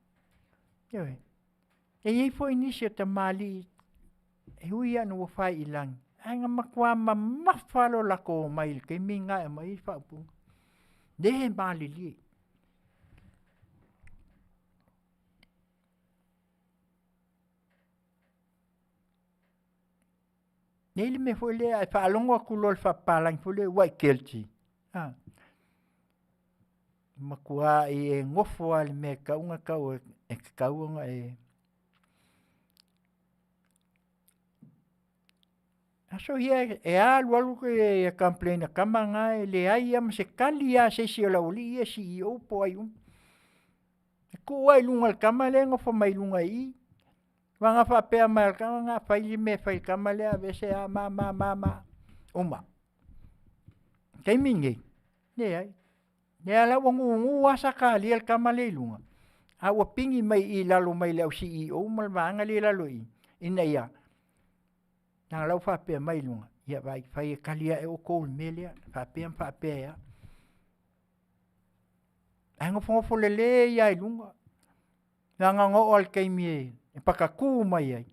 Ioe, e i ai foi nisi o tamalii e ui lava ina ua fai i lagi, ae na matua mamafa lo latou omai i le taimi lena e aumai ai faaupuga. Le malilie. E i ai le mea foi lea a e faalogo atu loa i le faapapalagi foi lea ua e guilty, a, matua e nofo lava i le mea e tatau ona e tatau ona e... Aso ia e alu alu le complain a tama na e leai lava ma se tali lava a se isi o le aualii ia CEO po o ai uma. E tuu lava i luga o le tama lea e nofo mai luga i i, aua na faapea mai lava e le tama lena, fai le mea e fai i le tama lea aveese a ma ma, uma. O le taimi lenei, leai, o lea la ua gugu lava Sakaria i le tama lea i luga, a ua pigi mai i lalo mai i le au CEO ma le vaega lea e i lalo i i, ina ia, leaga o la e ua faapea mai i luga, ia vaai, fai e tali ae outou i le mea lea, faapea ma faapea e a. Ae nofonofo lelei lava i luga, leaga na oo lava i le taimi e patatu mai ai,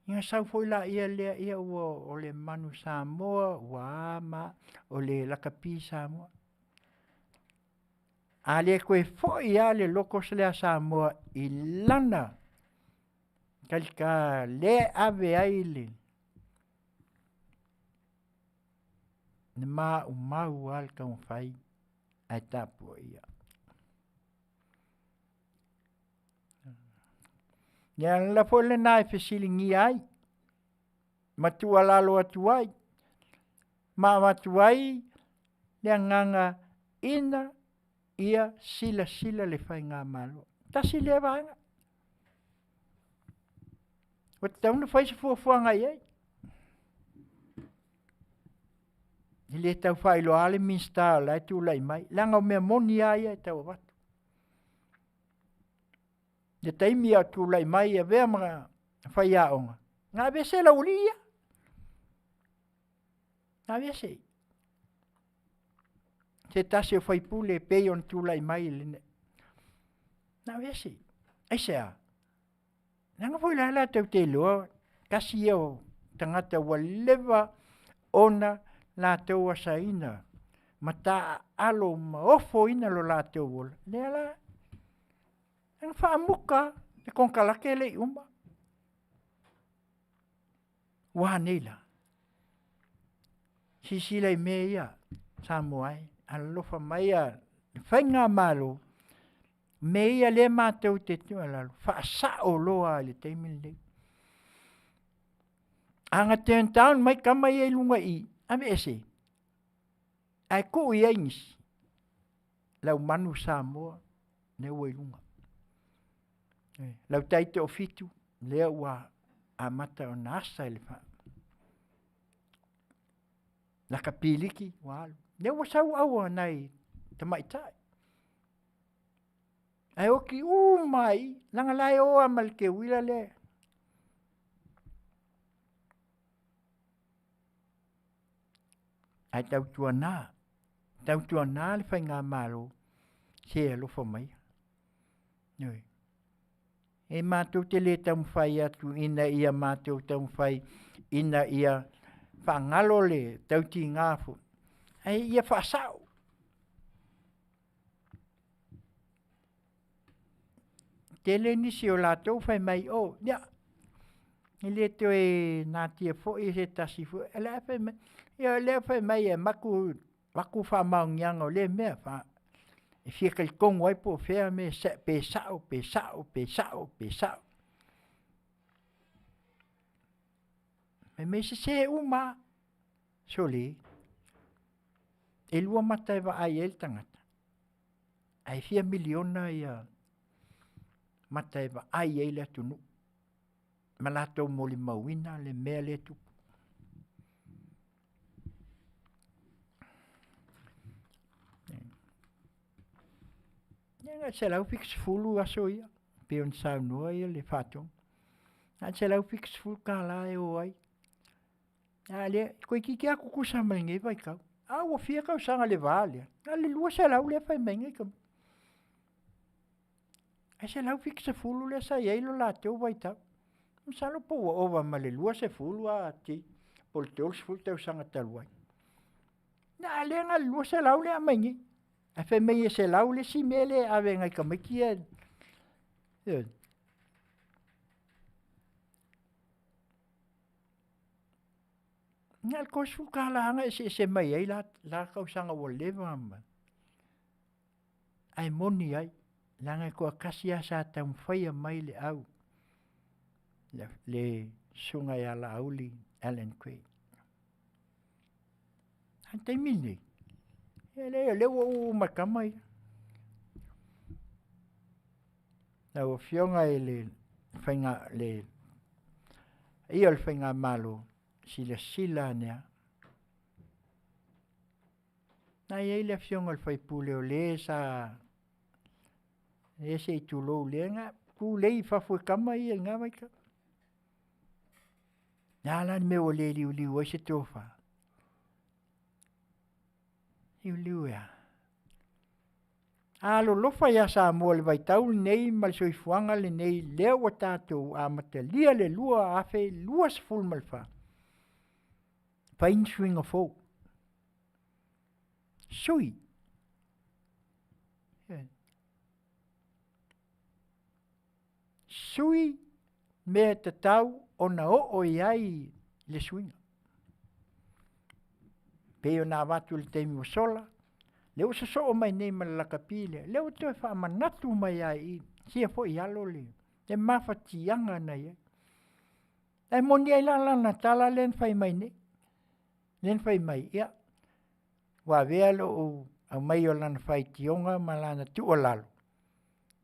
ia ona sau foi lea ia o le Manu Samoa ua a ma a, o le Lakapi Samoa. A le toe foi lava le logos lea a Samoa i lana lea e ave ai le maumau lava le taumafai ae tapuaia. O le ala foi lena e fesiligia ai ma tuualalo atu ai ma avatu ai le agaga ina ia silasila le faigamalo. Tasi lea vaega, ua tatau ona fai se fuafuaga i ai. E le tau faailoa le Minisita o la e tulai mai, leaga o mea moni lava ia e tau avatu. I le taimi a o tulai mai e avea ma faiaoga, na aveese e le aualii ia, na aveese. Se tasi o faipule e pei ona tulai mai, na aveese. Aisea? Leaga foi o la e latou te iloa, tasi ia o tagata ua leva ona latou asaina ma taaalo ma ofoina lo latou ola, lea la na faamuta lava le konekarate e le i uma. Ua a nei la? Silasila i mea ia Samoa e, alolofa maia le faigamalo, mea ia lea matou te tuualalo, faasao loa lava i le taimi lenei. A na turn down mai tama ia i luga i i, aveese, ae tuu i ai nisi. lau manu Samoa lea ua i luga. Lau taitoafitu lea ua amata ona asa i le lakapiliki ua alu, lea ua sau aua a nai tamaitai, ae oti uma lava i i, leaga o la e o lava ma le teuila lea. Ae tautuana, tautuana le faigamalo, se alofa maia, ioe. E matou te le taumafai atu ina ia matou taumafai ina ia faagalo le tautiga foi, ae ia faasao. Tele nisi o latou fai mai, oh ia, e le toe natia foi se tasi foi, ae o la e fai mai, ia o lea fai mai e avatu faamaoniaga o lea mea, e fia talitonu ai po o fea le mea pe sao, pe sao, pe sao, pe sao. Fai mai e sese uma lava, sole, e 2 mata e vaai ai le tagata, ae fia miliona mata e vaai ai le atunuu ma latou molimauina le mea lea e tupu. Ia na o le $170 aso ia pei ona saunoa le faatonu, na o le $170 e o ai, a o lea toeitiiti lava tutusa ma lenei vaitau. A ua fia tausaga i le va lea, na o le $200 lea e fai mai ai tamaiti, ae $170 lea sa i ai lo latou vaitau. Masalo po ua ova ma le 20 po o le 30 tausaga talu ai. A o lea na o le $200 lea e aumai nei, ae fai mai e $100 le isi mea lea e ave i nai tamaiti ia. Ioe. Na o le $30 lava na eseese mai ai la tausaga ua leva ma… Ae moni ai, leaga e toatasi lava sa taumafaia mai le au, le susuga ia Laauli Alan Green. A o le taimi lenei, e leai o lea ua uu uma e tama ia. Lau Afioga i le paia o le faigamalo, silasila ane lava. O lena e i ai le afioga i le sui usufono o le sa, se i tulou, lea na tulei i fafo e tama ia i lena vaitau. O le a la le mea ua le liuliu ai se tofa? Liuliu e a? A alolofa ia Samoa i le vaitau lenei ma le soifuaga lenei lea ua tatou amatalia le 2024, fai ni suiga fou, sui. Sui mea e tatau ona oo i ai le suiga. E pei ona avatu i le taimi ua sola, lea ua sosoo mai nei ma le lakapi lea, lea ua toe faamanatu mai lava i i, sia foi alo le mafatiaga na i ai. Ae moni ai la lana tala lea na fai mai nei, lea na fai mai, ia, ua avea lou aumaia o lana faitioga ma lana tuualalo,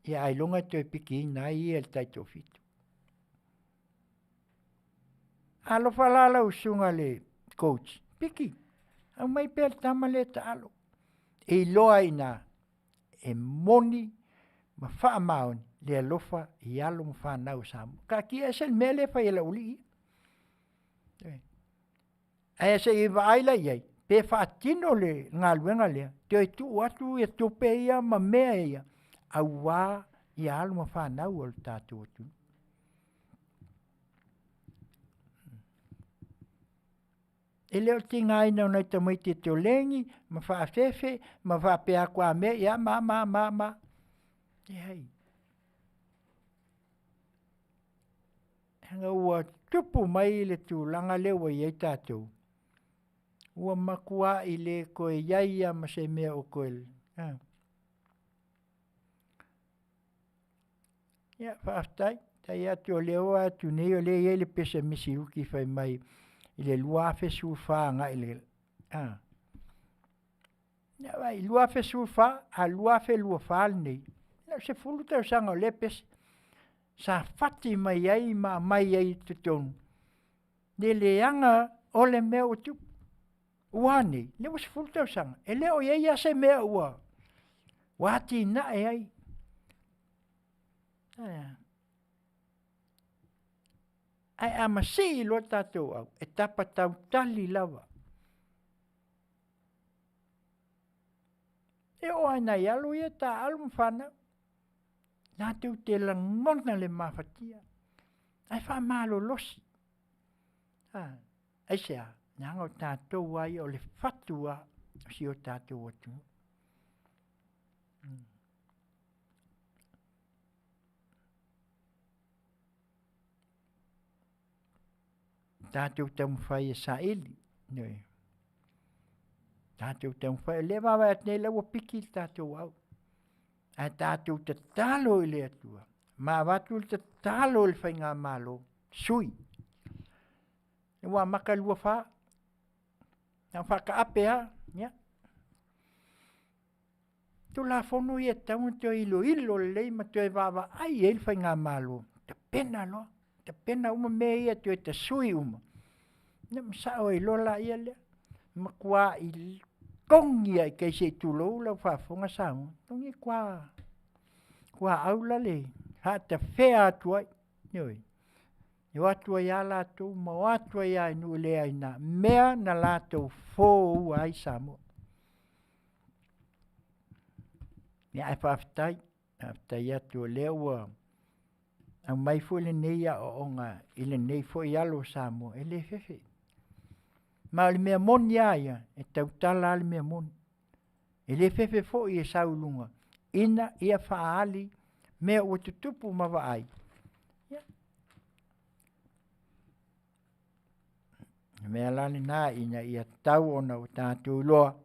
ia ailoga e toe pikiina ai ia i le taitoafitu. Alofa la lau susuga i le coach, piki, aumai pea le tama lea e taalo, e iloa ai i ina e moni ma faamaoni le alofa i alo ma fanau a Samoa. Taatia ese le mea lea e fai e le aualii ia. Ae se i vaai la i ai pe faatino le galuega lea, toe tuu atu tupe ia ma mea ia aua alo ma fanau a le tatou atunuu. E le o le tigaina o nai tamaiti e toleni ma faafefe ma faapea atu a mea, ia ma, ma, ma, leai. Leaga ua tupu mai le tulaga lea ua i ai tatou, ua matuai le toe i ai lava ma se mea o toe a. Ia faafetai, faafetai atu o lea ua vaai atu nei o lea e i ai le pese a Misi Luki fai mai i le 2014 agai i le a? Ia vaai, 2014 a 2024 lenei, na o le 10 tausaga o lea pese sa fati mai ai ma aumai ai i totonu le leaga o le mea ua tupu. Ua a nei? Lea ua 10 tausaga e le o i ai lava se mea ua atinae ai. Ae a masii loa le tatou au, e tapa tautali lava. E oo lava i nai alo ia taaalo ma fanau, latou te lagona le mafatia, ae faamalolosi. Aisea? Leaga o tatou lava ia o le fatu lava o si o tatou atunuu. Tatou taumafai e saili, ioe, tatou taumafai, o lea e vaavaai atu nei o lea ua piki le tatou au, ae tatou tatalo i le Atua ma avatu le tatalo i le faigamalo, sui. Ua amata i le 24, na ona faataape lava, ia. Tulafono ia e tatau ona toe iloilo lelei ma toe vaavaai i ai le faigamalo, tapena loa, tapena uma mea ia toe tasui uma, ia ona sao ai loa lea, matuai togi lava i tai se i tulou lau faafofoga Samoa, togi tuaau la le faatafea atu ai, ioe. E o atu ai lava latou ma o atu ai lava i nuu le aina, mea na latou foua ai Samoa. Ia ae faafetai, faafetai atu o lea ua aumai foi lenei aoaoga i lenei foi alo o Samoa, e le fefe. Ma o le mea moni lava ia, e tautala lava le mea moni. E le fefe foi e sau i luga ina ia faaali mea ua tutupu ma vaai. Ia, o le mea la lena ina ia tatau ona tatou iloa,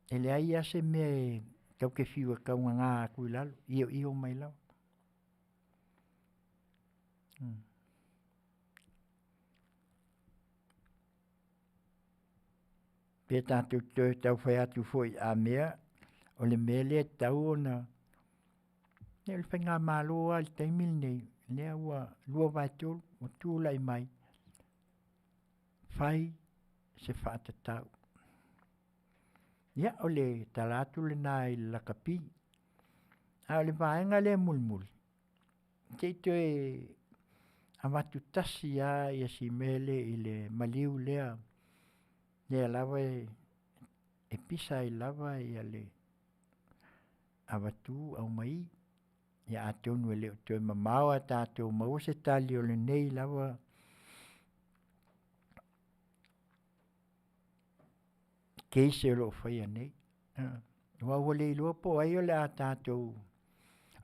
e leai lava se mea e tatou te fiu e taugaga atu i lalo, ioio mai lava. Pe tatou te toe tau fai atu foi a mea o le mea lea e tatau ona, ia o le faigamalo lava i le taimi lenei, lea ua 2/3 ua tulai mai, fai se faatatau. Ia o le tala atu lena i le lakapi. A o le vaega lea mulimuli, se i toe avatu tasi lava si mea lea i le maliu lea, lea lava e pisa ai lava le avatu aumai, ia atonu e le o toe mamao ae tatou maua se tali o lenei lava case o lo o faia nei. Aua ua le iloa po o ai o le a tatou,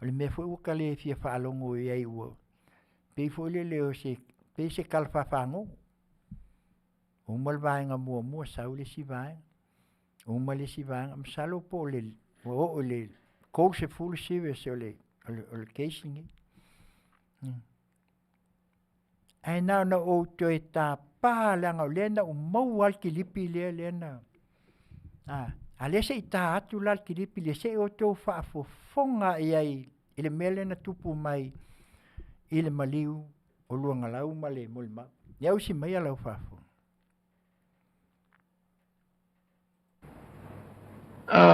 o le mea foi ua ta le fia faalogo i ai ua pei foi lele o se, pei se tala faafagogo. Uma le vaega muamua sau le isi vaega, uma le isi vaega, masalo po o le ua oo i le 30 series o le case lenei. Ae na ona ou toe tapa leaga o lea na ou maua lava le kilipi lea lea na a lea se i ta atu la le kilipi lea se i outou faafofoga i ai i le mea lea na tupu mai i le maliu o Luagalau ma le molimau. Ia usi maia lau faafofoga.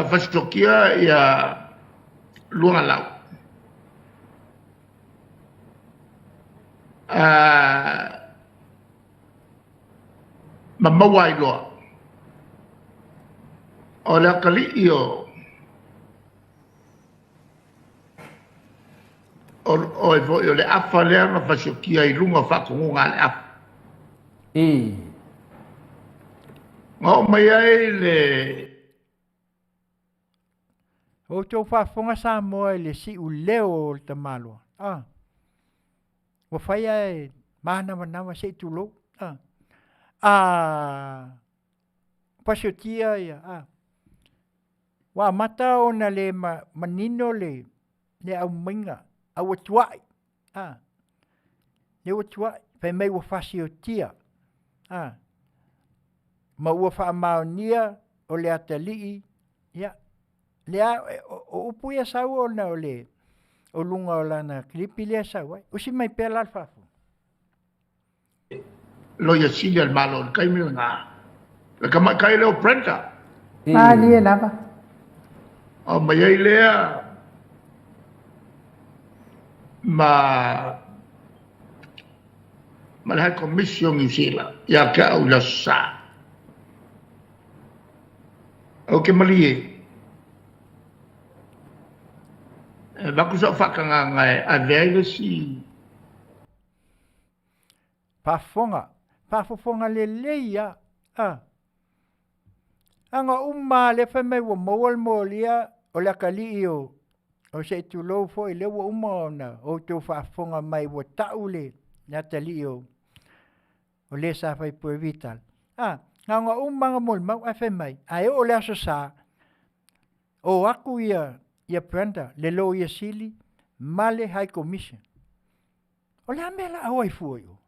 Fasitokia ia Luagalau. Ma maua ai loa o le atalii o oe foi o le afa lea na fasiokia i luga o faatonuga a le afa. Na oo mai ai le Outou faafofoga Samoa i le siuleo o le tamaloa. Ah. Ua fai ae manavanava se i tulou. Ah. Ah. Pasiotia ia. Ah. Ua amata ona le manino le le aumaiga, a ua tuai. A, lea ua tuai, fai mai ua fasiotia. A, ma ua faamaonia. o le atalii, ia, lea o upu ia sau ona o le o luga o lana kilipi lea sau ai. Usi mai pea la le faafofoga. Loia sili a le Malo i le taimi lena, le tamaitai lea o Brenda. Malie lava. Aumai ai lea ma ma le High Commission o Niu Sila ia te au i le Aso Sa. Ou te malie e avatu sau faatagaga e ave ai le isi Faafofoga, faafofoga lelei a, a. Aga uma lava lea fai mai ua maua le molia o le atalii o, o se i tulou foi lea ua uma ona outou faafofoga mai ua tau le, le atalii o, o le sa fai pue Vital. A, na ona uma lava molimau ae fai mai, ae oo i le Aso Sa, o atu ia, ia Brenda, le Loia Sili ma le High Commission. O le a mea la a o ai fua i o?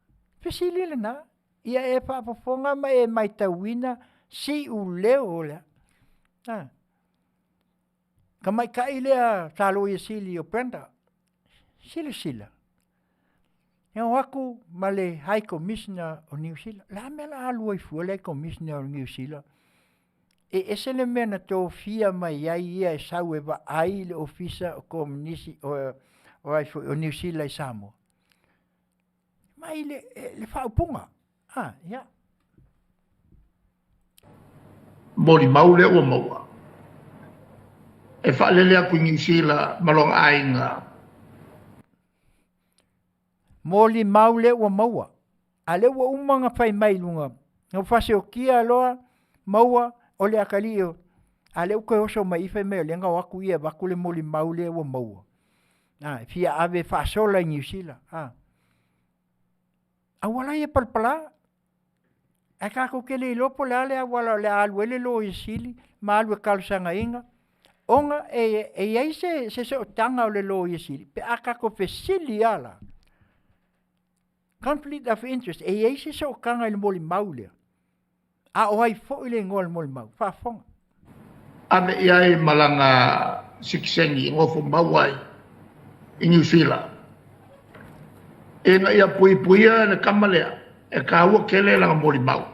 Fesili lena, ia e faafofoga ma e maitauina siuleo o le a. A. Tamaitai lea sa loia sili o Brenda, silasila, e o atu ma le High Commissioner o Niu Sila. O le a mea la a alu ai fua le High Commissioner o Niu Sila? E ese le mea na tofia mai ai ia e sau e vaai le ofisa o Komunisi o, o ai foi o Niu Sila i Samoa. Mai le, le faaupuga. Ah, ia. Molimau lea ua maua e faalele atu i Niu Sila ma lona aiga. Molimau lea ua maua. A lea ua uma ona fai mai i luga, na ua faasiokia loa maua o le atalii o, a lea ua toe oso mai i fai mai o lea na o atu ia e avatu le molimau lea ua maua. A, e fia ave e faasola i Niu Sila. A. Auala ia palapala. Ae tatou te le iloa po o le a le auala o le a alu ai le Loia Sili ma alu e talosagaina, ona e, e i ai se, se sootaga o le Loia Sili pe a tatou fesili lava la. Conflict of interest, e i ai se sootaga i le molimau lea. A o ai foi le igoa o le molimau? Faafofoga. Ave i ai ma lana sikiseni e nofo mau ai i Niu Sila ina ia puipuia le tama lea e taua tele lana molimau.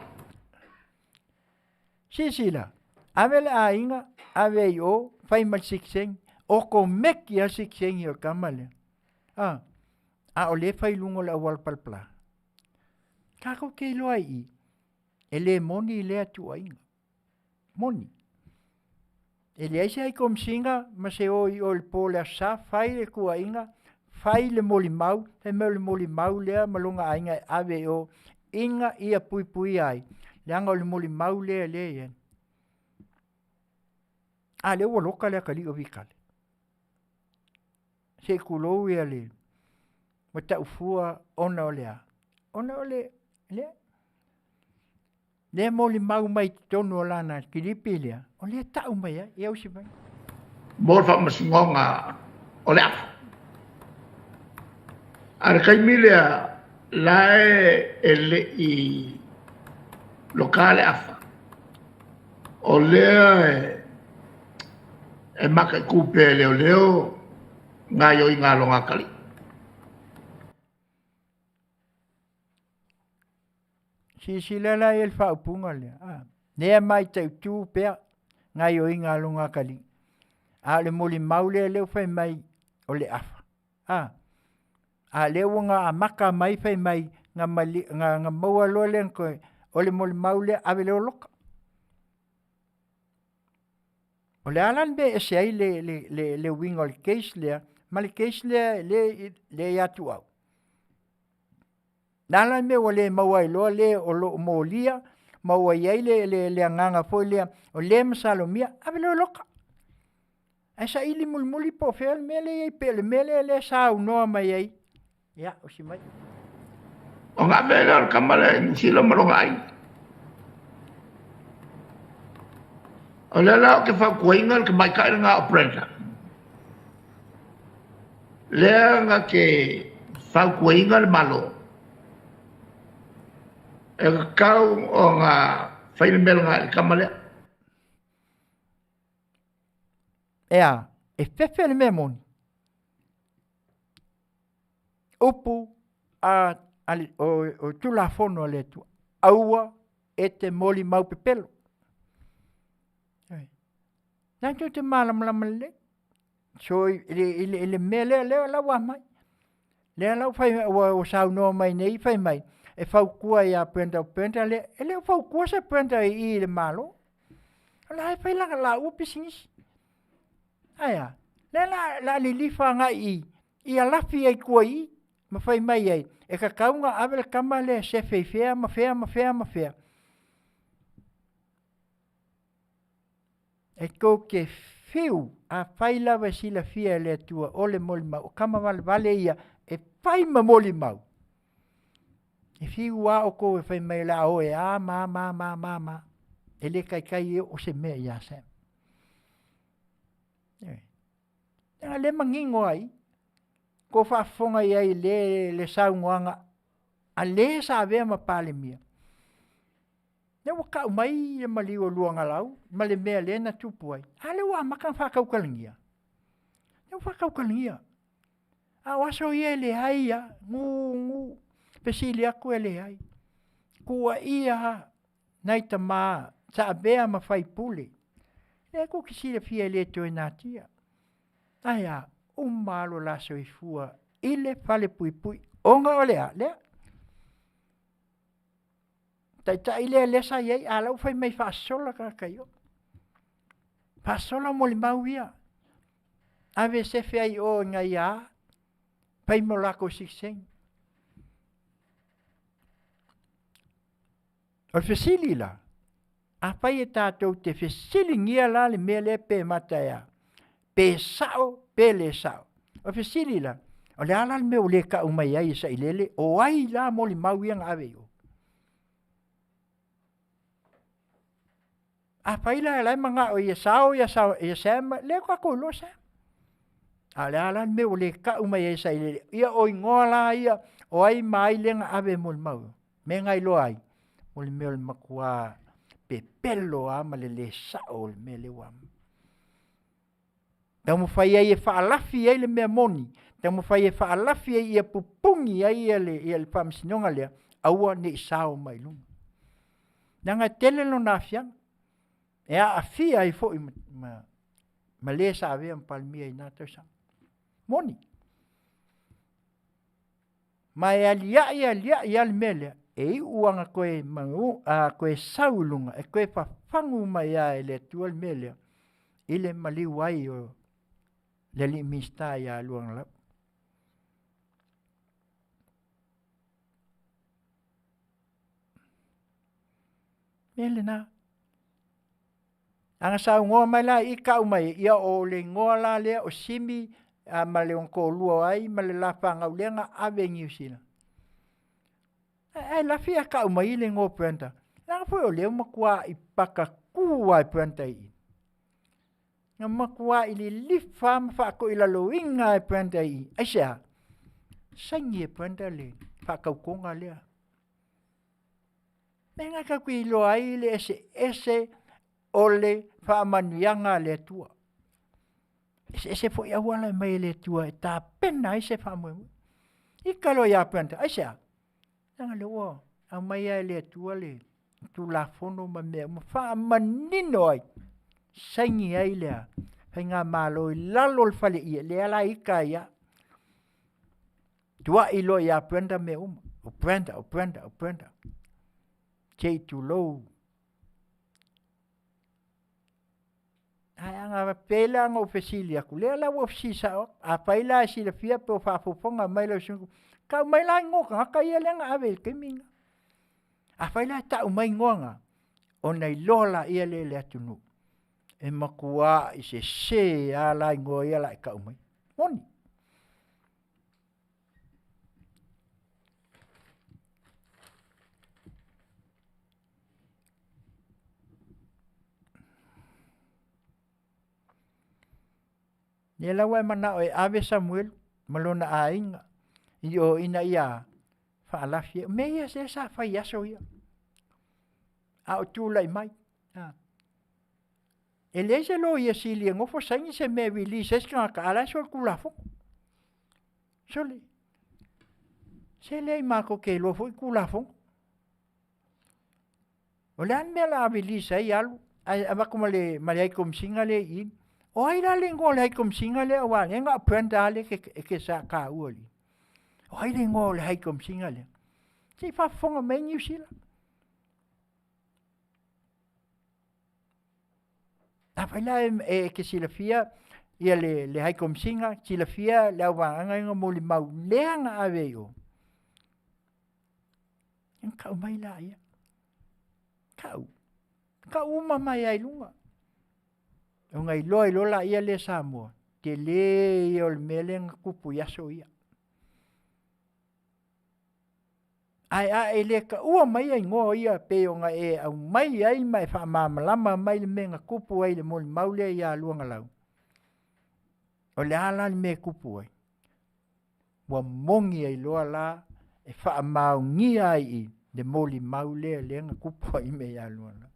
Silasila, ave le aiga, ave i o, fai ma le sikiseni, okomeki lava le sikiseni o le tama lea. A, a o lea e fai i luga o le auala palapala. Tatou te iloa ai i i, e le moni lea tuuaiga. Moni. E leai se ai komesina ma se o i o i le po o le Aso Sa, fai le tuuaiga, fai le molimau, fai mai o le molimau lea ma lona aiga e ave i o ina ia puipuia ai, leaga o le molimau lea lea e i ai. A lea ua loka le atalii o Vitale. Se i tulou ia le mataufua ona o le a? Ona o le lea. Lea molimau mai totonu o lana kilipi lea, o lea tau mai ai, ia usi mai. Mo le faamasinoga o le afa. A le taimi lea, la e e le i loka le afa, o lea e, e mataitu pea e leoleo gaoioiga a lona atalii. Silasila la i le faaupuga lea, a, lea mai tautu pea gaoioiga a lona atalii. A o le molimau lea lea ua fai mai o le afa. A, a lea ua na amata mai fai mai na, mali, na, na maua loa lea na toe, o le molimau lea ave lea o loka. O le a la le mea e ese ai le, le, le, le uiga o le case lea ma le case lea le, le ia Tuau? Le a la le mea ua le maua ai loa le o lo o molia ma ua i ai le, le, le agaga foi lea o lea e masalomia, ave loa e loka. Ae saili mulimuli po o fea le mea lea e i ai, pe o le mea lea lea saunoa mai ai. Ia, usi mai. Ona ave ai lea o le tama lea i Niu Sila ma lona aiga. O lea la ou te fautuaina le tamaitai lena o Brenda, lea na te fautuaina le Malo e tatau ona fai le mea lena i le tama lea. E a, e fefe le mea moni. Upu a, a le, o, o Tulafono a le Atua, aua e te molimau pepelo. Na tou te malamalama lelei. So i le, i le, i le mea lea, lea la ua aumai. Lea la ua fai, ua, ua saunoa mai nei fai mai, e fautua ia Brenda, o Brenda lea, e le o fautua se Brenda i i i le Malo. O la e fai lana laua pisinisi. Ae a? Lea la, la lilifa agai i ia lafi ai tua i i, ma fai mai ai, e tatau ona ave le tama lea e sefe i fea ma fea ma fea ma fea. E tou te fiu, afai lava e silafia e le Atua o le molimau, o tama valevale ia e fai ma molimau, e fiu lava outou e fai mai o le a o e a ma a ma a ma a, e le taitai oo se mea ia Sam. Ioe. Leaga o lea e manino lava i i, tou faafofoga i ai i le, le saunoaga a le sa avea ma Palemia, lea ua tau mai le maliu o Luagalau ma le mea lea na tupu ai, a lea ua amata ona faatautalagia. Lea ua faatautalagia. A o aso ia e leai lava, gugu, fesili atu e leai. Tuuaia lava nai tama sa avea ma faipule, lea tou te silafia e le toe natia. Ae a? Uma lava lo la soifua i le falepuipui ona o le a? Lea. Taitai lea lea sa i ai, a o la e ua fai mai e faasola tagata i o. Faasola molimau ia, ave e sefe ai i o i nai a fai ma o latou sitiseni. O le fesili la, afai e tatou te fesiligia la le mea lea pe mata e a, pe sao pe le sao. O le fesili la, o le a la le mea ua le tau mai ai e Sailele, o ai la molimau ia na ave i o? Afai la o la e manao ia sao ia Sam, lea ua tatou iloa Sam. A o le a la le mea ua le tau mai ai e Sailele, ia o igoa la ia o ai ma ai lea na ave e molimau, mea na iloa ai, o le mea o le matua pepelo lava ma le le sao o le mea lea ua aumai. Taumafai ai e faalafi ai le mea moni, taumafai e faalafi ai ia pupuni ai ia le, ia le faamasinoga lea, aua ne i sao mai i luga. Leaga e tele lona aafiaga, e aafia ai foi ma, ma, ma le sa avea ma Palemia i na tausaga. Moni. Ma e aliae aliae lava le mea lea, e iu lava ina toe manu, a, toe sau i luga, e toe fafagu mai lava e le Atua le mea lea, i le maliu ai o le alii Minisita ia Luagalau. Mea lena. A na saunoa mai la i tau mai, ia o le igoa la lea o Simi a, ma le toalua o ai ma le la fanau lea na ave i Niu Sila. Ae lafi a tau mai le igoa o Brenda. Leaga foi o lea ua matuai patatu lava e Brenda i i. Na matuai lilifa lava ma faatoilaloina lava e Brenda i i. Aisea? Saini e Brenda le faatautoga lea. Mea na tatou te iloa ai le eseese o le faamanuiaga a le Atua. Eseese foi auala e aumai e le Atua e tapena ai se faamoemoe. Ita loa ia Brenda, aisea? Leaga o lea ua aumai lava e le Atua le Tulafono ma mea uma, faamanino ai, saini ai le faigamalo i lalo o le faleie, lea la e ita ai lava. Tuai loa ia Brenda mea uma, o Brenda, o Brenda, o Brenda. Se i tulou. Ae a pei la ona ou fesili atu, lea la ua ou fesili sao atu, afai la e silafia pe o faafofoga mai lau susuga, tau mai la igoa o tagata ia lea na ave i le taimi lena. Afai la e tau mai igoa na, ona iloa laia lea e le atunuu, e matuai sese lava la igoa ia o le a e tau maia. Moni. Lea la ua e manao e ave Samuelu ma lona aiga i o ina ia faalafi ai. O mea ia lea sa fai i aso ia, a o tulai mai. E leai se loia sili e gofo saini se mea e release ai se tagata, a o la e solitulafono. Sole, se leai matou te iloa foi Tulafono. O le a le mea o le a release ai alu ae avatu ma le ma le High Komesina lea i i? O ai la le igoa o le High Komesina lea aua o lea na o Brenda lava lea e te taua i i. O ai le igoa o le High Komesina lea? Se i faafofoga mai Niu Sila. Afai la e te silafia ia le, le High Komesina, silafia le auvaega ia na molimau lea na ave i o, Ona tau mai laia. Tau. Tau uma mai lava i luga. Ona iloa ai loa laia lea Samoa, tele ia o le mea lea na tupu i aso ia. Ae a e le taua maia igoa ia pei ona e aumai ai ma e faamalamalama mai le mea na tupu ai i le molimau lea ia Luagalau, o le a la le mea e tupu ai? Ua moni ai loa la e faamaonia ai i le molimau lea lea na tupu ai mea ia Luagalau.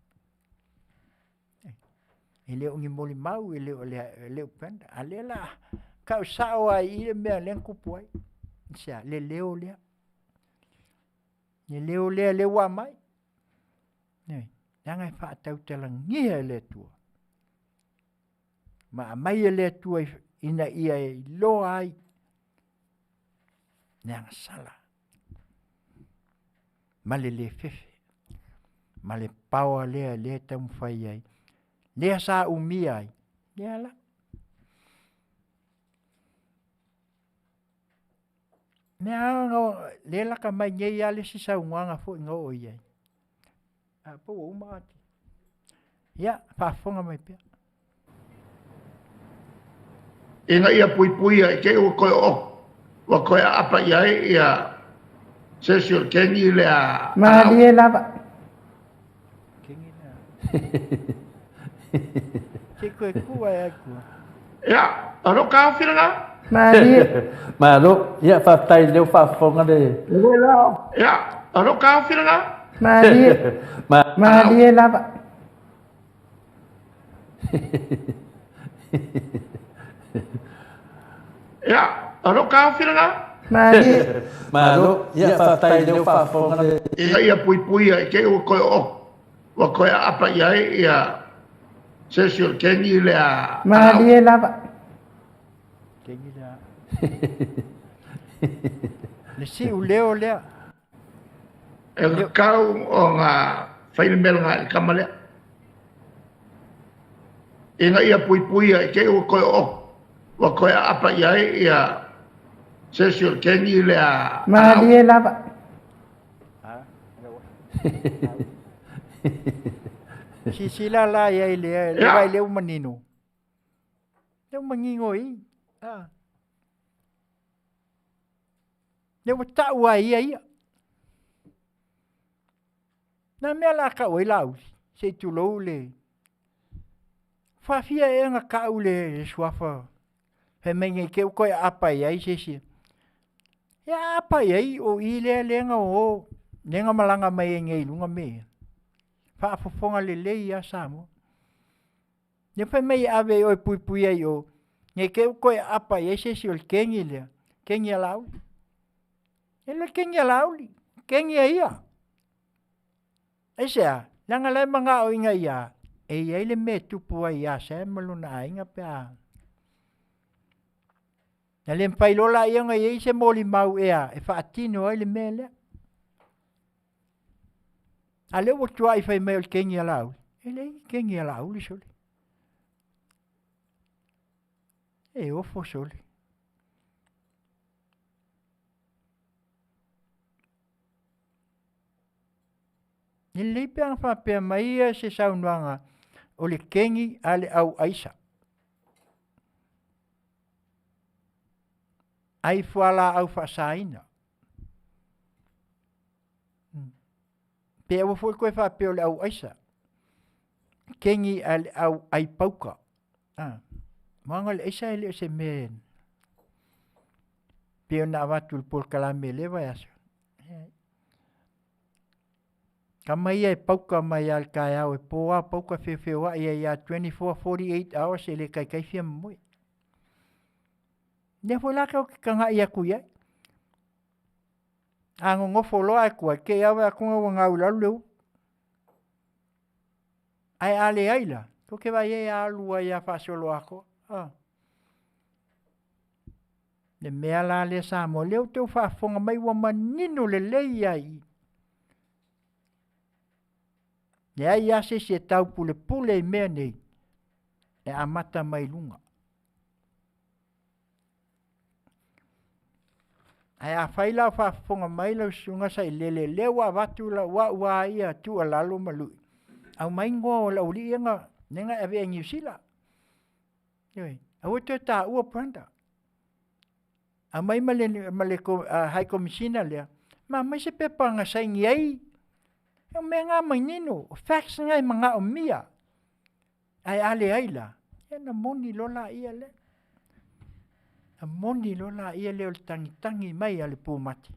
E le o ni molimau, e le o le upega, a o lea o le a tau sao lava i i le mea lea na tupu ai. Aisea? Le leo lea. Le leo lea lea ua aumai. Ioe, leaga e faatautalagia e le Atua. Ma aumai e le Atua ina ia iloa ai le agasala ma le le fefe ma le paoa lea lea e taumafai ai, lea sa umia ai, lea la. Lea lea laka mai nei lava le isi saunoaga foi na oo i ai, a pei ua uma atu. Ia, faafofoga mai pea. Ina ia puipuia i te i ua toe oo, ua toe aapa i ai ia se isi o le kengi lea. Malie lava. Kengi lea. Se koe ku ai ai kua. Ia, o lou taofi lena. Malie. Malo, ia faafetai i lea ua faafofoga le. Ia, o lou taofi lena. Malie. Malie lava. Ia, o lou taofi lena. Malie. Malo, ia faafetai i lea ua faafofoga le. Ina ia puipuia i te i ua toe oo, ua toe aapa i ai ia se isi o le kengi lea. Malie lava. Kengi lea. Le siu leo lea. E tatau ona fai le mea lena i le tama lea, ina ia puipuia i te i ua toe oo, ua toe aapa i ai ia se isi o le kengi lea. Malie lava. Silasila la i ai le le vai lea ua manino. Lea ua manino i. Ah. Lea ua tau ai ia ia. Na mea la tau ai Laauli, se i tulou le faafia ea na tau le suafa fai mai nei te i ua toe aapa i ai se isi. Ia aapa i ai o i lea lea na o lea na malaga mai ai nei i luga mea ia. Faafofoga lelei lava Samoa. Lea fai mai e ave i o e puipui ai i o, ne i te i ua toe aapa i ai se isi o le kegi lea, kegi a Laauli. E le o le kegi a Laauli, kegi a ia. Aisea? Leaga la e manao ina ia e i ai le mea e tupu ai ia Sam ma lona aiga pe a. Na le mafai loa laia ona i ai se molimau ea e faatino ai le mea lea. A lea ua tuai fai mai o le kegi a Laauli. E leai ni kegi a Laauli sole. E ofo sole. E lelei pe ana faapea mai ia se saunoaga o le kegi a le au aisa. Ai fualaau faasaina. Pe aua foi koe faapea o le au aisa. Kegi a le au ai pauka. Ah. Moana le aisa e le o se mea pei ona avatu i le polokalame i lea vaiaso. Tama ia e pauka mai lava i le taeao e po lava pauka feofeoai ai lava 24, 48 hours e le taitai fia momoe. Lea foi la tatou te tagai atu i ai. A nonofo loa ae tuai, te i lava vaai atu ua gau i lalo le ulu. Ae a leai la, tou te vaai i ai a alu ai lava faasoloatoa. A. Le mea la lea Samoa, lea ua outou faafofoga mai ua manino lelei lava i i. Leai lava se isi e taupulepule i mea nei, e amata mai luga. Ae afai la o faafofoga mai lau Susuga Sailele o lea ua avatu lau au lava ia tuualalo ma lui, aumai igoa o le aualii ia na e avea i Niu Sila. Ioe, aua e te toe taua Branda. Aumai ma le High Komesina lea, ma aumai se pepa na saini ai, o mea na manino, o facts na e manaomia. Ae a leai la, ia ona moni loa lea lea. Ona moni loa lea o le tagitagi mai a le pumate,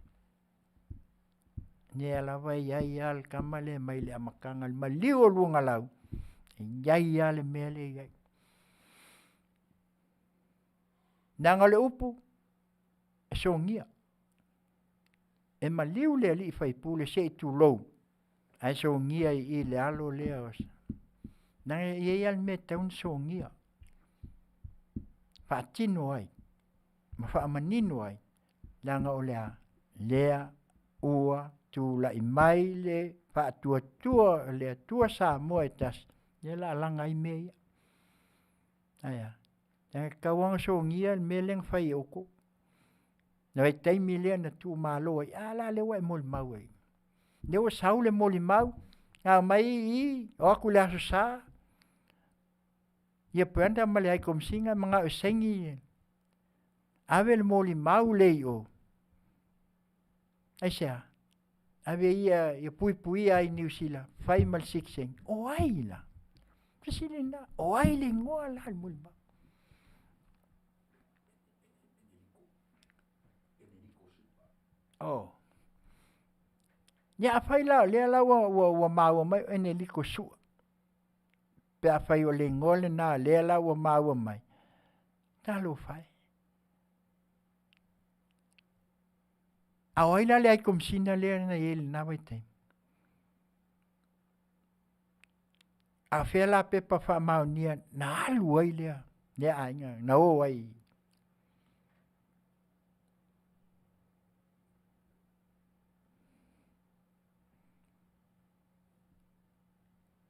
lea lava e i ai lava le tama lea mai le amataga i le maliu o luagalau, e i ai lava le mea lea e i ai. Leaga o le upu, e sogia, e maliu le alii faipule se i tulou, ae sogia i i i le alo lea o leaga e i ai lava le mea e tatau ona sogia, faatino ai ma faamanino ai, leaga o le a? Lea ua tulai mai le faatuatua o le Atua Samoa e tasi, lea o le a laga ai mea ia. Ae a? Leaga e tatau lava ona sogia le mea lea na fai e outou. Le vaitaimi lea na tuumalo ai, a la lea ua e molimau ai? Lea ua sau le molimau, na aumai i i, o atu i le Aso Sa ia Brenda ma le High Komesina manao e saini, ave le molimau lea i o. Aisea? Ave ia ia puipuia ai i Niu Sila, fai ma le sitiseni. O ai la? Fesili lena, o ai le igoa la o le molimau? Oh. Ia afai la o lea la ua, ua, ua maua mai o Eneliko Sua, pe afai o le igoa lena lea la ua maua mai, talofa e. A o ai la le ai Komesina lea na i ai i lena vaitaimi? A o fea la pepa faamaonia na alu ai lea, lea aiga na o ai?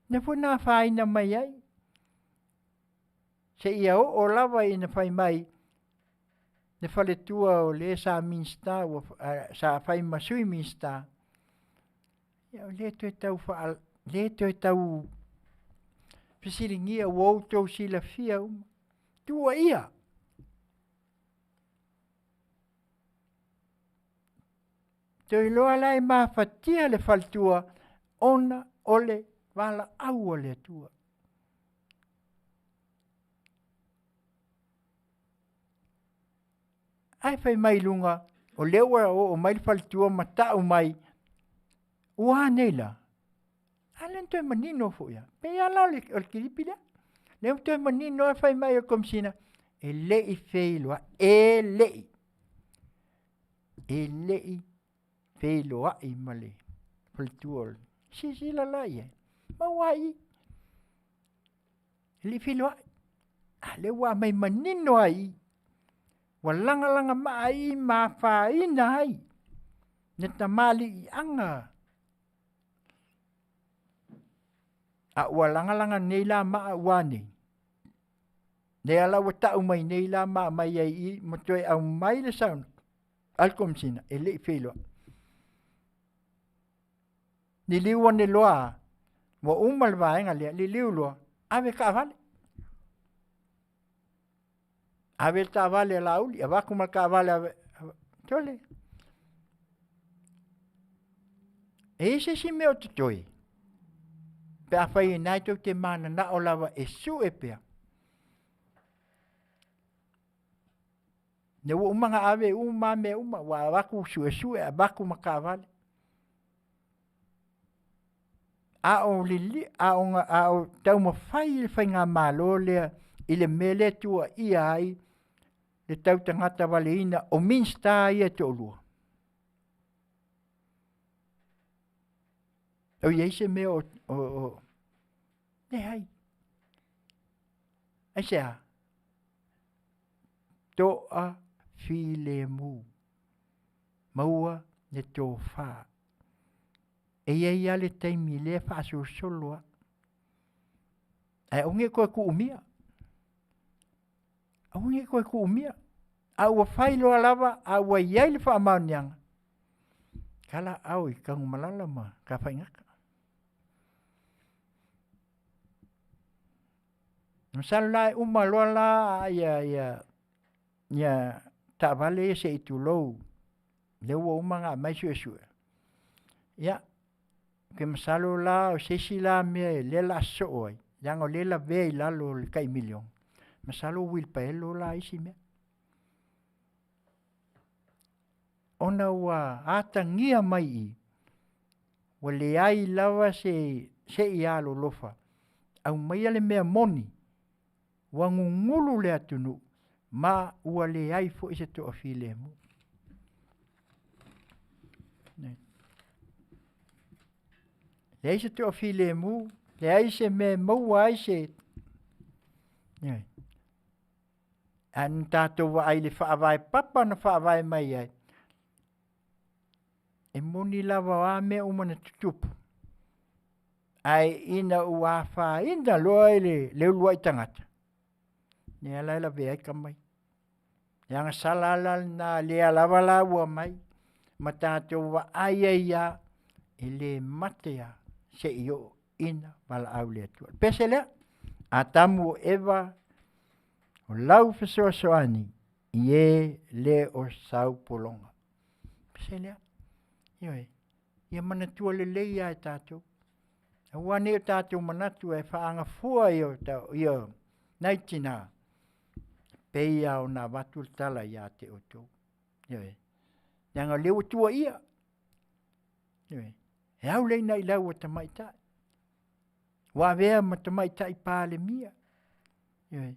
Lea foi na afaina mai ai, seia oo lava ina fai mai le faletua o le sa Minisita sa fai ma Sui Minisita, ia e le toe tau faa le toe tau fesiligia ua outou silafia uma. Tuuaia! Toe iloa la e mafatia le faletua ona o le valaau a le Atua. Ae fai mai i luga, o lea ua oo mai le faletua ma tau mai, ua a nei la? A lea na toe manino foi lava, pei lava la o le kilipi lea. Lea ua toe manino lava fai mai o le Komesina, e le i feiloai, e le i, e le i feiloai ma le faletua o le... Silasila la i ai, maua ai i i, e le i feiloai, a o lea ua aumai manino lava i i, ua lagalagamaa ai ma afaina ai le tamaliiaga a ua lagalaga nei la maa ua a nei? Lea la ua tau mai nei la ma aumai ai i i ma toe aumai le saunoaga a le Komesina e le i feiloai. Liliu ane loa ua uma le vaega lea, liliu loa ave taavale. Ave le taavale a Laauli, avatu ma le taavale a Sole, e i ai se isi mea o totoe pe afai o lena tou te mananao lava e sue pea? Lea ua uma ona ave uma lava mea uma, ua avatu suesue, avatu ma taavale. A o lili, a o, a o taumafai le faigamalo lea i le mea lea e tuuaia ai le tautagata valeina o Minisita ia e toalua. O i ai se mea o, o, o leai. Aisea? Toa filemu. Maua le tofa. E i ai lava le taimi lea e faasolosolo lava. Ae aua ne i toe tuumia, aua ne i toe tuumia. A ua fai loa lava a ua i ai le faamaoniaga, tala aao i Tanumalala ma Tafaigata. Masalo la e uma loa la ia ia ia taavale ia se i tulou, lea ua uma ona aumai suesue, ia, ou te masalo la o se isi la mea lea o le a sosoo ai, leaga o lea e lavea i lalo o le tai $1 miliona, masalo o uilipaelo la isi mea. Ona ua atagia mai i i, ua leai lava se alolofa, aumaia le mea moni, ua gugulu le atunuu ma ua leai foi se toafilemu. Leai se toafilemu, leai se mea e maua ai se... Ioe. Ae na tatou vaai i le faavae papa na faavae mai ai, e moni lava o a mea uma na tutupu, ae ina ua afaina loa le uluai tagata, lea la e lavea ai tama ia. Leaga sala la lena lea lava la ua aumai ma tatou vaai ai lava, e le mate lava seia oo ina valaau le Atua. O le pese lea, Atamu o Eva, o lau fesoasoani i e le o saupologa. Pese lea, ioe, ia manatua lelei lava e tatou, aua ne i o tatou manatu e faagafua i nai tina, e pei lava ona avatu le tala ia te outou. Ioe, leaga o lea ua tuuaia, ioe, e au le inailau a tamaitai, ua avea ma tamaitai Palemia, ioe,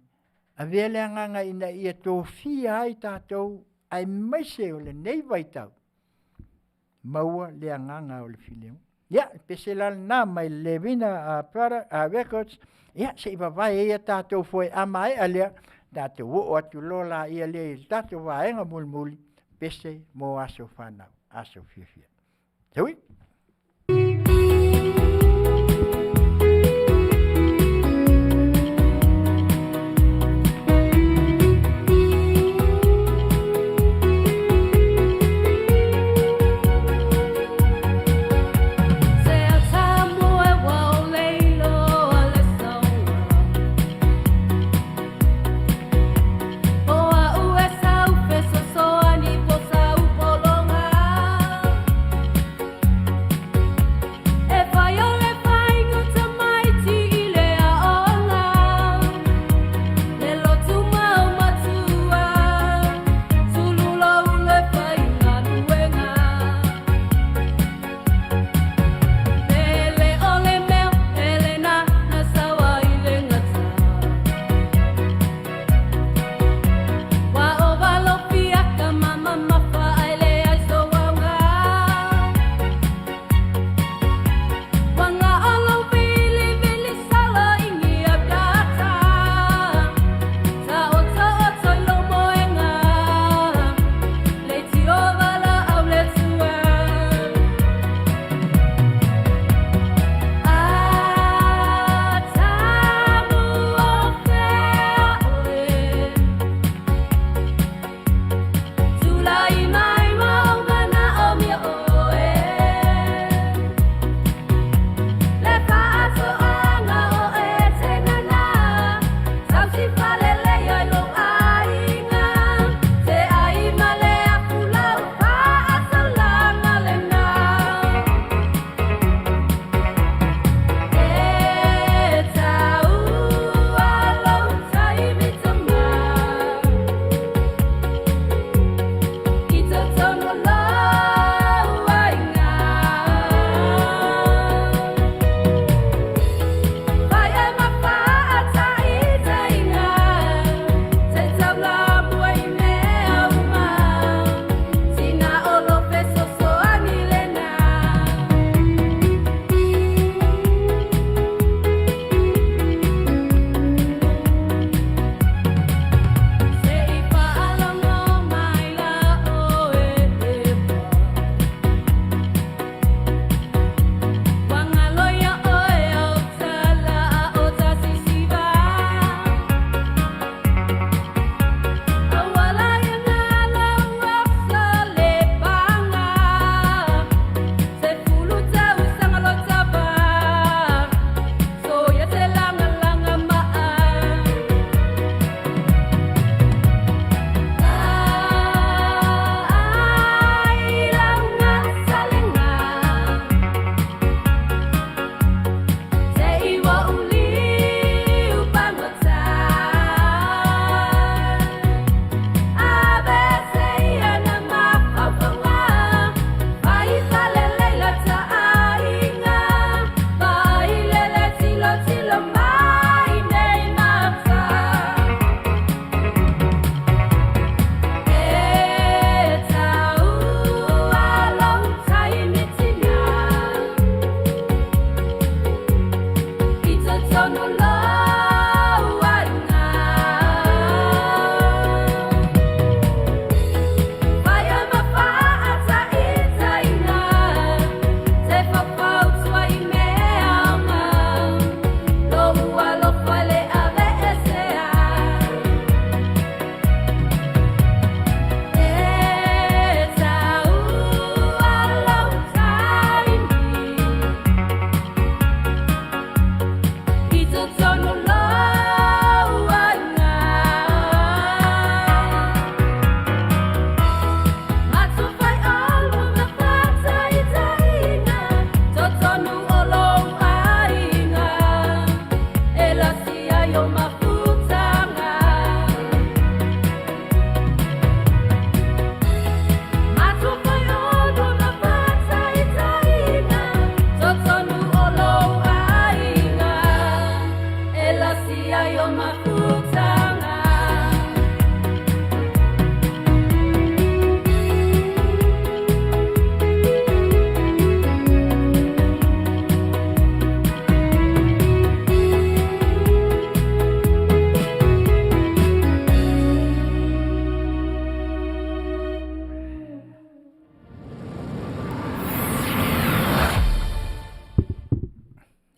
avea le agaga ina ia tofia ai tatou aemaise o lenei vaitau, maua le agaga o le filemu. Ia, o le pese la lena mai le Levina Records, ia se i vavae ia tatou foe, a maea lea, tatou oo atu loa lea i le tatou vaega mulimuli, pese mo aso fanau, aso fiafia. Tui.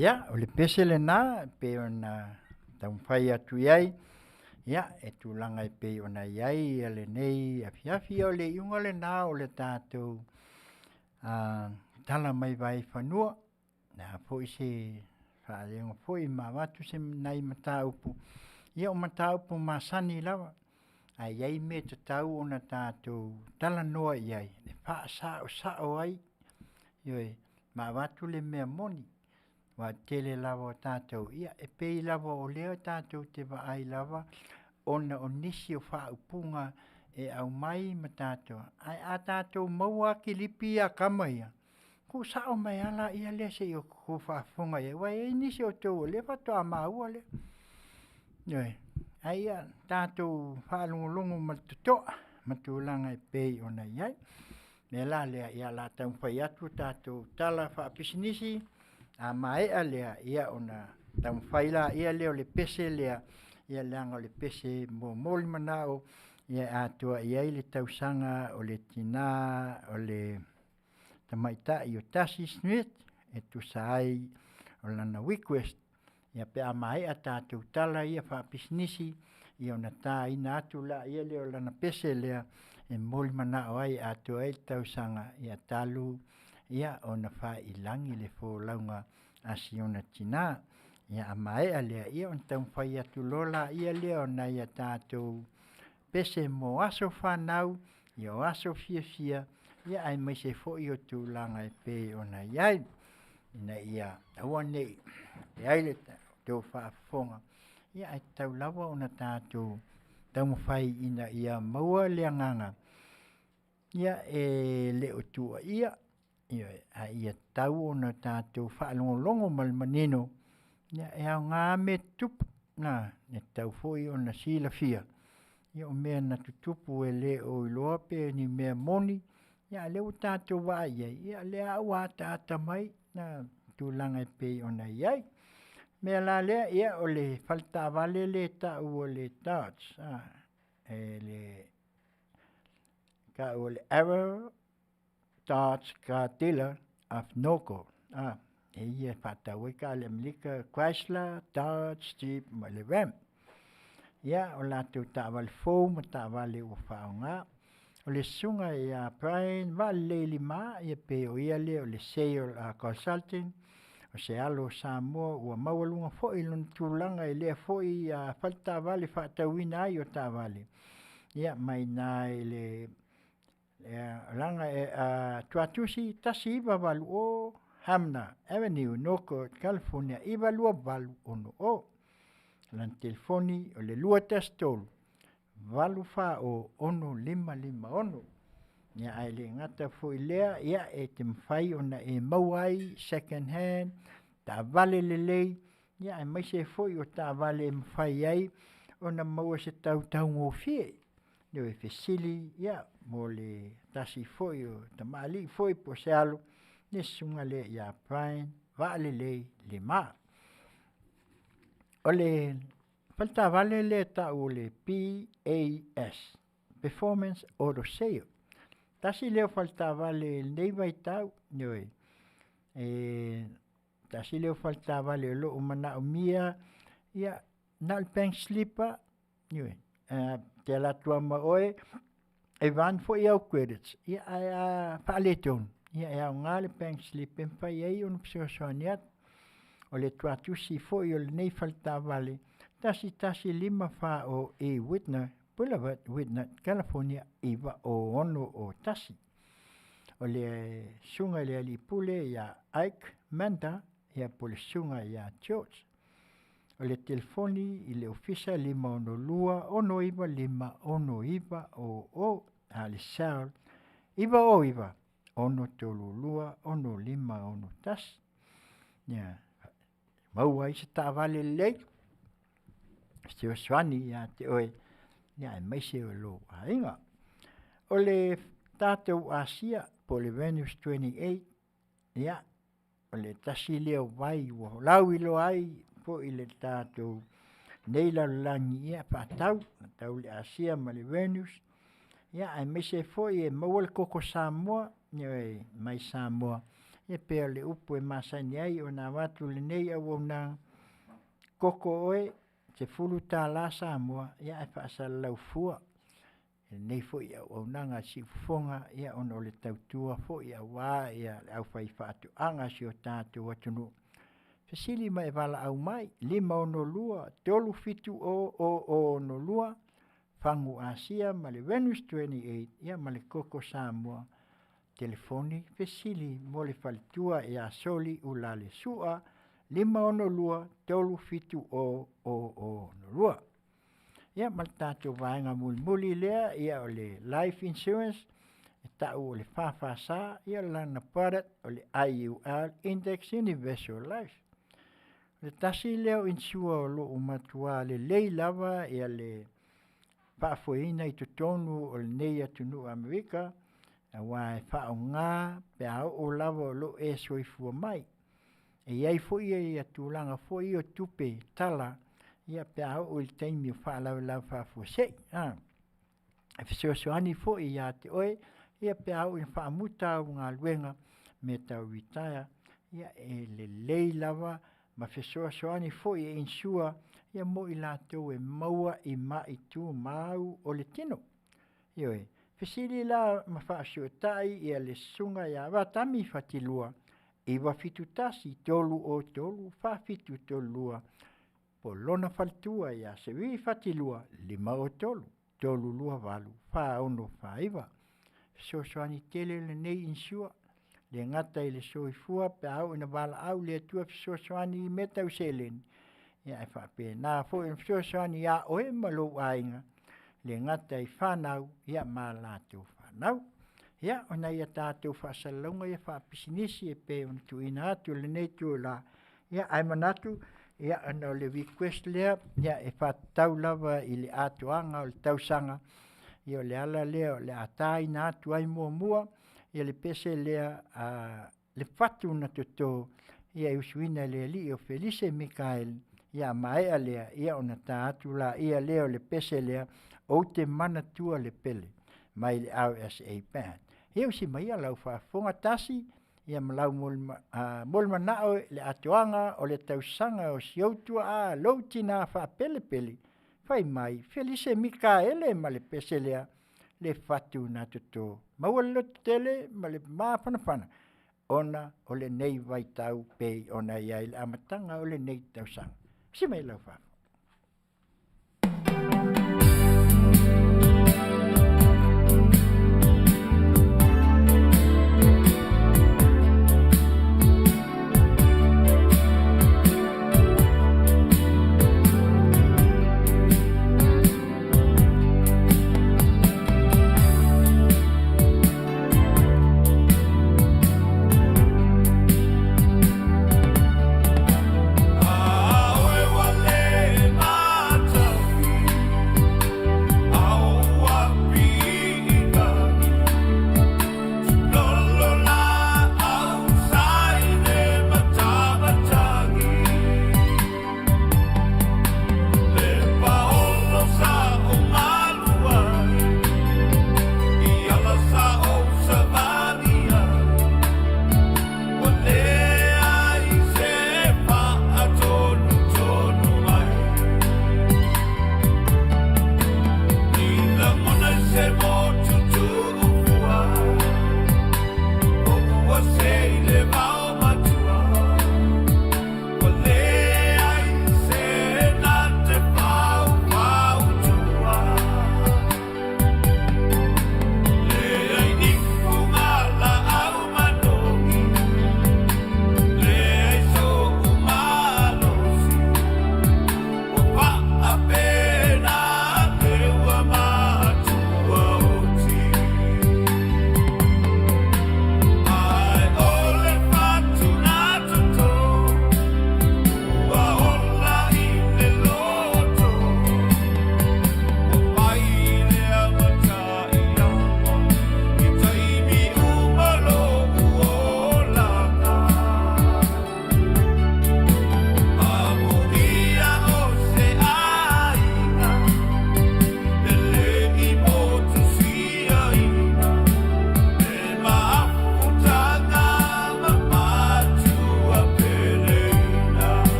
Ia, o le pese lenā e pei ona taumafai atu i ai, ia e tulaga e pei ona i ai lenei afiafi. Ia o le iuga lenā o le tatou tala mai vaefanua, o le a foi se faaaliga foi ma avatu se nai mataupu, ia o mataupu masani lava, ae i ai mea e tatau ona tatou talanoa i ai e faasaosao ai, ioe, ma avatu le mea moni. Aua o le tele lava o tatou, ia e pei lava o lea tatou te vaai lava ona o nisi o faaupuga e aumai ma tatou, ae a tatou maua lava kilipi ia a tama ia, tuusao mai lava lea se i outou faafofoga i ai, aua e i ai nisi o outou o lea faatoa maua lea. Ioe. Ae ia tatou faalogologo ma le totoa ma tulaga e pei ona i ai. O le mea la lea, ia o le a taumafai atu le tatou tala faapisinisi, a maea lea, ia ona taumafai lea o le pese lea, ia leaga o le pese e momoli manao e atoa i ai le tausaga o le tina o le tamaitai o Tasi Smith e tusa ai o lana request pe a maea tatou tala ia faapisinisi, ia ona taina atu lea o lana pese lea e momoli manao ai e atoa ai le tausaga talu ona faiilagi le folauga a si ona tina. Ia a maea lea, ia ona taumafai atu loa lea o nai a tatou pese mo aso fanau, o aso fiafia, aemaise foi o tulaga e pei ona i ai, ina ia aua ne i i ai le tou faafofoga, ae tatau lava ona tatou taumafai ina ia maua le agaga, e le o tuuaia, ioe, a ia tatau ona tatou faalogologo ma le manino, e aoga lava mea tutupu, e tatau foi ona silafia, o mea na tutupu e le o iloa pe ni mea moni, a o lea ua tatou vaai i ai, ia o lea lava ua ataata mai tulaga e pei ona i ai. O le mea la lea, ia o le faletaavale lea e tau o le Dodge e tau o le Arrow Dodge Car Dealer of Norco, e ia e faatau ai taavale Amerika, Chrysler, Dodge, Jeep ma le Ram. Ia, o latou taavale fou ma taavale ua faaaoga. O le susuga ia Brian Vaalelei Lima, pei o ia lea o le Sale Consultant, o se alo o Samoa ua maualuga foi lona tulaga i lea foi faletaavale faatauina ai o taavale, ia mai i ina i le Tuasivi 1980 Hamner Avenue, Norco, California 92860. O lana telefoni o le 213 840 6556. Ia ae le gata foi i lea, ia e te mafai ona e maua ai second hand, taavale lelei, aemaise foi o taavale e mafai ai ona maua i se tau taugofie. Ioe, fesili mo le tasi foi o tamalii foi po o se alo, le susuga lea ia Brian Vaalelei Lima. O le faletaavale lea e tau o le PAS, Performance Auto Sales. Tasi lea o faletaavale i lenei vaitau, ioe, tasi lea o faletaavale o lo o manaomia, ia na o le bank slip lava, ioe, e te alu atu lava ma oe, e run foi au credits, ae a faaletonu, ia e aoga le bank slip e mafai ai ona fesoasoani atu. O le tuatusi foi o lenei faletaavale, 11540 E Whitner Boulevard, Whitner, California 90601. O le susuga i le alii pule ia Ike Manda, ia po o le susuga ia George. O le telefoni i le ofisa e 562 695 6900, a o le cell 909 632 6561. Ia maua ai se taavale lelei e fesoasoani ia te oe aemaise o lou aiga. O le tatou asia po o le Venus 28, ia, o le tasi lea o vai ua lauiloa ai foi le tatou nei lalolagi, ia faatau le asia ma le Venus, aemaise foi e maua le koko Samoa, ioe, mai Samoa. Ia pei o le upu e masani ai ona avatu lenei auaunaga, koko oe $10 Samoa, ia ae faasalalau fua lenei foi auaunaga a Siufofoga, ia ona o le tautua foi aua le aufaifaatoaga a si o tatou atunuu. Fesili ma e valaau mai 562 370 0062 fagu Asia ma le Venus 28, ia ma le koko Samoa, telefoni fesili mo le faletua ia Soli Uelale Sua 562 370 0062. Ia ma le tatou vaega mulimuli lea, ia o le life insurance, e tau o le FFS, ia o lana product o le IUL Index Universal Life. O le tasi lea o insure o lo o matua lelei lava le faafoeina i totonu o lenei atunuu o Amerika, aua e faaaoga pe a oo lava o lo o e soifua mai. E i ai foi tulaga foi ia o tupe tala pe a oo i le taimi o faalavelave faafuasei. E fesoasoani foi ia te oe pe a oo ina faamuta au galuega i mea tau retire, ia e lelei lava ma fesoasoani foi e insure mo i latou e maua i mai tumau o le tino. Ioe. Fesili la ma faafesootai le Susuga ia Vatami Fatilua 971 303 4732 po o lona faletua ia Seri Fatilua 503 328 4649. Fesoasoani tele lenei insure, e le gata i le soifua pe a oo ina valaau le Atua e fesoasoani i mea tau seleni, ae faapena foi ona fesoasoani ia oe ma lou aiga, e le gata i fanau, ma latou fanau. Ia, o nai a tatou faasalalauga ia faapisinisi e pei ona tuuina atu i lenei itula, ae manatu ona o le request lea e faatatau lava i le atoaga o le tausaga, ia o le ala lea o le a taina atu ai muamua le pese lea a Le Fatu na Toto e usuina e le Alii o Felise Mikaele, ia a maea lea, ona ta atu lea o le pese lea, Ou te manatua le Pele mai le RSA Band. Ia usi maia lau faafofoga, tasi ma lau molimolmanao i le atoaga o le tausaga o si ou tuaa lou tina faapelepele fai mai Felise Mikaele ma le pese lea, Le Fatu na Toto. Maua le lototele ma le mafanafana ona o lenei vaitau pei ona i ai le amataga o lenei tausaga. Usi mai lau faafofoga. A oe wale.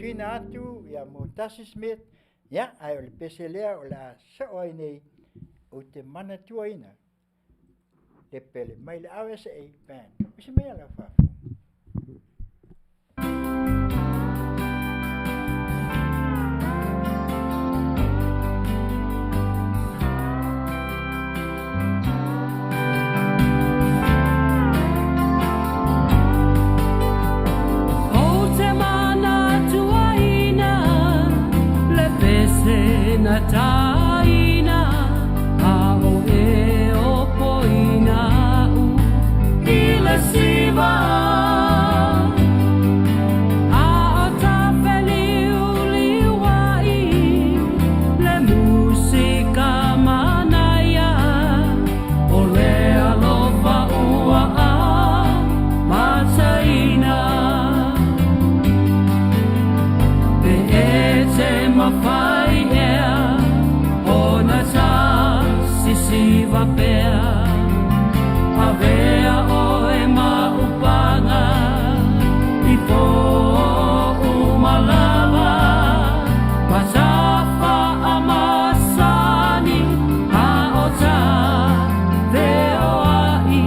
faatausuina atu ia Motasi Smith, ia, ae o le pese lea o le a soo ai nei, ou te manatuaina le pele mai le RSA Band. Usi mai lau faafofoga. Ou te manatuaina le pese na taina a o e o poina u i le siva. A o ta feliuliuai le musika manaia o le alofa ua amataina. Pe e te mafai ea ona ta sisiva pea avea oe ma upaga i pō uma lava ma ta faamasani a o ta feoai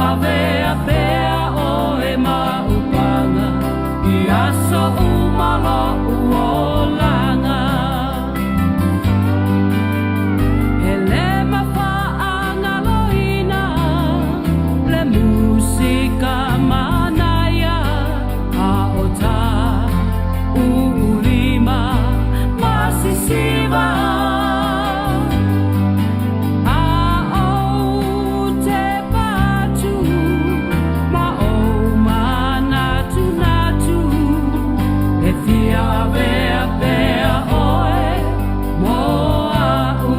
avea pea oe ma upaga i aso uma lo'u olaga. E le mafaagaloina le musika manaia a o ta uulima ma sisiva. A ou te patu ma ou manatunatu e fia avea pea oe mo a'u.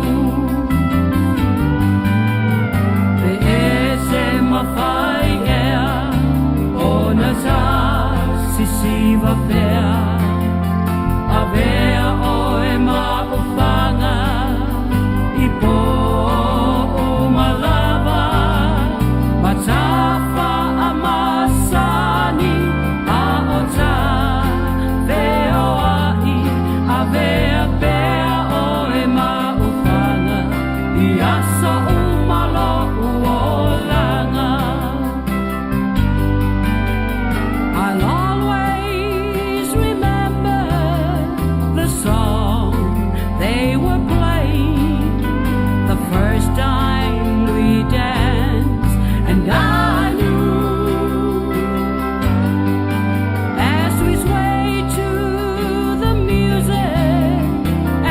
Pe e te mafai ea ona ta sisiva pea avea oe ma upaga i pō uma lava ma ta faamasani a o ta feoai avea pea oe ma upaga i aso uma lo'u olaga. I'll always remember the song they were playing the first time we danced, and I knew as we swayed to the music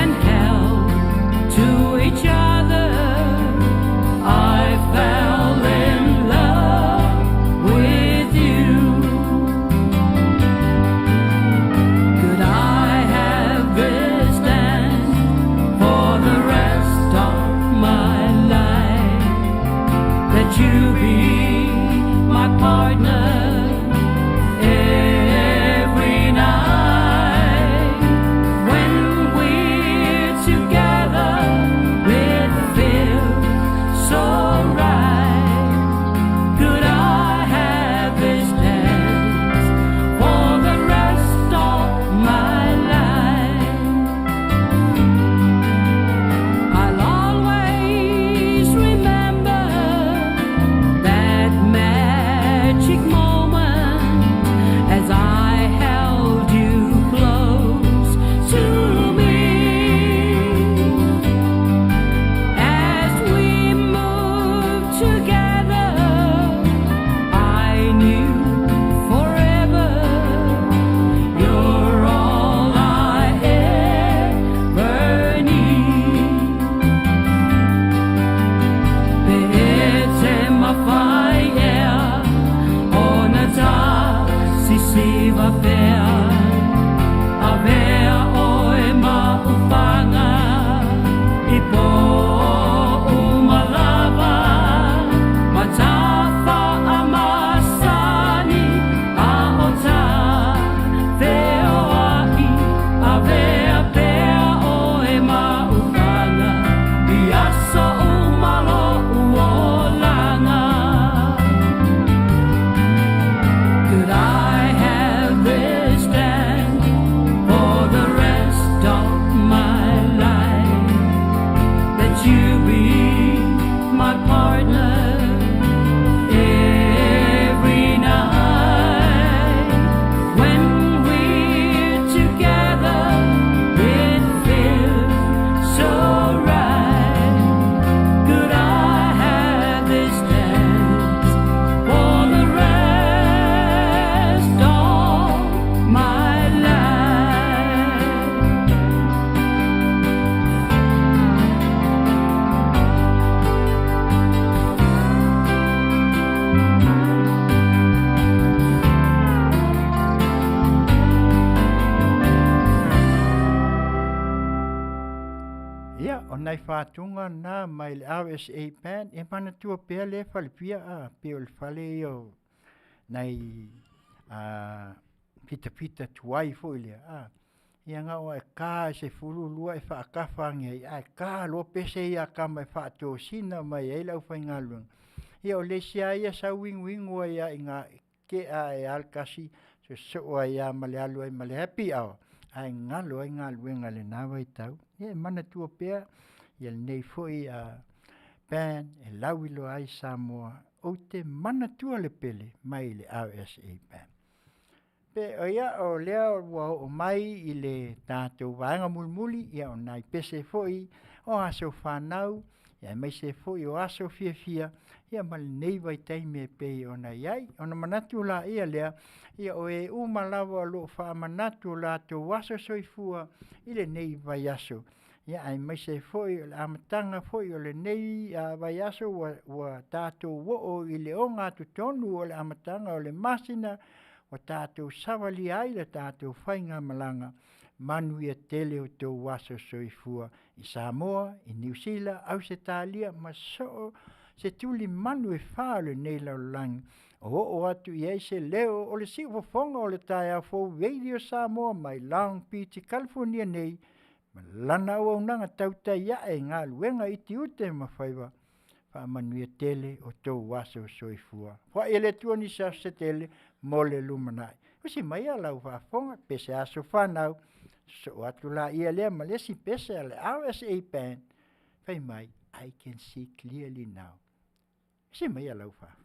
and held to each other, I fell in love with you. Could I have this dance for the rest of my life? That you be my partner every night. When we're together, it feels so right. Could I have this dance for the rest of my life? I'll always remember that magic moment. nai fatuga na mai le RSA Band e manatua pea lea falepia a pei o le fale ia o nai a fitafita tuai foi lea a ia na o e ka e 12 e faatafa ane ai ae ka loa pese ia a tama e faatosina mai ai le aufaigaluega. Ia o le isi lava ia sa uinuinu ai lava i ina e tea ae lava le tasi sosoo ai lava ma le alu ai ma le happy hour ae galo ai galuega i lena vaitau. Ia e manatua pea lenei foi band e lauiloa ai Samoa. Ou te manatua le pele mai le RSA Band. Pe o ia o lea ua oo mai i le tatou vaega mulimuli, ia o nai pese foi o aso fanau, aemaise foi o aso fiafia, ia ma lenei vaitaimi e pei ona i ai. Ona manatu laia lea, ia o e uma lava o lo o faamanatu o latou aso soifua i lenei vaiaso, ia aemaise foi o le amataga foi o lenei vaiaso ua tatou oo i le ogatotonu o le amataga o le masina ua tatou savalia ai le tatou faigamalaga, manuia tele outou aso soifua i Samoa, i Niu Sila, Ausetalia ma so o se tulimanu e fa o lenei lalolagi o oo atu i ai se leo o le siufofoga o le taeao fou Radio Samoa mai Long Beach i Kalifonia nei ma lana auaunaga tautai ae i galuega itiute ma faiva. Faamanuia tele outou aso soifua. Foai e le Atua nisi aso se tele mo le lumanai. Usi maia lau faafofoga pe se aso fanau, sosoo atu laia lea ma le isi pese a le RSA Band, fai mai, I can see clearly now. Usi maia lau faafofoga.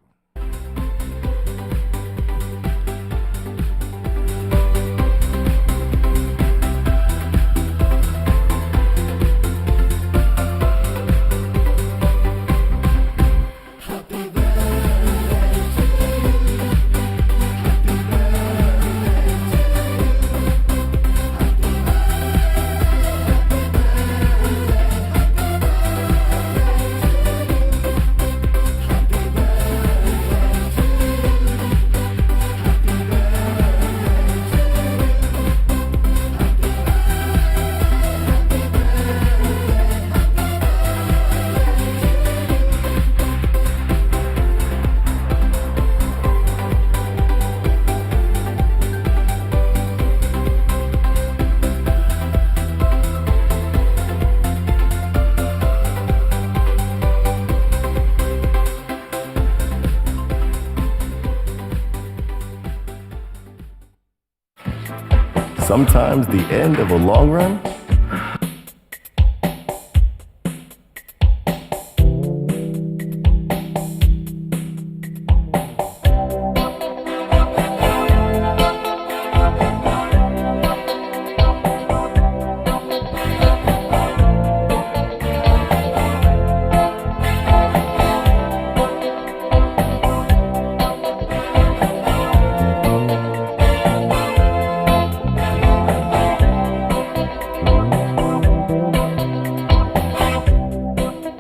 Sometimes the end of a long run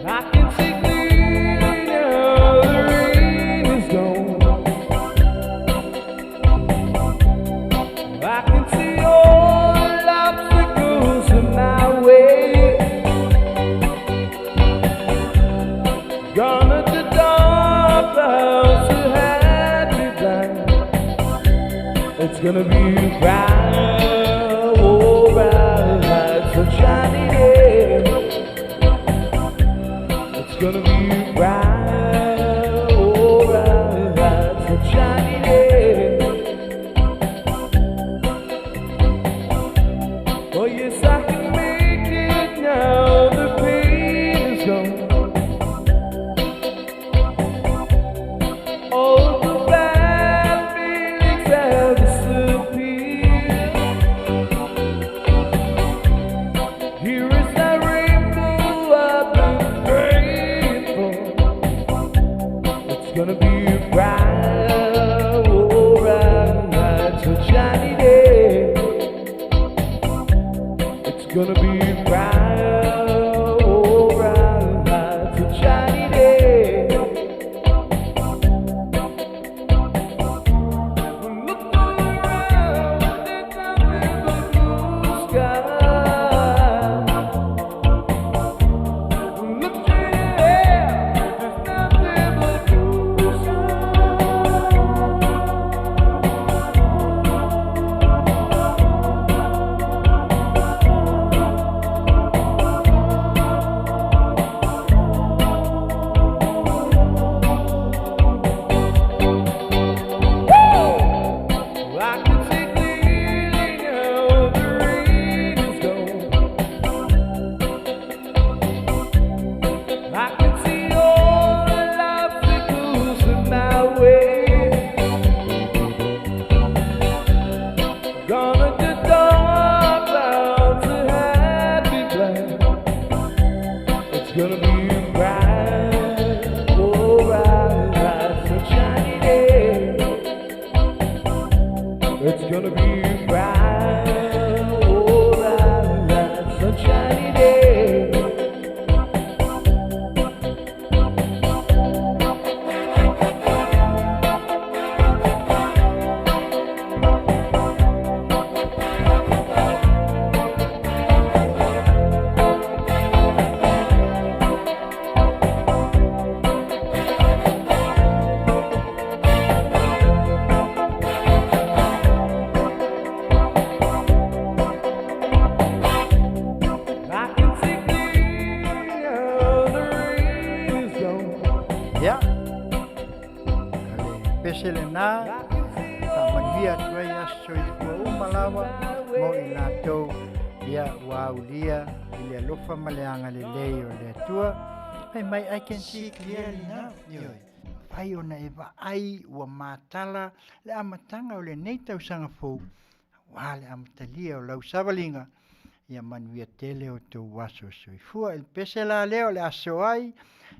I can see clearly now the rain is gone. I can see all the obstacles in my way. Gone are the dark clouds that had me blind. It's gonna be bright, oh bright, sunshiny day. It's gonna be bright, oh bright, sunshiny day. Oh yes, I can make it now. The pain is gone. All the bad feelings have disappeared. Here is that rainbow I've been praying for. It's gonna be bright, oh bright, sunshiny day. It's gonna be bright, oh bright, sunshiny day. Look all around, there's nothing but blue sky. It's gonna be a bright, oh, bright, bright, sunshiny day. I can see clear now, the rain is gone. Ia, o le pese lenā e faamanuia atu ai aso soifua uma lava mo i latou ia ua aulia i le alofa ma le agalelei o le Atua. Fai mai, I can see clearly now. Ioe, mafai ona e vaai ua matala le amataga o lenei tausaga fou, aua le amatalia o lau savaliga, ia manuia tele outou aso soifua. I le pese la lea o le aso ai,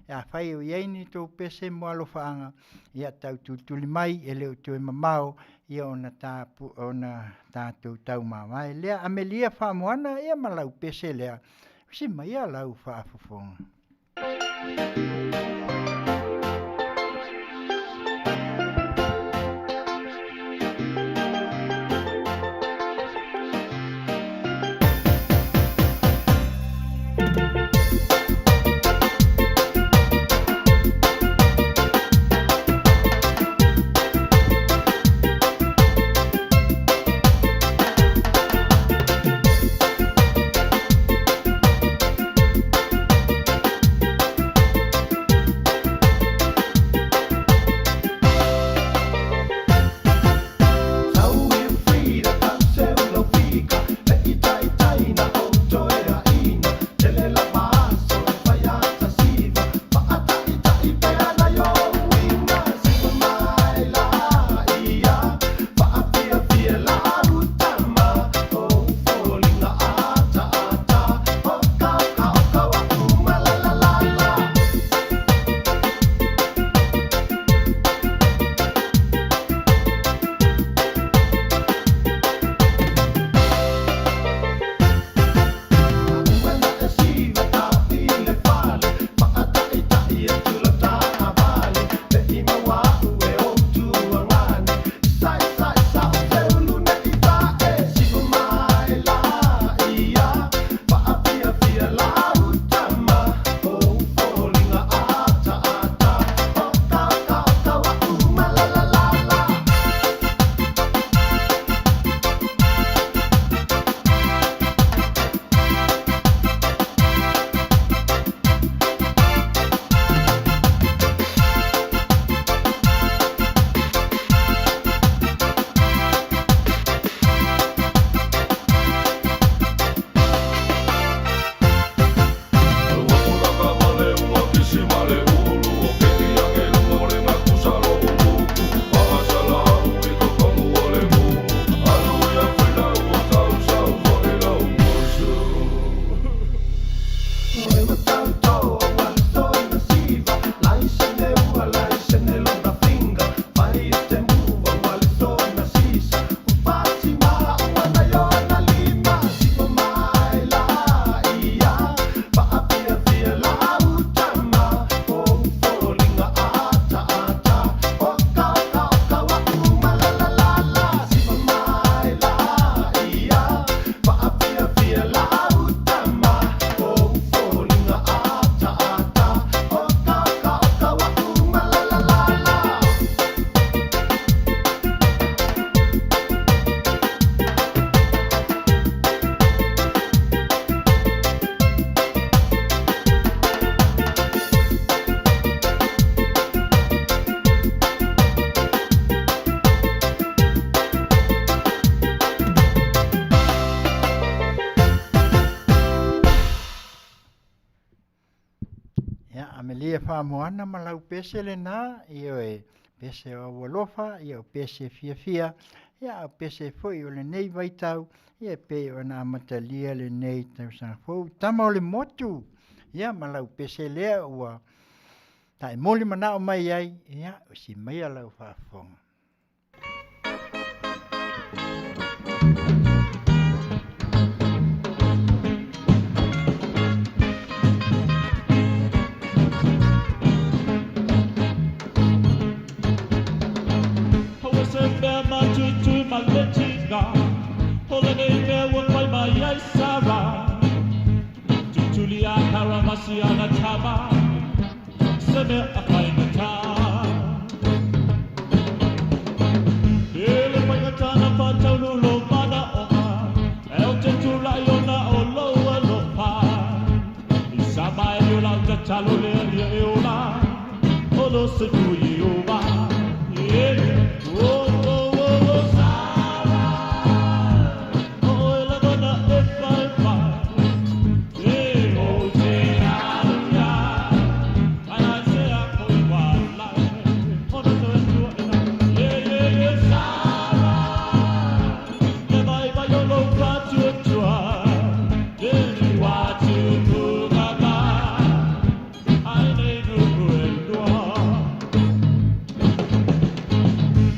afai o i ai ni tou pese mo alofaaga, ia tau tulituli mai e le o toe mamao ia ona ta ona tatou taumamae lea. Amelia Faamoana ia ma lau pese lea, usi maia lau faafofoga. Ia, amelia faamoana ma lau pese lenā, ioe, pese o au alofa, ia o pese fiafia, ia a o pese foi o lenei vaitau, ia e pei ona amatalia lenei tausaga fou. Tama o le motu, ia ma lau pese lea ua taimoli manao mai ai, ia, usi maia lau faafofoga. uiga O lenei mea ua fai mai ai Sara Tutuli a Karamasi ana tama Se mea a faigata E le faigata na faataunu lo manaoga E o te tulai ona o lou alofa I sama e o lau tatalo lea ia e ola O lo soifua Ieova Yeah, oh, oh, oh, oh, Sara O oe lava na e faefae E o te alu ia Ai ai se a ko i wālae Ona toe tua ina Yeah, yeah, yeah, Sara Le vaivai o lou faatuatua Le ni wā tupuga mai Ai nei nu'u e lua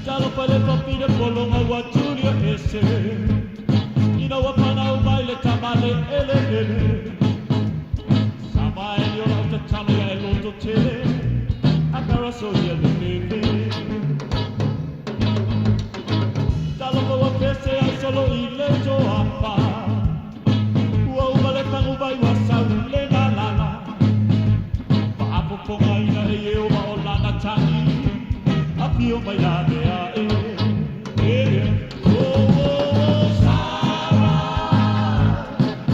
Talofa le fafine pologa ua tulia ese Ina ua fanau mai le tama le eleele Sama e lio lau tatalo ia e loto tele Akaraso ia le lele Talofa ua pese ai solo i le toafa Ua uma le faguvai ua sau le galala Faafofogaina e Ieova o lana taʻi Afio mai la mea e Yeah, oh, oh, oh, Sara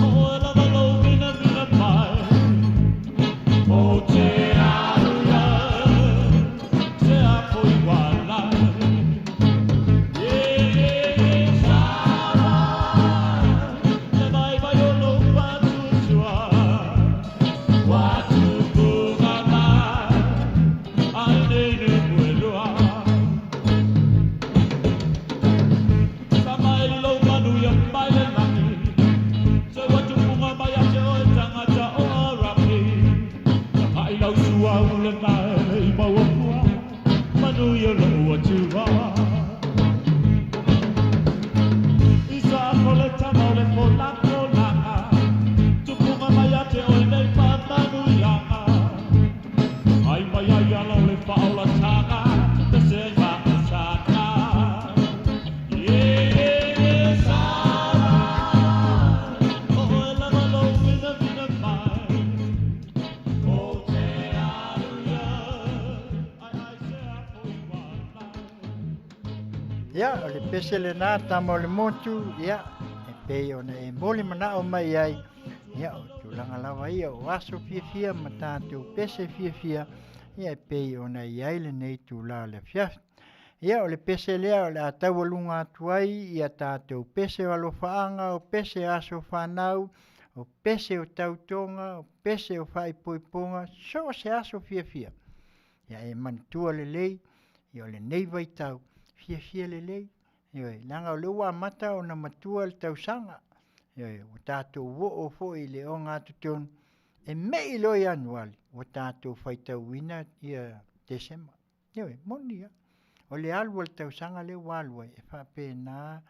O oe lava lou vinavina mai O te alu ia Se a ko i wālae Yeah, yeah, yeah, Sara Le vaivai o lou faatuatua Ua tupuga mai Ai nei nu'u e lua Sama e lou manuia mai le lagi Se ua tupuga mai ia te oe tagata o Arapi Tagai lau suauu lena e i maua fua Manuia lou Atua Isaako le tama o le folafolaga Tupuga mai ia te oe nei faamanuiaga Ai mai ai ala o le faaolataga Pese ai ma Isaka Yeah, yeah, yeah, Sara O oe lava lou vinavina mai O te alu ia Ai ai se a ko i wālae Ia, o le pese lenā tama o le motu, ia, e pei ona e moli manao mai ai, ia, o tulaga lava ia o aso fiafia ma tatou pese fiafia, ia, e pei ona i ai lenei itulā o le afiafi. Ia, o le pese lea o le a taualuga atu ai ia tatou pese o alofaaga, o pese o aso fanau, o pese o tautoga, o pese o faaipoipoga, so o se aso fiafia. Ia e manatua lelei, ia o lenei vaitau, fiafia lelei, ioe, leaga o lea ua amata ona matua le tausaga, ioe, ua tatou oo foi i le ogatotonu, e me'i loa Ianuali, ua tatou faitauina ia Tesema. Ioe, moni lava. O le alu a le tausaga lea ua alu ai, e faapena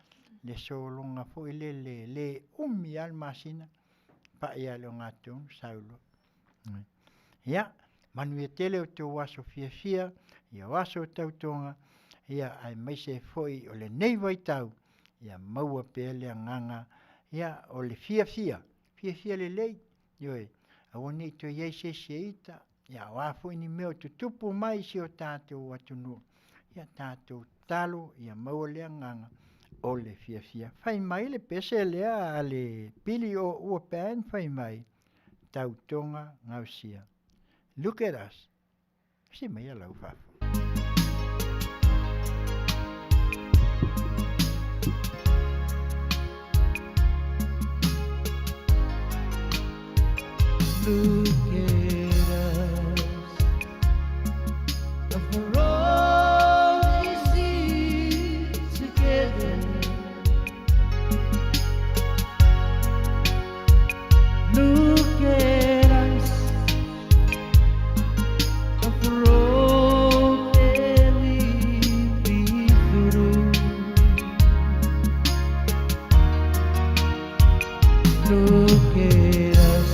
le sologa foi lele, le umi lava le masina, pai lava i le ogatotonu sau loa. Ia, manuia tele o outou aso fiafia, ia o aso o tautoga, ia aemaise ai foi o lenei vaitau, ia maua pea le agaga, ia o le fiafia, fiafia lelei, ioe, aua ne i toe i ai se isi e ita, ia o a foi ni mea o tutupu mai i si o tatou atunuu, ia tatou tatalo ia maua le agaga o le fiafia. Fai mai le pese lea a le Pili o Ua Band fai mai, Tautoga Gaosia. Look at us. Se mai a lau faafofoga. Look at us. For all we see together. Look at us. The road that we've been through. Look at us.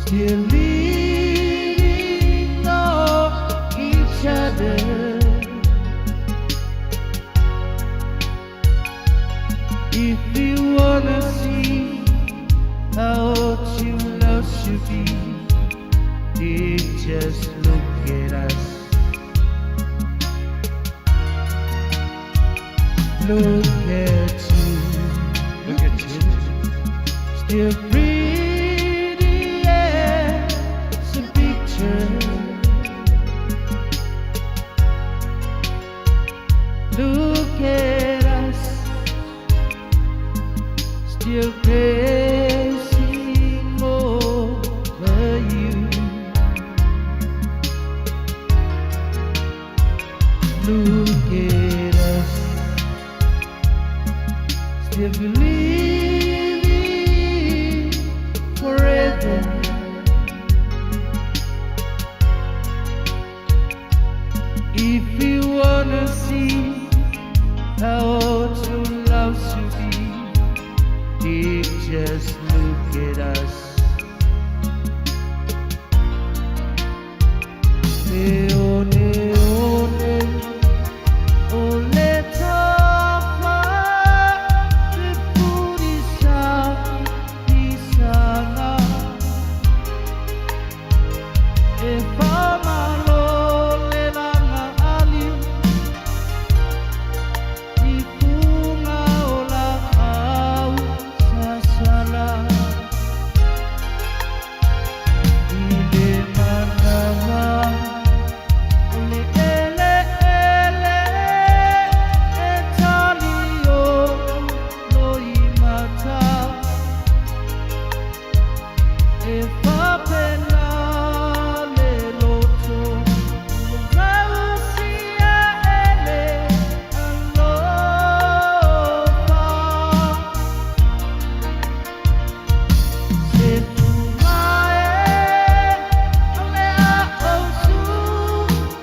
Still leaning on each other. Look at you, look at you, still pretty as a picture. Look at us, still crazy over you. Look at us, still believing forever. If you wanna see how true love should be, dear, just look at us. E one one, o le tafa, te purisa, isana. E whamalo le langa ali, i punga o la au sasala. I le manawa, o le ele ele, e tali o loi mata. E whapena le loto, rausia ele alofa. Se fumae, o le a au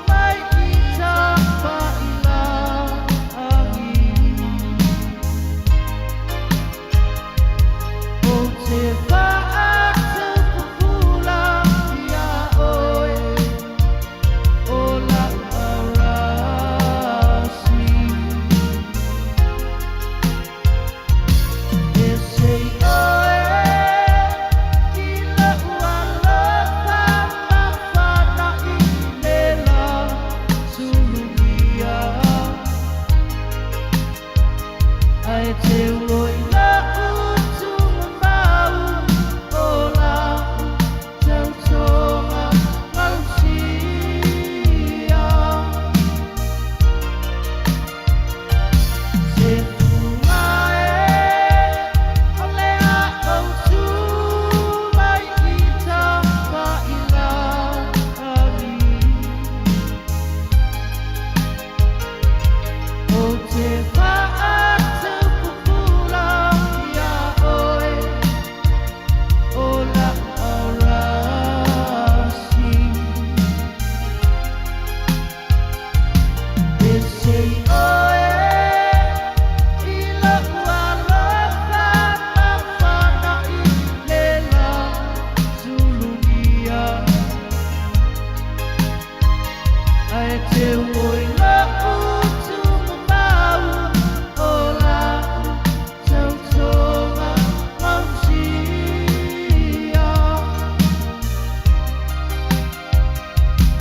mai i tapa i la angi. O te whaatu pupula ia oe, o la arasi. E se oe, i la ualofa mawhana i le la sulugia. Ai te oi la utu mau o la tautoga mausia. Se fumae, o le a au mai i tapa i la angi. O te whaatu pupula ia oe, o la arasi. E se oe, i la ualofa mawhana i le la sulugia. Ai te oi la utu mau o la tautoga mausia.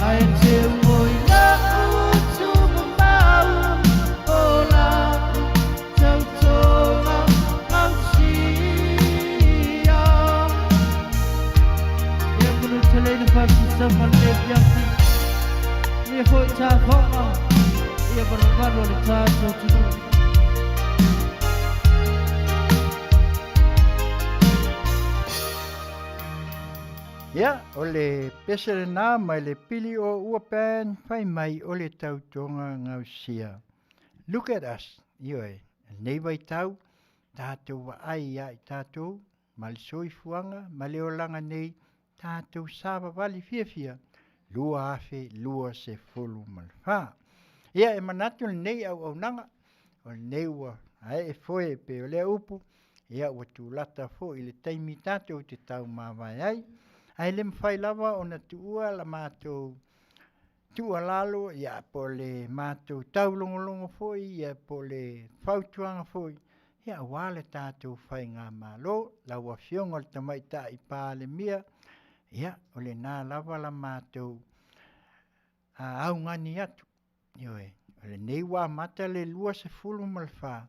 Ai te oi la utu mau o la tautoga mausia. Ia manu tele na whakisa ma le piafi. Ia foi tā whanga. Ia marumanu le tātou tunu. Ia, o le pese lenā mai le pili o ua pan fai mai o le tautoga gausia. Look at us, ioe, lenei vaitau, tatou vaai ia i tatou, ma le soifuaga ma le olaga nei, tatou savavali fiafia, 2024. Ia, e manatu lenei auaunaga, o lenei ua ae e foe pe o lea upu, ia ua tulata foi i le taimi tatou te taumavae ai, ae le mafai lava ona tuua la matou tuualalo, ia po o le matou taulogologo foi, ia po o le fautuaga foi, ia aua le tatou faigamalo, lau Afioga i le Tamaitai Palemia, ia o lena lava la matou augani atu, ioe, o lenei ua amata le 24,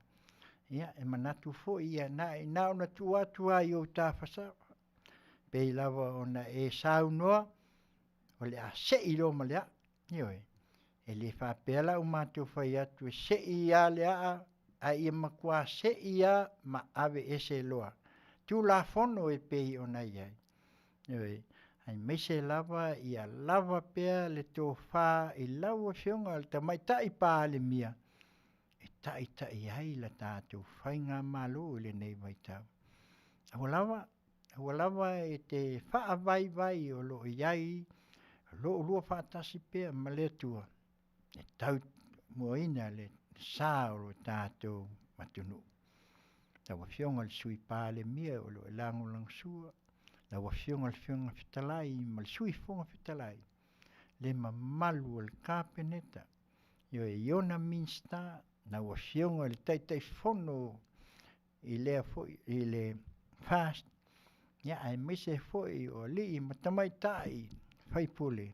ia e manatu foi ia na ona tuu atu lava i ou tafa pei lava ona e saunoa, o le a sei loa ma le aa. Ioe, e le faapea la ua matou fai atu e sei lava le aa, a ia matua sei lava ma aveese loa Tulafono e pei ona i ai. Ioe, aemaise lava ia lava pea le tofa i lau Afioga i le Tamaitai Palemia e taitai ai le tatou faigamalo i lenei vaitau. Aua lava, aua lava e te faavaivai o lo o i ai lo oulua faatasi pea ma le Atua e tautoaluaina le sa o lo tatou atunuu. Lau Afioga i le Sui Palemia o lo o e lagolagosua, lau Afioga i le Fofoga Fetalai ma le Sui Fofoga Fetalai, le mamalu o le Kapeneta, ioe, i ona Minisita, lau Afioga i le Taitaifono i lea foi i le FAST, aemaise foi o alii ma tamaitai sui usufono,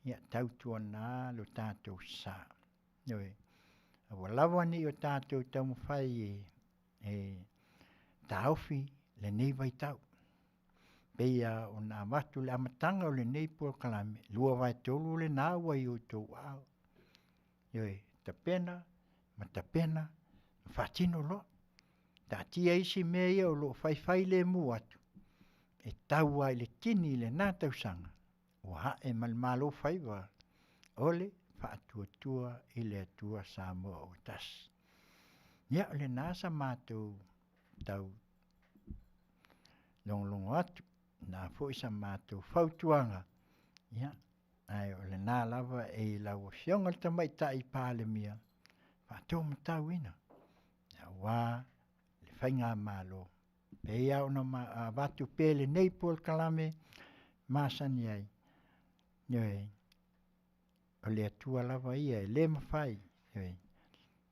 ia tautuana lo tatou sa. Ioe. Aua lava ne i o tatou taumafai e taofi lenei vaitau, pei lava ona avatu i le amataga o lenei polokalame, 2/3 lena ua i o outou aao. Ioe, tapena ma tapena ma faatino loa. Taatia isi mea ia o lo o faifailemu atu, e tau lava i le tini i lena tausaga ua ae ma le malo faiva o le Faatuatua i le Atua Samoa ua Tasi. Ia o lena sa matou tau logologo atu, o lena foi sa matou fautuaga, ia ae o lena lava e i lau Afioga i le Tamaitai Palemia faataumatauina aua le faigamalo. E pei lava ona avatu pea lenei polokalame masani ai, ioe, o le Atua lava ia e le mafai, ioe,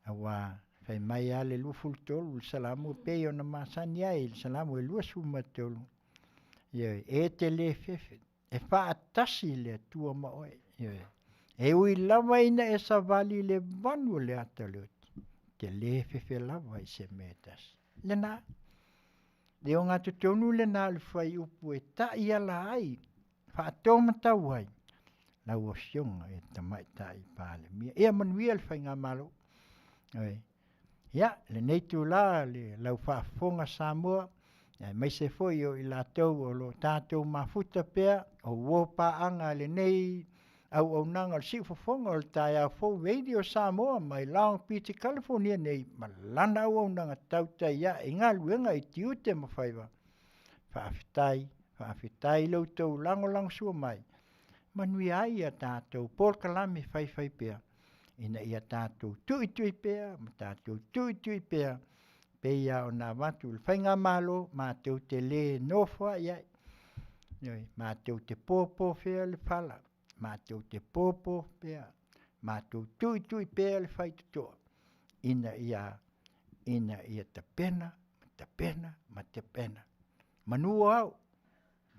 aua fai mai lava le 23 o le Salamo e pei ona masani ai le Salamo e 23, ioe, e te le fefe, e faatasi le Atua ma oe, ioe. E ui lava ina e savali i le vanu o le ata o le oti, e te le fefe lava i se mea e tasi. Lena, le ogatotonu lena o le fuaiupu e taiala ai, faatomatau ai lau Afioga i le Tamaitai Palemia. Ia manuia le faigamalo. Ioe. Ia, lenei itula i lau faafofoga Samoa, aemaise foi o i latou o lo o tatou mafuta pea o uo paaga a lenei auaunaga o le siufofoga o le taeao fou Radio Samoa mai Long Beach i Kalifonia nei ma lana auaunaga tautai ae i galuega i tiute ma faiva. Faafetai, faafetai i lo outou lagolagosua mai, manuia ai a tatou polokalame faifaipea ina ia tatou tuitui pea ma tatou tuitui pea pei lava ona avatu i le faigamalo matou te le nofoai ai, ioe, matou te popo pea le fala, matou te popo pea, matou tuitui pea le faitotoa ina ia tapena, tapena ma tapena. Manu o ao,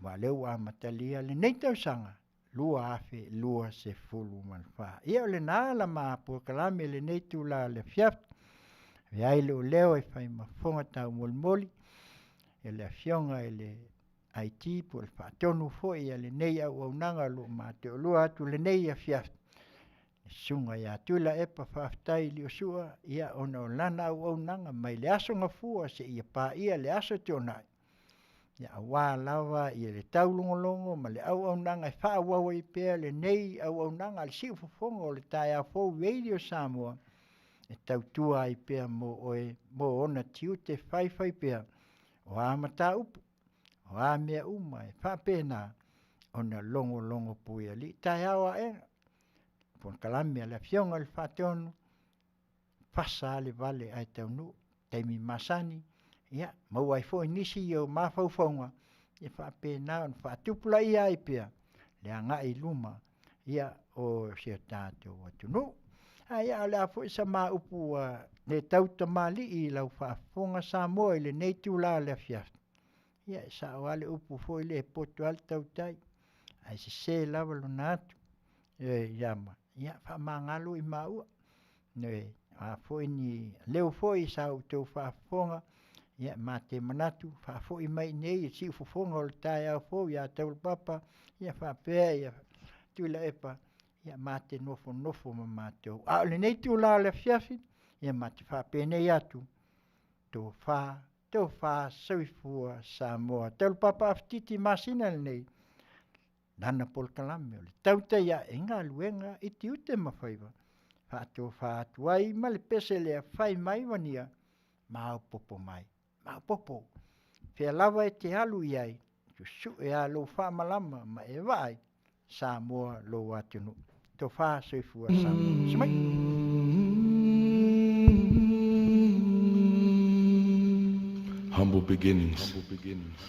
aua o lea ua amatalia lenei tausaga 2024. Ia o lena la ma polokalame i lenei itula o le afiafi, e avea ai lou leo e fai ma fofoga taumolimoli e le Afioga i le IT po o le Faatonu foi a lenei auaunaga o lo o ma toalua atu i lenei afiafi, le Susuga ia Tuilaepa Faafetai Liosua ona o lana auaunaga mai le Aso Gafua seia paia le Aso Toonai, aua lava le taulogologo ma le auaunaga e faaauau ai pea lenei auaunaga a le Siufofoga o le Taeao Fou Radio Samoa e tautua ai pea mo oe mo ona tiute faifaipea. O a mataupu, o a mea uma e faapena ona logologo puialii. Taeao aena polokalame a le Afioga i le Faatonu, fasa lava le vale ae taunuu, taimi masani, ia maua ai foi nisi o mafaufauga e faapena ona faatupulaia ai pea le agai i luma o si o tatou atunuu. A ia o le a foi sa ma upu ua le tautamalii i lau faafofoga Samoa i lenei itula o le afiafi, ia e sao lava le upu foi lea e poto lava le tautai ae sese lava lona atu. Ioe, ia faamagalo i maua. Ioe, o a foi ni leo foi sa outou faafofoga, ia ma te manatu faafoi mai i inei i le siufofoga o le taeao fou ia Taulapapa, ia faapea ia Tuilaepa, ia ma te nofonofo ma matou. A o lenei itula o le afiafi, ia ma te faapenei atu, tofa, tofa, soifua Samoa. Taulapapa Afetiti masina lenei, lana polokalame o le tautai ae galuega i tiute ma faiva, faatofa atu ai ma le pese lea fai mai wania, maopoopo mai, maopoopo. Fea lava e te alu i ai, susue lava lou faamalama ma e vaai, Samoa lou atunuu. Tofa soifua Samoa. Sumai. Humble beginnings. Humble beginnings.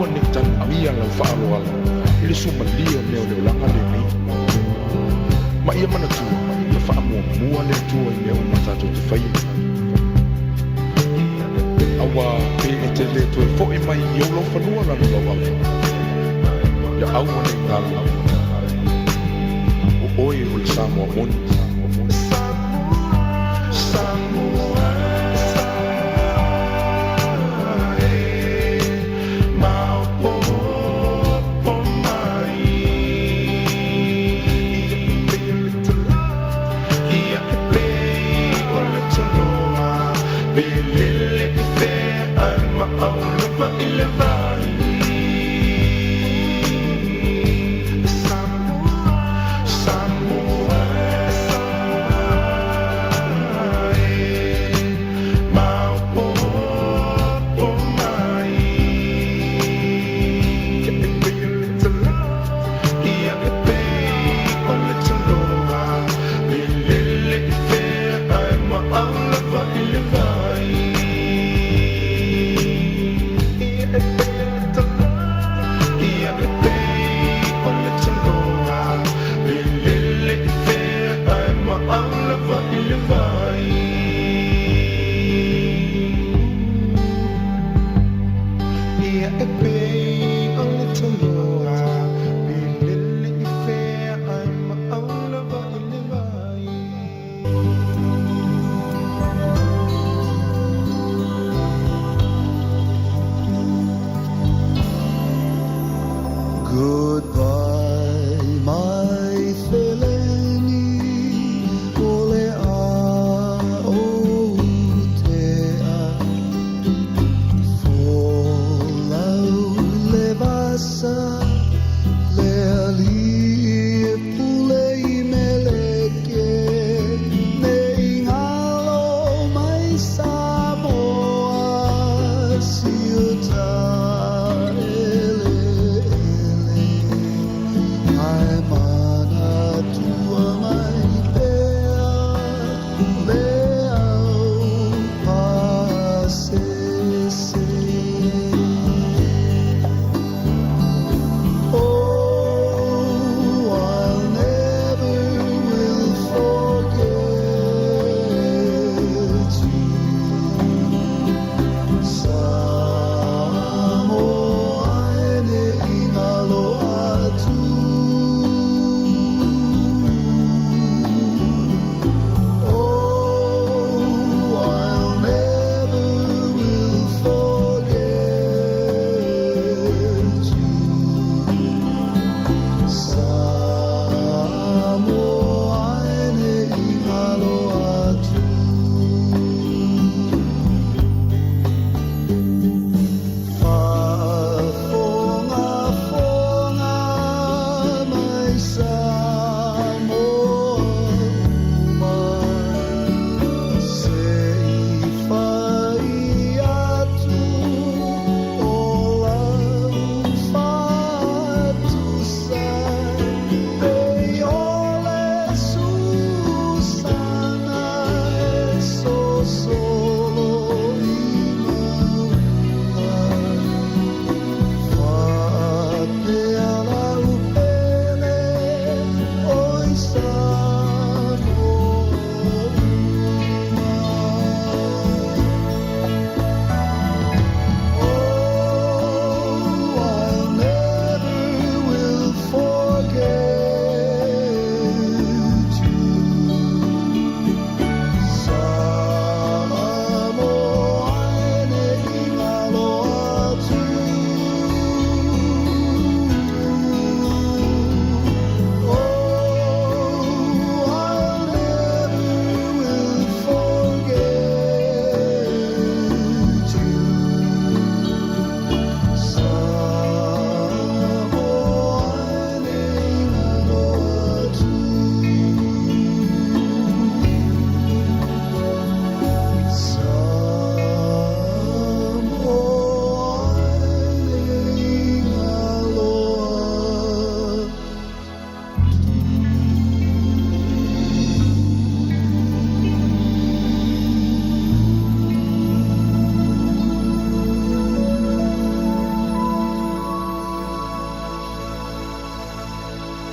Aua nei tanumia lau faaaloalo i le sumalia o mea o le olaga lenei. Ma ia manatua, ia faamuamua le Atua i mea uma tatou te faia. Auā pe e te lē toe fo'i mai i ou laufanua lana lauafa, ia aua nei galo, o oe o le Samoa moni.